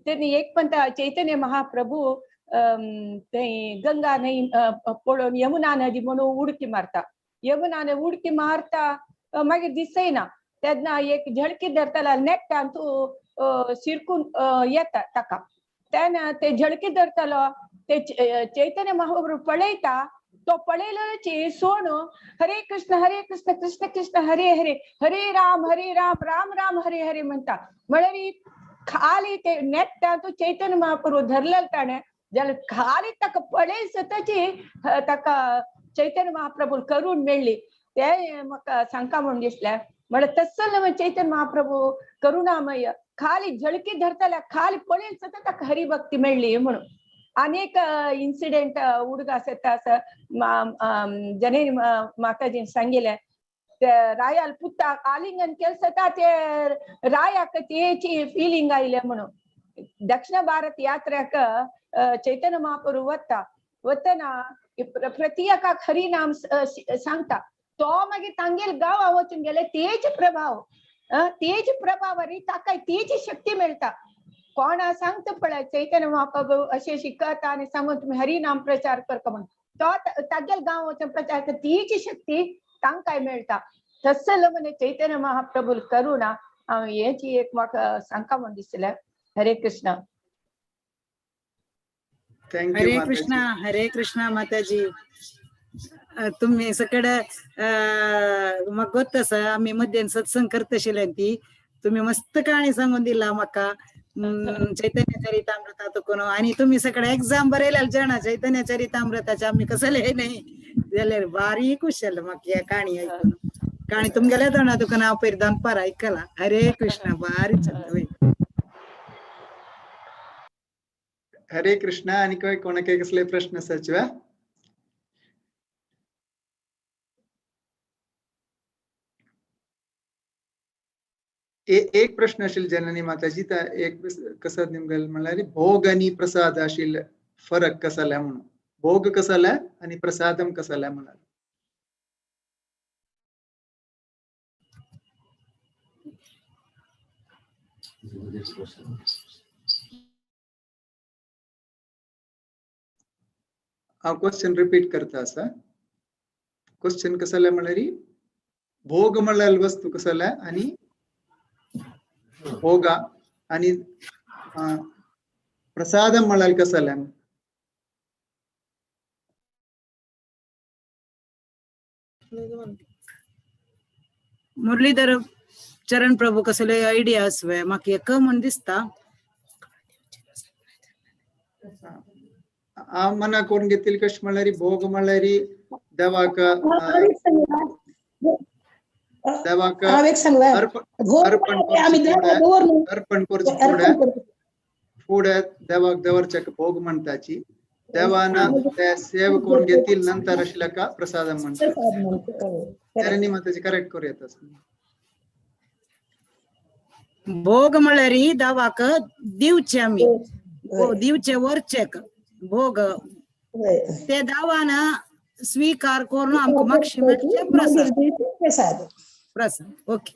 तेन्ना एक पण चैतन्य महाप्रभू थंय गंगा न्हंय पळोवन यमुना नदी म्हणून उडकी मारता यमुना न्हंय उडकी मारता मागीर दिसना तेन्ना एक झळकी धरताला नेट्टान तूं शिरकून येता ताका तेन्ना ते झळकी धरतालो ते चैतन्य महाप्रभू पळयता तो पळयलोची सोण हरे कृष्ण हरे कृष्ण कृष्ण कृष्ण हरे हरे हरे राम हरे राम राम राम हरे हरे म्हणता. म्हळ्यार खाली ते नेट्टा तो चैतन्य महाप्रभू धरलेलो ताणें जाल्यार खाली ताका पळय सताची ताका चैतन्य महाप्रभू करून मेळ्ळी. ते म्हाका सांगका म्हूण दिसलें. म्हळ्यार तसलो चैतन्य महाप्रभू करुणामय खाली झळकी धरतल्या खाली पळय सता ताका हरिभक्ती मेळ्ळी म्हणून. अनेक इन्सिडेंट उडगास येता असं जननी माताजीन सांगितलें. ते रायाल पुताक आलिंगन केलं सता ते रायाक तेची फिलिंग आयले म्हणून. दक्षिण भारत यात्रेक चैतन्य महाप्रभू वता वतना प्रत्येकाक हरिनाम सांगता. तो मागीर तांगेल गांवा वचून गेले तेज प्रभाव तेज प्रभावारी ताका तेजी शक्ती मेळटा. कोणा सांगता पळय चैतन्य महाप्रभू अशें शिकता आनी सांगून तुमी हरिनाम प्रचार करता म्हणून तो तागेल गांव वचून प्रचार करता तेजी शक्ती तांकांय मेळटा. तसलो म्हणे चैतन्य महाप्रभू करुणा हांव हेची एक म्हाका सांगता म्हूण दिसलें. हरे Krishna. Thank you Hare Krishna Hare Krishna Mataji. तुम्ही सगळे म्हाका गोत्त आसा आमी मध्यान सत्संग करताशिल्ले ती तुम्ही मस्त काणी सांगून दिला म्हाका चैतन्य चरितामृता तुकून. आनी तुमी सगळे एक्झाम बरयल्या जाणा चैतन्य चरितामृताचे आमी कसले नाही जाल्यार बारीक खुश जालें म्हाका ह्या काणी आयकून. काणी तुमगेले तोंडा तुका हांव पयर दनपार आयकला. हरे कृष्ण बारीक चलता. हरे कृष्ण. आनी खंय कोणाक कसले प्रश्न आसाचे? एक प्रश्न आशिल्लो जननी माताजी, त्या एक कसो नेमकें म्हणल्यार भोग आनी प्रसाद आशिल्ले फरक कसो आसला म्हणून. भोग कसो आसला आनी प्रसादम कसो आसला म्हणाल. हांव क्वेश्चन रिपीट करता आसा. क्वेश्चन कसो आसला म्हणल्यार भोग म्हणल्यार वस्तू कसो आसला आनी भोग आणि प्रसाद म्हळ्यार कसो आसला. मुरलीधर चरण प्रभू कसले आयडिया आसवे म्हाका एक म्हूण दिसता. हांव मना करून घेतली कशें म्हणल्यार भोग म्हणल्यार देवाक देवाक अर्पण अर्पण करचें फुडें फुडें देवाक दवरचे भोग म्हणटाची देवान ते सेव करून घेतील नंतर आशिल्ल्या का प्रसाद म्हणटा. जननी माताजी करेक्ट करूं येता. भोग म्हणल्यार देवाक दिवचे आमी दिवचे वरचे भोग ते देवान स्वीकार करून आमकां मागशी मेळचे प्रसाद प्रसाद प्रसाद. ओके.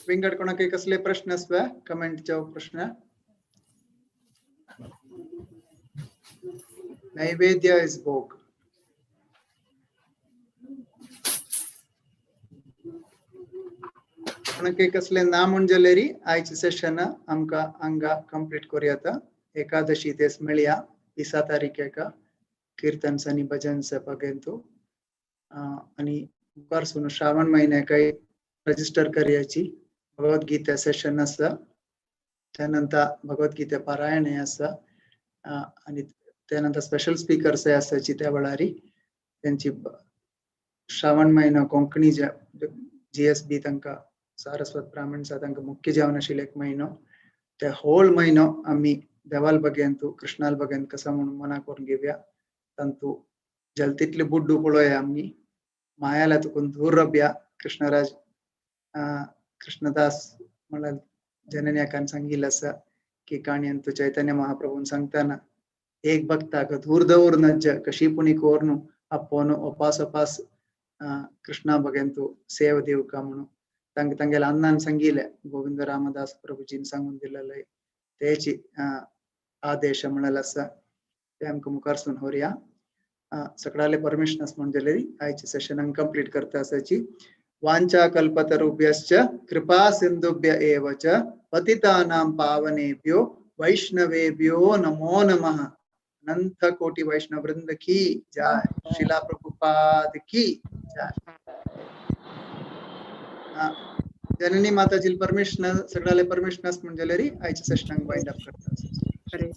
विंगड कोणाक कसले प्रश्न आसवे कमेंटचे प्रश्न? नैवेद्य is भोग. कोणाक कसले ना म्हूण जाल्यार आयचे सेशन आमकां हांगा कंप्लीट करूया. एकादशी तेच मेळया 20 तारीखेक कीर्तन आनी भजन बगेंतू आनी मुखार श्रावण म्हयन्याकय रजिस्टर करयाची भगवद्गीता सेशन आसा. त्यानंतर भगवद्गीता पारायण आसा आनी त्यानंतर स्पेशल स्पीकर्स आसाची त्या वेळार त्यांची श्रावण म्हयनो कोंकणी GSB तांकां सारस्वत ब्राह्मण तांकां मुख्य जावन आशिल्लो एक म्हयनो. ते होल म्हयनो आमी देवाल बगेंतू कृष्णाल बगेंत कसा म्हणून मना करून घेवया. तांतू जल तितले बुड्डू पळोवया आमी मायाला तुकून दूर रबया. कृष्णराज कृष्णदास म्हणल्यार जनन्याकान सांगिल्लें आसा की काणयेन तूं चैतन्य महाप्रभून सांगताना एक भक्ताक दूर दवर नज्ज कशी पुणी कोरनु आपोवनु ओपास ओपास कृष्णा बगेंतू सेव दिवका म्हणून तांकां तांगेल्या अन्नान सांगिल्लें. गोविंद रामदास प्रभुजीन सांगून दिलेलें तेची आदेश म्हणलेलो आसा ते आमकां मुखारसून व्हरया. सगळ्याले परमिशन आसा म्हूण दिलेली आयचे सेशन कंप्लीट करता आसाची. वाञ्छाकल्पतरुभ्यश्च कृपा सिन्धुभ्य एव च पतितानां पावनेभ्यो वैष्णवेभ्यो नमो नमः। अनंत कोटि वैष्णव वृंद की जय, शिला प्रभुपाद की जय। जननी माताजी परमिशन, सगळ्याला परमिशन म्हणजे आयच्या सेशनाक वाइंड अप करता। हरे।